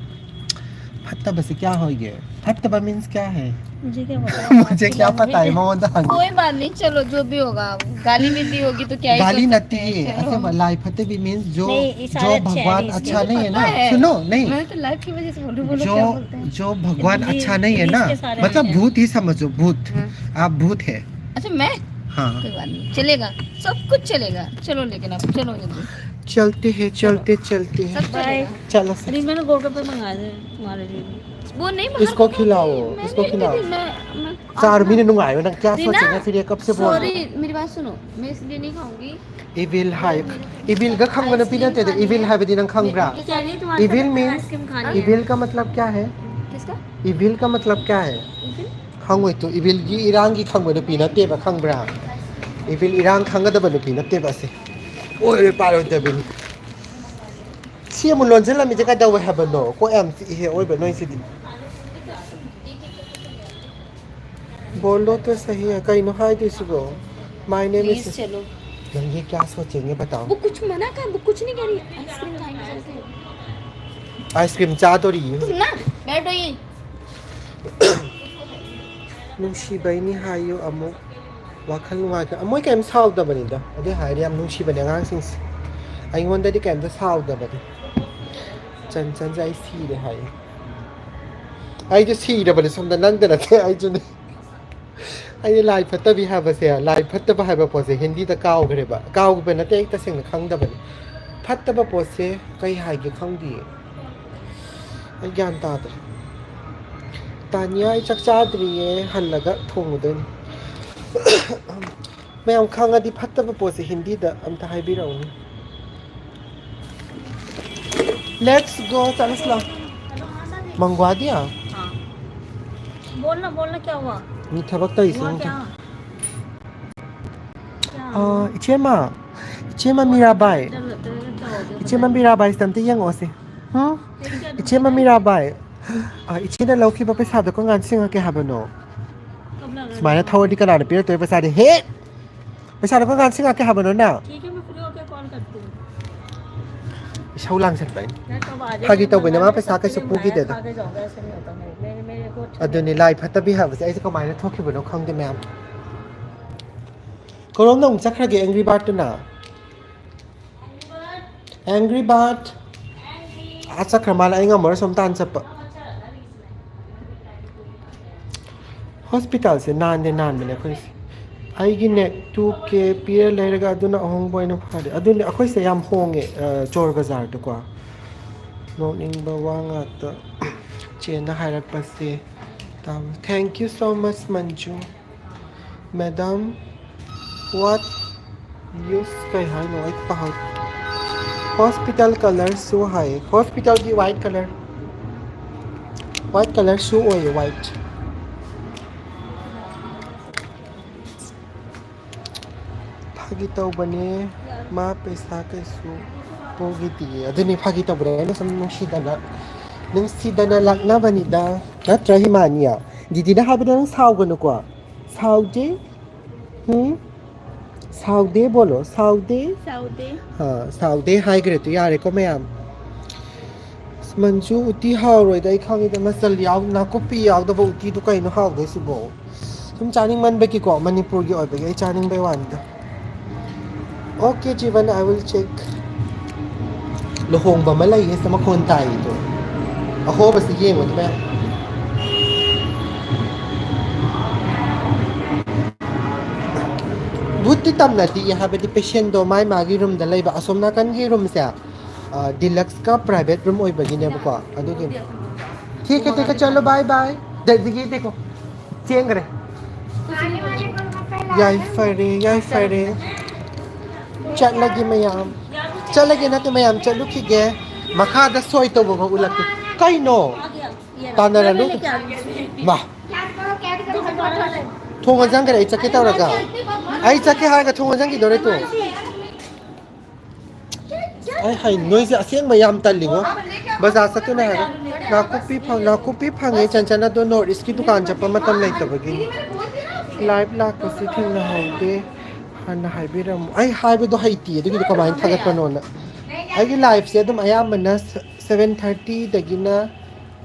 ꯐꯠꯇꯕꯁꯦ ꯀꯌꯥ ꯍꯣꯏꯒꯦ? ꯐꯠꯇꯕ means क्या है? मुझे क्या पता है? मुझे क्या पता है? ꯃꯉꯣꯟꯗ ꯍꯪꯉꯨ꯫ कोई बात नहीं, चलो, जो भी होगा, गाली भी दी होगी तो क्या ही कर सकते हैं। ꯅꯠꯇꯤꯌꯦ, चलो। ꯑꯁꯦꯡꯕ ꯂꯥꯏ ꯐꯠꯇꯕꯤ means जो, नहीं, ये सारे जो अच्छे हैं, भगवान नहीं, इसमें अच्छा नहीं है ना। सुनो, नहीं। मैं तो लाइफ की वजह से बोलूं, बोलो जो, क्या बोलते हैं? जो भगवान अच्छा नहीं है ना, मतलब भूत ही समझो, भूत। हाँ। आप भूत है। अच्छा, मैं? हाँ। कोई बात नहीं, चलेगा, सब कुछ चलेगा। चलो, लेकिन आप चलो जल्दी। चलते हैं, चलते, चलते हैं। सब चलेगा। चलो। अरे, मैंने गोलगप्पे मंगाए थे तुम्हारे लिए भी। वो नहीं, बाहर इसको खिलाओ, इसको खिलाओ। चार महीने नुंगाए हो ना, क्या सोचेंगे फिर ये कब से बोल रहे हो? सॉरी, मेरी बात सुनो, मैं इसलिए नहीं खाऊंगी। Evil ꯍꯥꯏ, evilꯒ ꯈꯪꯕ ꯅꯨꯄꯤ ꯅꯠꯇꯦꯗ, evil ꯍꯥꯏꯕꯗꯤ ꯅꯪ ꯈꯪꯕ꯭ꯔꯥ? Evil means, evil का मतलब क्या है? किसका? Evil का मतलब क्या है? Evil? ꯈꯪꯉꯣꯏ ꯇꯨ, evilꯒꯤ ꯏꯔꯥꯡꯒꯤ ꯈꯪꯕ ꯅꯨꯄꯤ ꯅꯠꯇꯦꯕ, ꯈꯪꯕ꯭ꯔꯥ? Evil ꯏꯔꯥꯡ ꯈꯪꯒꯗꯕ ꯅꯨꯄꯤ ꯅꯠꯇꯦꯕ ꯑꯁꯦ꯫ ꯑꯣꯏꯔꯣꯏ ꯄꯥꯔꯣꯏꯗꯕꯤꯅꯤ꯫ ꯁꯤ ꯑꯃꯨꯛ ꯂꯣꯟꯁꯤꯜꯂꯝꯃꯤꯁꯦ ꯀꯩꯗꯧꯋꯦ ꯍꯥꯏꯕꯅꯣ? ꯀꯣꯛ ꯌꯥꯝ ꯆꯤꯛꯏꯍꯦ ꯑꯑꯣꯏꯕ ꯅꯣꯏꯁꯤꯗꯤ꯫ बोलो तो सही है, ꯀꯩꯅꯣ ꯍꯥꯏꯗꯣꯏꯁꯤꯕꯣ? My name is, प्लीज चलो। ꯅꯪꯒꯤ ꯀꯌꯥ ꯁꯣꯆꯦꯡꯒꯦ बताओ। वो कुछ मना कर, वो कुछ नहीं कह रही। आइसक्रीम खाएंगे चल के। ꯑꯥꯏꯁ ꯀ꯭ꯔꯤꯝ ꯆꯥꯗꯣꯔꯤꯌꯦ ꯍꯧꯖꯤꯛ꯫ ꯅꯪ ꯕꯦꯔꯗꯣꯏ꯫ ꯅꯨꯡꯁꯤꯕꯩꯅꯤ ꯍꯥꯏꯌꯨ ꯑꯃꯨꯛ꯫ ꯋꯥꯈꯜ ꯅꯨꯡꯉꯥꯏꯇ ꯃꯣꯏ ꯀꯩꯝ ꯁꯥꯎꯗꯕꯅꯤꯗ꯫ ꯑꯗꯨ ꯍꯥꯏꯔꯗꯤ ꯌꯥꯝ ꯅꯨꯡꯁꯤꯕꯅꯦ ꯑꯉꯥꯡꯁꯤꯡꯁꯦ꯫ ꯑꯩꯉꯣꯟꯗꯗꯤ ꯀꯩꯝꯇ ꯁꯥꯎꯗꯕꯅꯦ꯫ ꯆꯟ ꯆꯟꯁꯦ ꯑꯩ ꯁꯤꯔꯦ ꯍꯥꯏꯌꯦ꯫ ꯑꯩꯁꯨ ꯁꯤꯔꯕꯅꯦ ꯁꯣꯝꯗ, ꯅꯪꯗ ꯅꯠꯇꯦ ꯑꯩꯁꯨꯅꯦ꯫ ꯑꯩꯅ ꯂꯥꯏ ꯐꯠꯇꯕꯤ ꯍꯥꯏꯕꯁꯦ, ꯂꯥꯏ ꯐꯠꯇꯕ ꯍꯥꯏꯕ ꯄꯣꯠꯁꯦ ꯍꯤꯟꯗꯤꯗ ꯀꯥꯎꯈ꯭ꯔꯦꯕ꯫ ꯀꯥꯎꯈꯤꯕ ꯅꯠꯇꯦ, ꯑꯩ ꯇꯁꯦꯡꯅ ꯈꯪꯗꯕꯅꯤ꯫ ꯐꯠꯇꯕ ꯄꯣꯠꯁꯦ ꯀꯩ ꯍꯥꯏꯒꯦ ꯈꯪꯗꯤꯌꯦ꯫ ꯑꯩ ꯒ꯭ꯌꯥꯟ ꯇꯥꯗ꯭ꯔꯦ꯫ ꯇꯥꯅꯤꯌꯥ, ꯑꯩ ꯆꯥꯛ ꯆꯥꯗ꯭ꯔꯤꯌꯦ, ꯍꯜꯂꯒ ꯊꯣꯡꯉꯨꯗꯣꯏꯅꯤ꯫ ꯃꯌꯥꯝ ꯈꯪꯉꯗꯤ ꯐꯠꯇꯕ ꯄꯣꯠꯁꯦ ꯍꯤꯟꯗꯤꯗ ꯑꯝꯇ ꯍꯥꯏꯕꯤꯔꯛꯎꯅꯦ꯫ Let's go, चल चला। मंगवा दिया? हाँ। बोलना, बोलना क्या हुआ? ꯃꯤ ꯊꯕꯛ ꯇꯧꯔꯤꯁꯦ हुआ ꯑꯝꯇ꯫ क्या? क्या? ꯑꯥ, ꯏꯆꯦꯃ, ꯏꯆꯦꯃ ꯃꯤꯔꯥꯕꯥꯏ, ꯏꯆꯦꯃ ꯃꯤꯔꯥꯕꯥꯏꯁꯦ ꯑꯝꯇ ꯌꯦꯡꯉꯛꯑꯣꯁꯦ꯫ ꯍꯨꯝ? ꯏꯆꯦꯃ ꯃꯤꯔꯥꯕꯥꯏ, ꯑꯥ, ꯏꯆꯦꯅ ꯂꯧꯈꯤꯕ ꯄꯩꯁꯥꯗꯣ ꯀꯔꯝ ꯀꯥꯟꯗ ꯁꯤꯡꯉꯛꯀꯦ ꯍꯥꯏꯕꯅꯣ? ꯁꯨꯃꯥꯏꯅ ꯊꯧꯔꯗꯤ ꯀꯅꯥꯅ ꯄꯤꯔꯛꯇꯣꯏ ꯄꯩꯁꯥꯗꯤ? ꯍꯦ! ꯄꯩꯁꯥꯗꯣ ꯀꯔꯝ ꯀꯥꯟꯗ ꯁꯤꯡꯉꯛꯀꯦ ꯍꯥꯏꯕꯅꯣ ꯅꯪ? ठीक है, मैं फ्री होके कॉल करती हूँ। ꯏꯁꯧ ꯂꯥꯡꯁꯟꯕ ꯑꯩꯅ꯫ मैं कब आ जाएगी? ꯐꯥꯒꯤ ꯇꯧꯕꯅꯦ, ꯃꯥ मैं ꯄꯩꯁꯥ ꯀꯩꯁꯨ मैं ꯄꯨꯈꯤꯗꯦꯗ꯫ खा के जाऊंगा, ऐसे नहीं होता। मेरे मेरे को अच्छा ꯑꯗꯨꯅꯤ, ꯂꯥꯏ ꯐꯠꯇꯕꯤ ꯍꯥꯏꯕꯁꯦ ꯑꯩꯁꯦ ꯀꯃꯥꯏꯅ ꯊꯣꯛꯈꯤꯕꯅꯣ ꯈꯪꯗꯦ ꯃꯌꯥꯝ꯫ ꯀꯔꯣꯝꯗ ꯑꯃꯨꯛ ꯆꯠꯈ꯭ꯔꯒꯦ ꯑꯦꯡꯒ꯭ꯔꯤ ꯕꯥꯔꯠꯇꯨꯅ? Angry bird. ꯑꯥ ꯆꯠꯈ꯭ꯔ ꯃꯥꯜꯂꯦ, ꯑꯩ ꯉꯝꯃꯔꯣꯏ ꯁꯣꯝ ꯇꯥꯟ ꯆꯠꯄ꯫ ꯍꯣꯁꯄꯤꯇꯥꯜꯁꯦ ꯅꯥꯟꯗꯤ ꯅꯥꯟꯕꯅꯦ ꯑꯩꯈꯣꯏꯁꯦ꯫ ꯑꯩꯒꯤ ꯅꯦꯛ ꯇꯨ ꯀꯦ ꯄꯤꯔ ꯂꯩꯔꯒ ꯑꯗꯨꯅ ꯑꯍꯣꯡꯕ ꯑꯣꯏꯅ ꯐꯔꯦ꯫ ꯑꯗꯨꯅꯦ ꯑꯩꯈꯣꯏꯁꯦ ꯌꯥꯝ ꯍꯣꯡꯉꯦ, ꯑ, ꯆꯣꯔ ꯕꯖꯥꯔꯗꯀꯣ꯫ ꯅꯣꯛꯅꯤꯡꯕ ꯋꯥ ꯉꯥꯛꯇ꯫ ꯆꯦꯅ ꯍꯥꯏꯔꯛꯄꯁꯦ ꯇꯥꯕ꯫ Thank you so much, Manju. Madam, what use ꯀꯩ ꯍꯥꯏꯅꯣ? ꯑꯩ ꯄꯥꯍꯧ꯫ Hospital colour shoe ꯍꯥꯏꯌꯦ꯫ ꯍꯣꯁꯄꯤꯇꯥꯜꯒꯤ white colour꯫ White colour shoe ꯑꯣꯏꯌꯦ, white꯫ ꯐꯥꯒꯤ ꯇꯧꯕꯅꯦ꯫ ꯃꯥ ꯄꯩꯁꯥ ꯀꯩꯁꯨ ꯄꯨꯈꯤꯗꯤꯌꯦ꯫ ꯑꯗꯨꯅꯤ, ꯐꯥꯒꯤ ꯇꯧꯕꯅꯦ꯫ ꯑꯩꯅ ꯁꯨꯝ ꯅꯨꯡꯁꯤꯗꯅ, ꯅꯨꯡꯁꯤꯗꯅ ꯂꯥꯛꯅꯕꯅꯤꯗ꯫ ꯅꯠꯇ꯭ꯔꯥ, ꯍꯤꯃꯥꯅꯤꯌꯥ? ꯗꯤꯗꯤꯅ ꯍꯥꯏꯕꯗ ꯅꯪ ꯁꯥꯎꯒꯅꯨꯀꯣ꯫ ꯁꯥꯎꯗꯦ꯫ ꯎꯝ? ꯁꯥꯎꯗꯦ ꯕꯣꯂꯣ, ꯁꯥꯎꯗꯦ꯫ सऊदी। ꯑꯥ, ꯁꯥꯎꯗꯦ ꯍꯥꯏꯈ꯭ꯔꯦ ꯇꯨ, ꯌꯥꯔꯦꯀꯣ ꯃꯌꯥꯝ꯫ ꯃꯟꯖꯨ, ꯎꯇꯤ ꯍꯥꯎꯔꯣꯏꯗ, ꯑꯩ ꯈꯪꯉꯤꯗ, ꯃꯆꯜ ꯌꯥꯎ-, ꯅꯥꯀꯨꯞꯄꯤ ꯌꯥꯎꯗꯕ ꯎꯇꯤꯗꯨ ꯀꯩꯅꯣ ꯍꯥꯎꯗꯣꯏꯁꯤꯕꯣ? ꯁꯨꯝ ꯆꯥꯅꯤꯡꯃꯟꯕꯒꯤꯀꯣ, ꯃꯅꯤꯄꯨꯔꯒꯤ ꯑꯣꯏꯕꯒꯤ ꯑꯩ ꯆꯥꯅꯤꯡꯕꯩ ꯋꯥꯅꯤꯗ꯫ Okay, Jeevan, I will check. ꯂꯨꯍꯣꯡꯕ ꯑꯃ ꯂꯩꯌꯦ ꯁꯤꯗ, ꯃꯈꯣꯟ ꯇꯥꯏꯗꯣ꯫ ꯑꯍꯣꯕꯁꯤ ꯌꯦꯡꯉꯨꯗꯅ꯫ ꯚꯨꯠꯇꯤ ꯇꯝꯅꯗꯤꯌꯦ, ꯍꯥꯏꯕꯗꯤ patientꯗꯣ ꯃꯥꯏ ꯃꯥꯒꯤ roomꯗ ꯂꯩꯕ꯫ ꯑꯁꯣꯝ ꯅꯥꯀꯟꯒꯤ roomꯁꯦ, ꯑ, deluxeꯀ private room ꯑꯣꯏꯕꯒꯤꯅꯦꯕꯀꯣ, ꯑꯗꯨꯒꯤꯅꯦ꯫ ठीक है, ठीक है, चलो, bye bye. ꯗꯦꯗꯤꯒꯤ ꯗꯦꯀꯣ, ꯆꯦꯟꯈ꯭ꯔꯦ꯫ ꯌꯥꯏꯐꯔꯦ, ꯌꯥꯏꯐꯔꯦ꯫ ꯆꯠꯂꯒꯦ ꯃꯌꯥꯝ꯫ ꯆꯠꯂꯒꯦ ꯅꯠꯇꯦ ꯃꯌꯥꯝ, ꯆꯠꯂꯨꯈꯤꯒꯦ꯫ ꯃꯈꯥꯗ ꯁꯣꯏ ꯇꯧꯕ ꯑꯃ ꯎꯠꯂꯛꯀꯦ꯫ ꯀꯩꯅꯣ? ꯇꯥꯟꯅꯔꯅꯨ꯫ ꯃꯥ꯫ ꯊꯣꯡ ꯍꯥꯡꯖꯟꯈ꯭ꯔꯦ, ꯑꯩ ꯆꯠꯀꯦ ꯇꯧꯔꯒ꯫ ꯑꯩ ꯆꯠꯀꯦ ꯍꯥꯏꯔꯒ ꯊꯣꯡ ꯍꯥꯡꯖꯟꯈꯤꯗꯧꯔꯦ ꯇꯨ꯫ ꯑꯩ ꯍꯥꯏ, ꯅꯣꯏꯁꯦ ꯑꯁꯦꯡꯕ ꯌꯥꯝ ꯇꯜꯂꯤꯉꯣ꯫ ꯕꯖꯥꯔ ꯆꯠꯇꯣꯏꯅꯦ ꯍꯥꯏꯔꯒ꯫ ꯅꯥꯀꯨꯞꯄꯤ ꯐꯪ-, ꯅꯥꯀꯨꯞꯄꯤ ꯐꯪꯉꯦ ꯆꯟꯆꯟ, ꯑꯗꯣ North Eastꯀꯤ ꯗꯨꯀꯥꯟ ꯆꯠꯄ ꯃꯇꯝ ꯂꯩꯇꯕꯒꯤꯅꯤ꯫ Live ꯂꯥꯛꯄꯁꯨ ꯊꯦꯡꯅꯍꯧꯗꯦ꯫ ꯍꯥꯟꯅ ꯍꯥꯏꯕꯤꯔꯝꯃꯨ꯫ ꯑꯩ ꯍꯥꯏꯕꯗꯣ ꯍꯩꯇꯦ, ꯑꯗꯨꯒꯤꯗꯣ ꯀꯃꯥꯏꯅ ꯊꯥꯒꯠꯄꯅꯣꯅ꯫ ꯑꯩꯒꯤ liveꯁꯦ ꯑꯗꯨꯝ ꯑꯌꯥꯝꯕꯅ seven thirtyꯗꯒꯤꯅ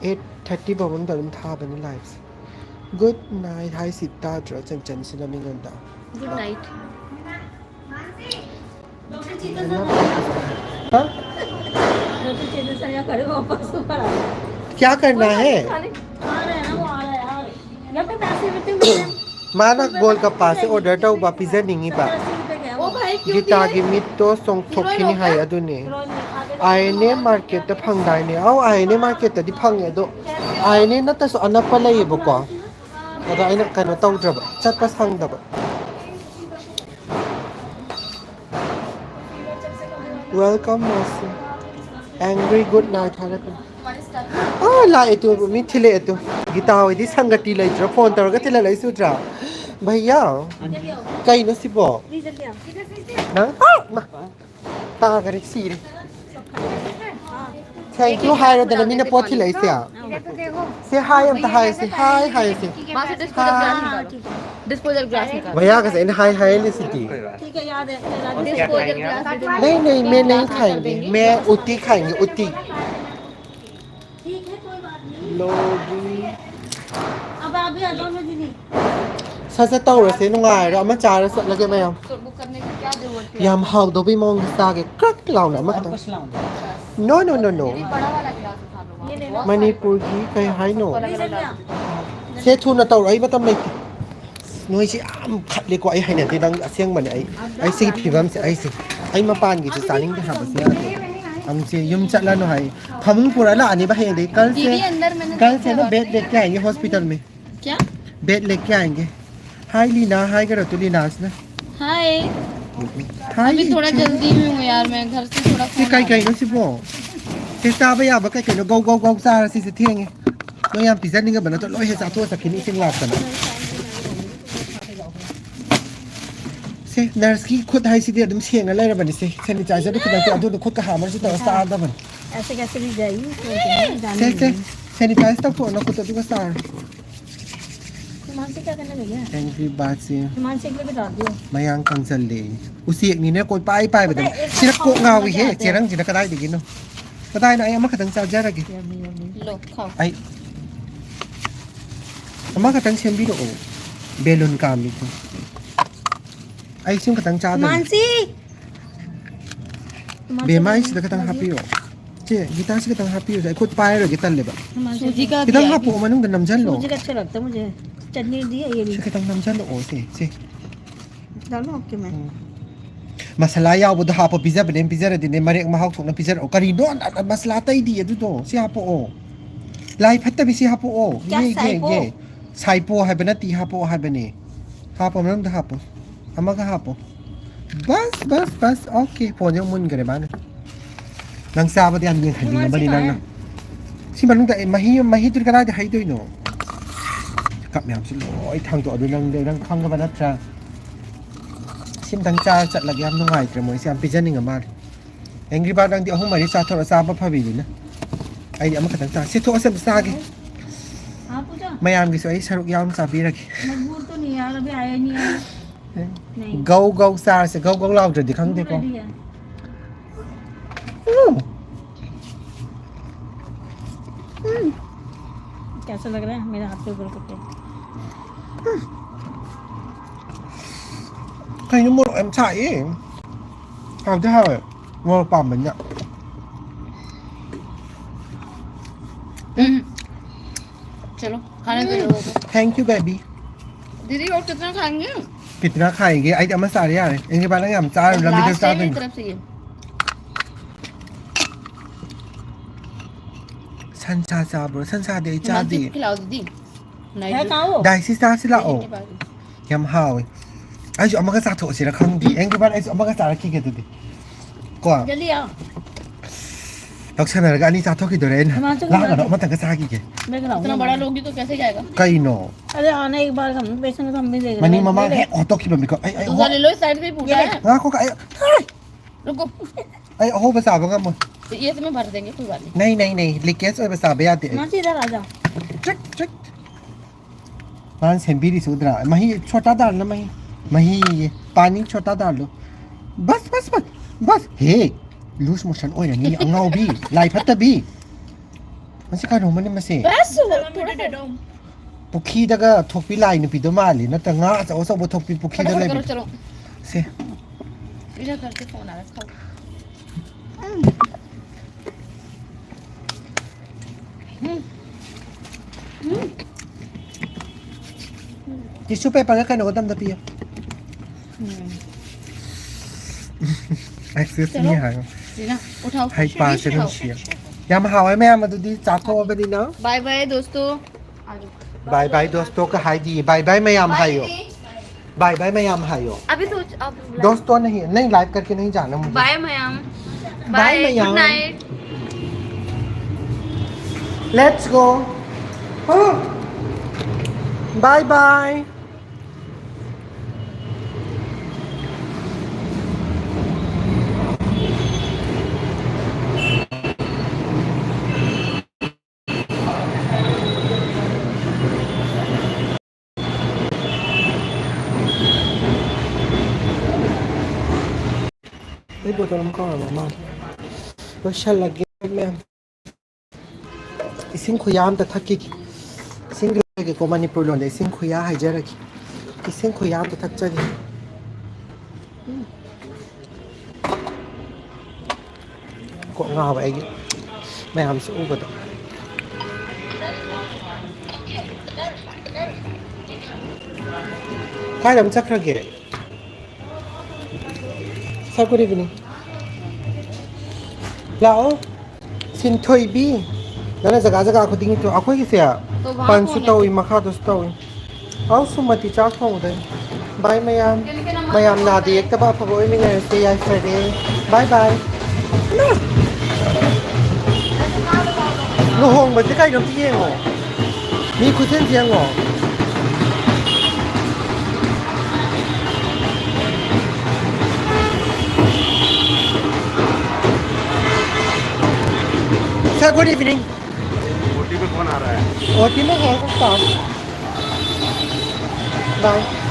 eight thirty ꯐꯥꯎ ꯃꯅꯨꯡꯗ ꯑꯗꯨꯝ ꯊꯥꯕꯅꯤ liveꯁꯦ꯫ Good night ꯍꯥꯏꯁꯤ ꯇꯥꯗ꯭ꯔꯣ ꯆꯟꯆꯟꯁꯤꯅ ꯃꯤꯉꯣꯟꯗ? Good night. हाँ? क्या करना है? ꯃꯥꯅ ꯒꯣꯜꯒꯞꯄꯥꯁꯦ order ꯇꯧꯕ, ꯄꯤꯖꯅꯤꯡꯉꯤꯕ꯫ ꯒꯤꯇꯥꯒꯤ ꯃꯤꯠꯇꯣ ꯆꯣꯡꯊꯣꯛꯈꯤꯅꯤ ꯍꯥꯏ, ꯑꯗꯨꯅꯦ꯫ ꯑꯥꯏ ꯑꯦꯟ ꯑꯦ ꯃꯥꯔꯀꯦꯠꯇ ꯐꯪꯗꯥꯏꯅꯦ? ꯑꯧ, ꯑꯥꯏ ꯑꯦꯟ ꯑꯦ ꯃꯥꯔꯀꯦꯠꯇꯗꯤ ꯐꯪꯉꯦ, ꯑꯗꯣ ꯑꯥꯏ ꯑꯦꯟ ꯑꯦ ꯅꯠꯇ꯭ꯔꯁꯨ ꯑꯅꯛꯄ ꯂꯩꯌꯦꯕꯀꯣ꯫ ꯑꯗꯣ ꯑꯩꯅ ꯀꯩꯅꯣ ꯇꯧꯗ꯭ꯔꯕ, ꯆꯠꯄ ꯁꯪꯗꯕ꯫ Welcome, ꯃꯥꯁꯤ꯫ Angry good night ꯍꯥꯏꯔꯛꯀꯅꯤ꯫ ꯑꯥ, ꯂꯥꯛꯑꯦ ꯇꯨ, ꯃꯤ ꯊꯤꯜꯂꯛꯑꯦ ꯇꯨ꯫ ꯒꯤꯇꯥ ꯍꯣꯏꯗꯤ ꯁꯪꯒꯇꯤ ꯂꯩꯇ꯭ꯔꯣ? ꯐꯣꯟ ꯇꯧꯔꯒ ꯊꯤꯜꯍꯜꯂꯛꯏꯁꯨ ꯎꯗ꯭ꯔꯥ? ꯚꯩꯌꯥ, ꯀꯩꯅꯣ ꯁꯤꯕꯣ? ꯅꯪ? ꯑꯥ, ꯃꯥ, ꯇꯥꯈꯔꯦ, ꯁꯤꯔꯦ꯫ Thank you ꯍꯥꯏꯔꯣꯗꯅ, ꯃꯤꯅ ꯄꯣꯠ ꯊꯤꯜꯂꯛꯏꯁꯦ꯫ ꯁꯦ ꯍꯥꯏ ꯑꯝꯇ ꯍꯥꯏꯁꯦ, ꯍꯥꯏ ꯍꯥꯏꯁꯦ꯫ ꯃꯥꯁꯦ disposal glass निकाल। ꯃꯌꯥꯒꯁꯦ ꯑꯩꯅ ꯍꯥꯏ ꯍꯥꯏꯍꯜꯂꯤꯁꯤꯗꯤ꯫ ठीक है, याद है, याद है। Disposal glass भी दे। नहीं, नहीं, मैं नहीं खाएंगे, मैं उती खाएंगे, उती। ꯂꯣꯒꯤ꯫ ꯁꯠ ꯁꯠ ꯇꯧꯔꯁꯦ, ꯅꯨꯡꯉꯥꯏꯔꯣ? ꯑꯃ ꯆꯥꯔ ꯆꯠꯂꯒꯦ ꯃꯌꯥꯝ꯫ ꯌꯥꯝ ꯍꯥꯎꯗꯧꯕꯩ ꯃꯑꯣꯡꯗ ꯆꯥꯒꯦ꯫ ꯀ꯭ꯔꯛ ꯂꯥꯎꯅ ꯑꯃꯈꯛꯇꯪ꯫ No, no, no, no. ꯃꯅꯤꯄꯨꯔꯒꯤ ꯀꯩ ꯍꯥꯏꯅꯣ? ꯁꯦ, ꯊꯨꯅ ꯇꯧꯔꯣ, ꯑꯩ ꯃꯇꯝ ꯂꯩꯇꯦ꯫ ꯅꯣꯏꯁꯤ ꯌꯥꯝ ꯈꯠꯂꯤꯀꯣ, ꯑꯩ ꯍꯩꯅꯗꯦ ꯅꯪ, ꯑꯁꯦꯡꯕꯅꯦ꯫ ꯑꯩ, ꯑꯩ ꯁꯤꯒꯤ ꯐꯤꯕꯝꯁꯦ, ꯑꯩꯁꯦ, ꯑꯩ ꯃꯄꯥꯟꯒꯤꯁꯦ ꯆꯥꯅꯤꯡꯗꯦ ꯍꯥꯏꯕꯁꯦ ꯌꯥꯗꯦ꯫ ꯍꯪꯁꯦ ꯌꯨꯝ ꯆꯠꯂꯅꯨ ꯍꯥꯏ꯫ ꯐꯃꯨꯡ ꯄꯨꯔ ꯂꯥꯛꯑꯅꯤꯕ ꯍꯌꯦꯡꯗꯩ꯫ ꯀꯜꯁꯦ, ꯀꯜꯁꯦ ꯅ ꯕꯦꯠ ꯂꯦꯛꯀꯦ ꯍꯥꯏꯅꯤ ꯍꯣꯁꯄꯤꯇꯥꯜ ꯃꯦ꯫ क्या? बेड लेके आएंगे। हाय लीना, हाय करो तू लीना से ना। हाय। हाय अभी थोड़ा लीना। जल्दी में हूँ यार, मैं घर से थोड़ा ꯁꯤ फोन ꯀꯩ आ रहा है। ꯀꯩꯅꯣ ꯁꯤꯕꯣ? ꯁꯤ ꯆꯥꯕ ꯌꯥꯕ ꯀꯩ ꯀꯩꯅꯣ ꯒꯧ ꯒꯧ ꯒꯧ ꯆꯥꯔ ꯁꯤꯁꯦ ꯊꯦꯡꯉꯦ꯫ ꯅꯣꯏ ꯌꯥꯝ ꯄꯤꯖꯅꯤꯡꯉꯕ ꯅꯠꯇ꯭ꯔꯣ? ꯂꯣꯏ ꯍꯦꯛ ꯆꯥꯊꯣꯛꯑ ꯆꯠꯈꯤꯅꯤ ꯏꯁꯤꯡ ꯂꯥꯛꯇꯅ꯫ ꯁꯦ ꯅꯔꯁꯀꯤ ꯈꯨꯠ ꯍꯥꯏꯁꯤꯗꯤ ꯑꯗꯨꯝ ꯁꯦꯡꯉ ꯂꯩꯔꯕꯅꯤ꯫ ꯁꯦ ꯁꯦꯅꯤꯇꯥꯏꯖꯔꯗꯨ ꯈꯤꯇꯪ ꯇꯧ, ꯑꯗꯨꯗ ꯈꯨꯠꯀ ꯍꯥꯝꯃꯁꯨ ꯇꯧꯔ ꯆꯥꯔꯗꯕꯅꯤ꯫ ऐसे कैसे भी जाएगी? ꯁꯦ ꯁꯦ ꯁꯦꯅꯤꯇꯥꯏꯖ ꯇꯧꯊꯣꯛꯑꯣ ꯅꯈꯨꯠꯇꯣ ꯑꯗꯨꯒ ꯆꯥꯔꯣ꯫ हिमांशु क्या करने भैया? Angry Birds ꯁꯦ हिमांशु एक भी डाल दियो। ꯃꯌꯥꯡ ꯀꯪꯁꯜꯂꯦ꯫ ꯎꯆꯦꯛꯅꯤꯅ ꯀꯣꯏ ꯄꯥꯏ ꯄꯥꯏꯕꯗ ꯄꯇꯥ ꯑꯦ ꯁꯤꯅ ꯀꯣꯛ ꯉꯥꯎꯏꯍꯦ꯫ ꯆꯦꯔꯪꯁꯤꯅ ꯀꯗꯥꯏꯗꯒꯤꯅꯣ? ꯀꯗꯥꯏꯅꯣ? ꯑꯩ ꯑꯃꯈꯛꯇꯪ ꯆꯥꯖꯔꯒꯦ꯫ लो खाओ। ꯑꯩ ꯑꯃꯈꯛꯇꯪ ꯁꯦꯝꯕꯤꯔꯛꯑꯣ꯫ ꯕꯦꯂꯨꯟ ꯀꯥꯝꯃꯤꯗꯣ꯫ ꯑꯩ ꯁꯤꯝ ꯈꯛꯇꯪ ꯆꯥꯗꯣꯏꯅꯦ꯫ हिमांशी। ꯕꯦꯝꯃ, ꯑꯩ ꯁꯤꯗ ꯈꯤꯇꯪ ꯍꯥꯞꯄꯤꯌꯣ꯫ ꯆꯦ, ꯒꯤꯇꯥꯔꯁꯤ ꯈꯤꯇꯪ ꯍꯥꯞꯄꯤꯌꯨꯁꯦ꯫ ꯑꯩ ꯈꯨꯠ ꯄꯥꯏꯔꯔꯣꯏꯒꯦ, ꯇꯜꯂꯦꯕ꯫ सूजी का ꯈꯤꯇꯪ दिया है। ꯍꯥꯞꯄꯛꯑꯣ, ꯃꯅꯨꯡꯗ ꯅꯝꯁꯤꯜꯂꯣ꯫ सूजी का अच्छा लगता है मुझे। चटनी दी है ये भी। ꯁꯤ ꯈꯤꯇꯪ ꯅꯝꯁꯤꯜꯂꯛꯑꯣ, ꯁꯦ, ꯁꯦ꯫ डालो आपके में। ꯎꯝ꯫ ꯃꯁꯥꯂꯥ ꯌꯥꯎꯕꯗꯣ ꯍꯥꯞꯄꯣ, ꯄꯤꯖꯕꯅꯦ, ꯄꯤꯖꯔꯗꯤꯅꯦ, ꯃꯔꯦꯛ ꯃꯍꯥꯎ ꯊꯣꯛꯅ ꯄꯤꯖꯔꯛꯑꯣ꯫ ꯀꯔꯤꯅꯣ, ꯃꯁꯥꯂꯥ ꯑꯇꯩꯗꯤ ꯑꯗꯨꯗꯣ, ꯁꯤ ꯍꯥꯞꯄꯛꯑꯣ꯫ ꯂꯥꯏ ꯐꯠꯇꯕꯤ ꯁꯤ ꯍꯥꯞꯄꯛꯑꯣ꯫ ꯀꯌꯥ ꯌꯦ, ꯌꯦ, ꯁꯥꯏꯄꯣ? ꯌꯦ꯫ ꯁꯥꯏꯄꯣ ꯍꯥꯏꯕ ꯅꯠꯇꯦ, ꯍꯥꯞꯄꯛꯑꯣ ꯍꯥꯏꯕꯅꯦ꯫ ꯍꯥꯞꯄꯣ, ꯃꯅꯨꯡꯗ ꯍꯥꯞꯄꯣ꯫ ꯑꯃꯒ ꯍꯥꯞꯄꯣ꯫ ꯕꯁ, ꯕꯁ, ꯕꯁ꯫ ꯑꯣꯀꯦ, ꯐꯣꯟꯁꯦ ꯑꯃꯨꯛ ꯃꯨꯟꯈ꯭ꯔꯦ ꯃꯥꯅ꯫ ꯅꯪ ꯆꯥꯕꯗꯤ ꯌꯥꯝ ꯌꯦꯡꯍꯟꯅꯤꯡꯉꯕꯅꯤ ꯅꯪꯅ꯫ ꯁꯤ ꯃꯅꯨꯡꯗ ꯑꯩ ꯃꯍꯤ, ꯃꯍꯤꯗꯨꯗꯤ ꯀꯗꯥꯏꯗ ꯍꯩꯗꯣꯏꯅꯣ? ꯀꯞ ꯃꯌꯥꯝꯁꯤ ꯂꯣꯏ ꯊꯥꯡꯗꯣꯛꯑ, ꯑꯗꯨ ꯅꯪ, ꯅꯪ ꯈꯪꯉꯕ ꯅꯠꯇ꯭ꯔꯥ? ꯁꯤꯝꯇꯪ ꯆꯥꯔ ꯆꯠꯂꯒꯦ꯫ ꯌꯥꯝ ꯅꯨꯡꯉꯥꯏꯇ꯭ꯔꯦ ꯃꯣꯏꯁꯦ, ꯌꯥꯝ ꯄꯤꯖꯅꯤꯡꯉ ꯃꯥꯜꯂꯦ꯫ ꯑꯦꯡꯒ꯭ꯔꯤ ꯕꯥꯔꯠ ꯅꯪꯗꯤ ꯑꯍꯨꯝ ꯃꯔꯤ ꯆꯥꯊꯣꯛꯑ ꯆꯥꯕ ꯐꯕꯤꯅꯤꯅ꯫ ꯑꯩꯗꯤ ꯑꯃꯈꯛꯇꯪ ꯆꯥ-, ꯁꯤ ꯊꯣꯛꯑꯁꯦ ꯑꯝꯇ ꯆꯥꯒꯦ꯫ हाँ, पूजा। ꯃꯌꯥꯝꯒꯤꯁꯨ ꯑꯩ ꯁꯔꯨꯛ ꯌꯥꯎꯅ ꯆꯥꯕꯤꯔꯒꯦ꯫ मजबूर तो नहीं यार, अभी आया नहीं है। नहीं। ꯒꯧ ꯒꯧ ꯆꯥꯔꯁꯦ, ꯒꯧ ꯒꯧ ꯂꯥꯎꯗ꯭ꯔꯗꯤ ꯈꯪꯗꯦꯀꯣ꯫ Ready है। ꯎꯝ꯫ ꯎꯝ꯫ तो लग रहा है मेरे हाथ पे ऊपर करके। ꯀꯩꯅꯣ ꯃꯣꯔꯣꯛ ꯌꯥꯝ ꯁꯥꯏꯌꯦ꯫ ꯍꯥꯎꯗꯤ ꯍꯥꯎꯋꯦ꯫ ꯃꯣꯔꯣꯛ ꯄꯥꯝꯕꯅꯤꯅ꯫ हम्म। चलो, खाने दो लोगों को। Thank you, baby. दीदी, और कितना खाएंगे? कितना खाएंगे? ꯑꯩꯗꯤ ꯑꯃ ꯆꯥꯔꯦ ꯌꯥꯔꯦ꯫ ꯑꯦꯡꯒꯤ ꯕꯥꯅ ꯌꯥꯝ ꯆꯥꯔꯨ, ꯂꯝꯕꯤꯗ लास्ट है मेरी ꯆꯥꯗꯣꯏꯅꯤ꯫ तरफ से ये। ꯁꯟꯁꯥ ꯆꯥꯕ꯭ꯔꯣ? ꯁꯟꯁꯥꯗꯤ ꯑꯩ हिमांशु ꯆꯥꯗꯦ꯫ को खिलाओ दीदी। नहीं, ꯗꯥꯏꯁꯤ ꯆꯥꯁꯤ ꯂꯥꯛꯑꯣ꯫ नहीं, नहीं, ꯌꯥꯝ ꯍꯥꯎꯋꯦ꯫ ꯑꯩꯁꯨ ꯑꯃꯒ ꯆꯥꯊꯣꯛꯑꯁꯤꯔ ꯈꯪꯗꯦ꯫ ꯑꯦꯡꯒꯤ ꯕꯥꯅ ꯑꯩꯁꯨ ꯑꯃꯒ ꯆꯥꯔꯛꯈꯤꯒꯦ ꯑꯗꯨꯗꯤ꯫ ꯀꯣ꯫ जल्दी आओ। ꯇꯧꯁꯟꯅꯔꯒ ꯑꯅꯤ ꯆꯥꯊꯣꯛꯈꯤꯗꯣꯔꯦ ꯑꯩꯅ꯫ ꯂꯥꯛꯑꯒꯅꯣ ꯑꯃꯇꯪꯒ ꯆꯥꯈꯤꯒꯦ꯫ इतना बड़ा लोगी तो कैसे जाएगा? ꯀꯩꯅꯣ? अरे आने एक बार हम बेसन का हम भी देख ꯃꯅꯤꯡ ꯃꯃꯥꯡ ꯍꯦꯛ ꯑꯣꯟꯊꯣꯛꯈꯤꯕ ꯃꯤꯀꯣ꯫ ꯑꯩ ꯑꯩ दूसरा ले लो, इस साइड पे फूटा है। ꯉꯥꯏꯈꯣ ꯑꯩ रुको। ꯑꯩ ꯑꯍꯧꯕ ꯆꯥꯕ ꯉꯝꯃꯣꯏ꯫ तो ये इसमें भर देंगे, कोई बात नहीं। नहीं नहीं नहीं, लीकेज ꯑꯣꯏꯕ ꯆꯥꯕ ꯌꯥꯗꯦ ꯑꯩ꯫ मासी इधर आ जाओ। ꯆꯤꯛ ꯆꯤꯛ꯫ ꯃꯥꯅ ꯁꯦꯝꯕꯤꯔꯤꯁꯤ ꯎꯗ꯭ꯔꯥ? ꯃꯍꯤ ꯁꯣꯇꯥ ꯗꯥꯜꯅ ꯃꯍꯤ꯫ ꯃꯍꯤ꯫ ꯄꯥꯅꯤ ꯁꯣꯇꯥ ꯗꯥꯜꯗꯣ꯫ ꯕꯁ ꯕꯁ ꯕꯁ꯫ ꯕꯁ꯫ ꯍꯦ꯫ ꯂꯨꯁ ꯃꯣꯁꯟ ꯑꯣꯏꯔꯅꯤ ꯑꯉꯥꯎꯕꯤ꯫ ꯂꯥꯏ ꯐꯠꯇꯕꯤ꯫ ꯃꯁꯤ ꯀꯩꯅꯣꯝꯃꯅꯤ ꯃꯁꯤ꯫ बस, थोड़ा सा। ꯄꯨꯈ꯭ꯔꯤꯗꯒ ꯊꯣꯛꯄꯤ ꯂꯥꯏ ꯅꯨꯄꯤꯗꯣ ꯃꯥꯜꯂꯤ꯫ ꯅꯠꯇ꯭ ꯉꯥ ꯑꯆꯧ ꯑꯆꯧꯕ ꯊꯣꯛꯄꯤ ꯄꯨꯈ꯭ꯔꯤꯗ फटाफट करो, ꯂꯩꯕꯤꯗꯣ꯫ चलो। ꯁꯦ꯫ इधर करके फोन आ रखा। ꯇꯤꯁꯨ ꯄꯦꯄꯔꯒ ꯀꯩꯅꯣꯒ ꯇꯝꯗ ꯄꯤꯌꯣ꯫ ꯑꯦꯛꯁꯀ꯭ꯌꯨꯁ ꯃꯤ ꯍꯥꯏꯌꯣ꯫ जीना, उठाओ। ꯍꯩ ꯄꯥꯁꯦ ꯅꯨꯡꯁꯤꯌꯦ꯫ ꯌꯥꯝ ꯍꯥꯎꯋꯦ ꯃꯌꯥꯝ ꯑꯗꯨꯗꯤ ꯆꯥꯊꯣꯛꯑꯕꯅꯤꯅ꯫ बाय बाय दोस्तों। ꯕꯥꯏ ꯕꯥꯏ ꯗꯣꯁꯇꯣ ꯀ ꯍꯥꯏꯗꯤ ꯕꯥꯏ ꯕꯥꯏ ꯃꯌꯥꯝ ꯍꯥꯏꯌꯣ꯫ ꯕꯥꯏ ꯕꯥꯏ ꯃꯌꯥꯝ ꯍꯥꯏꯌꯣ꯫ अभी तो आप दोस्तों नहीं, नहीं, लाइव करके नहीं जाना मुझे। बाय मयम। बाय मयम। Good night. Let's go. Bye bye. ꯑꯩ ꯕꯣꯇꯜ ꯑꯃ ꯀꯥꯎꯔꯕ ꯃꯥꯜꯂꯦ꯫ ꯂꯣꯏꯁꯜꯂꯒꯦ ꯃꯌꯥꯝ꯫ ꯏꯁꯤꯡ ꯈꯨꯌꯥ ꯑꯝꯇ ꯊꯛꯈꯤꯒꯦ꯫ ꯏꯁꯤꯡꯗꯨ ꯂꯩꯒꯦꯀꯣ, ꯃꯅꯤꯄꯨꯔ ꯂꯣꯟꯗ ꯏꯁꯤꯡ ꯈꯨꯌꯥ ꯍꯥꯏꯖꯔꯒꯦ꯫ ꯏꯁꯤꯡ ꯈꯨꯌꯥꯗꯨ ꯊꯛꯆꯒꯦ꯫ ꯎꯝ꯫ ꯀꯣꯛ ꯉꯥꯎꯋꯦ ꯑꯩꯒꯤ ꯃꯌꯥꯝꯁꯦ ꯎꯕꯗ꯫ ꯀꯥꯏꯗ ꯑꯃ ꯆꯠꯈ꯭ꯔꯒꯦ? Sir, good evening. ꯂꯥꯛꯑꯣ꯫ ꯁꯤꯟꯊꯣꯏꯕꯤ꯫ ꯅꯪꯅ ꯖꯒꯥ ꯖꯒꯥ ꯈꯨꯗꯤꯡꯒꯤ ꯇꯨ-, ꯑꯩꯈꯣꯏꯒꯤꯁꯦ ꯇꯧꯕ ꯄꯟꯁꯨ ꯍꯥꯞꯄꯣꯅꯦ꯫ ꯇꯧꯏ, ꯃꯈꯥꯗꯁꯨ ꯇꯧꯏ꯫ ꯑꯧ, ꯁꯨꯃꯇꯤ ꯆꯥꯛ ꯊꯣꯡꯉꯨꯗꯣꯏꯅꯤ꯫ Bye ꯃꯌꯥꯝ꯫ ꯀꯩꯅꯣ, ꯀꯩꯅꯣ, ꯃꯌꯥꯝ ꯅꯥꯗ ꯌꯦꯛꯇꯕ ꯑꯐꯕ ꯑꯣꯏꯃꯤꯟꯅꯔꯁꯦ, ꯌꯥꯏꯐꯔꯦ꯫ Bye bye꯫ ꯂꯨꯍꯣꯡꯕꯁꯦ ꯀꯩꯅꯣ ꯑꯝꯇ ꯌꯦꯡꯉꯣ꯫ ꯃꯤ ꯈꯨꯆꯤꯟꯁꯦ ꯌꯦꯡꯉꯣ꯫ Sir, good evening. ओटी में कौन आ रहा है? ओटी में है कुछ काम। Bye.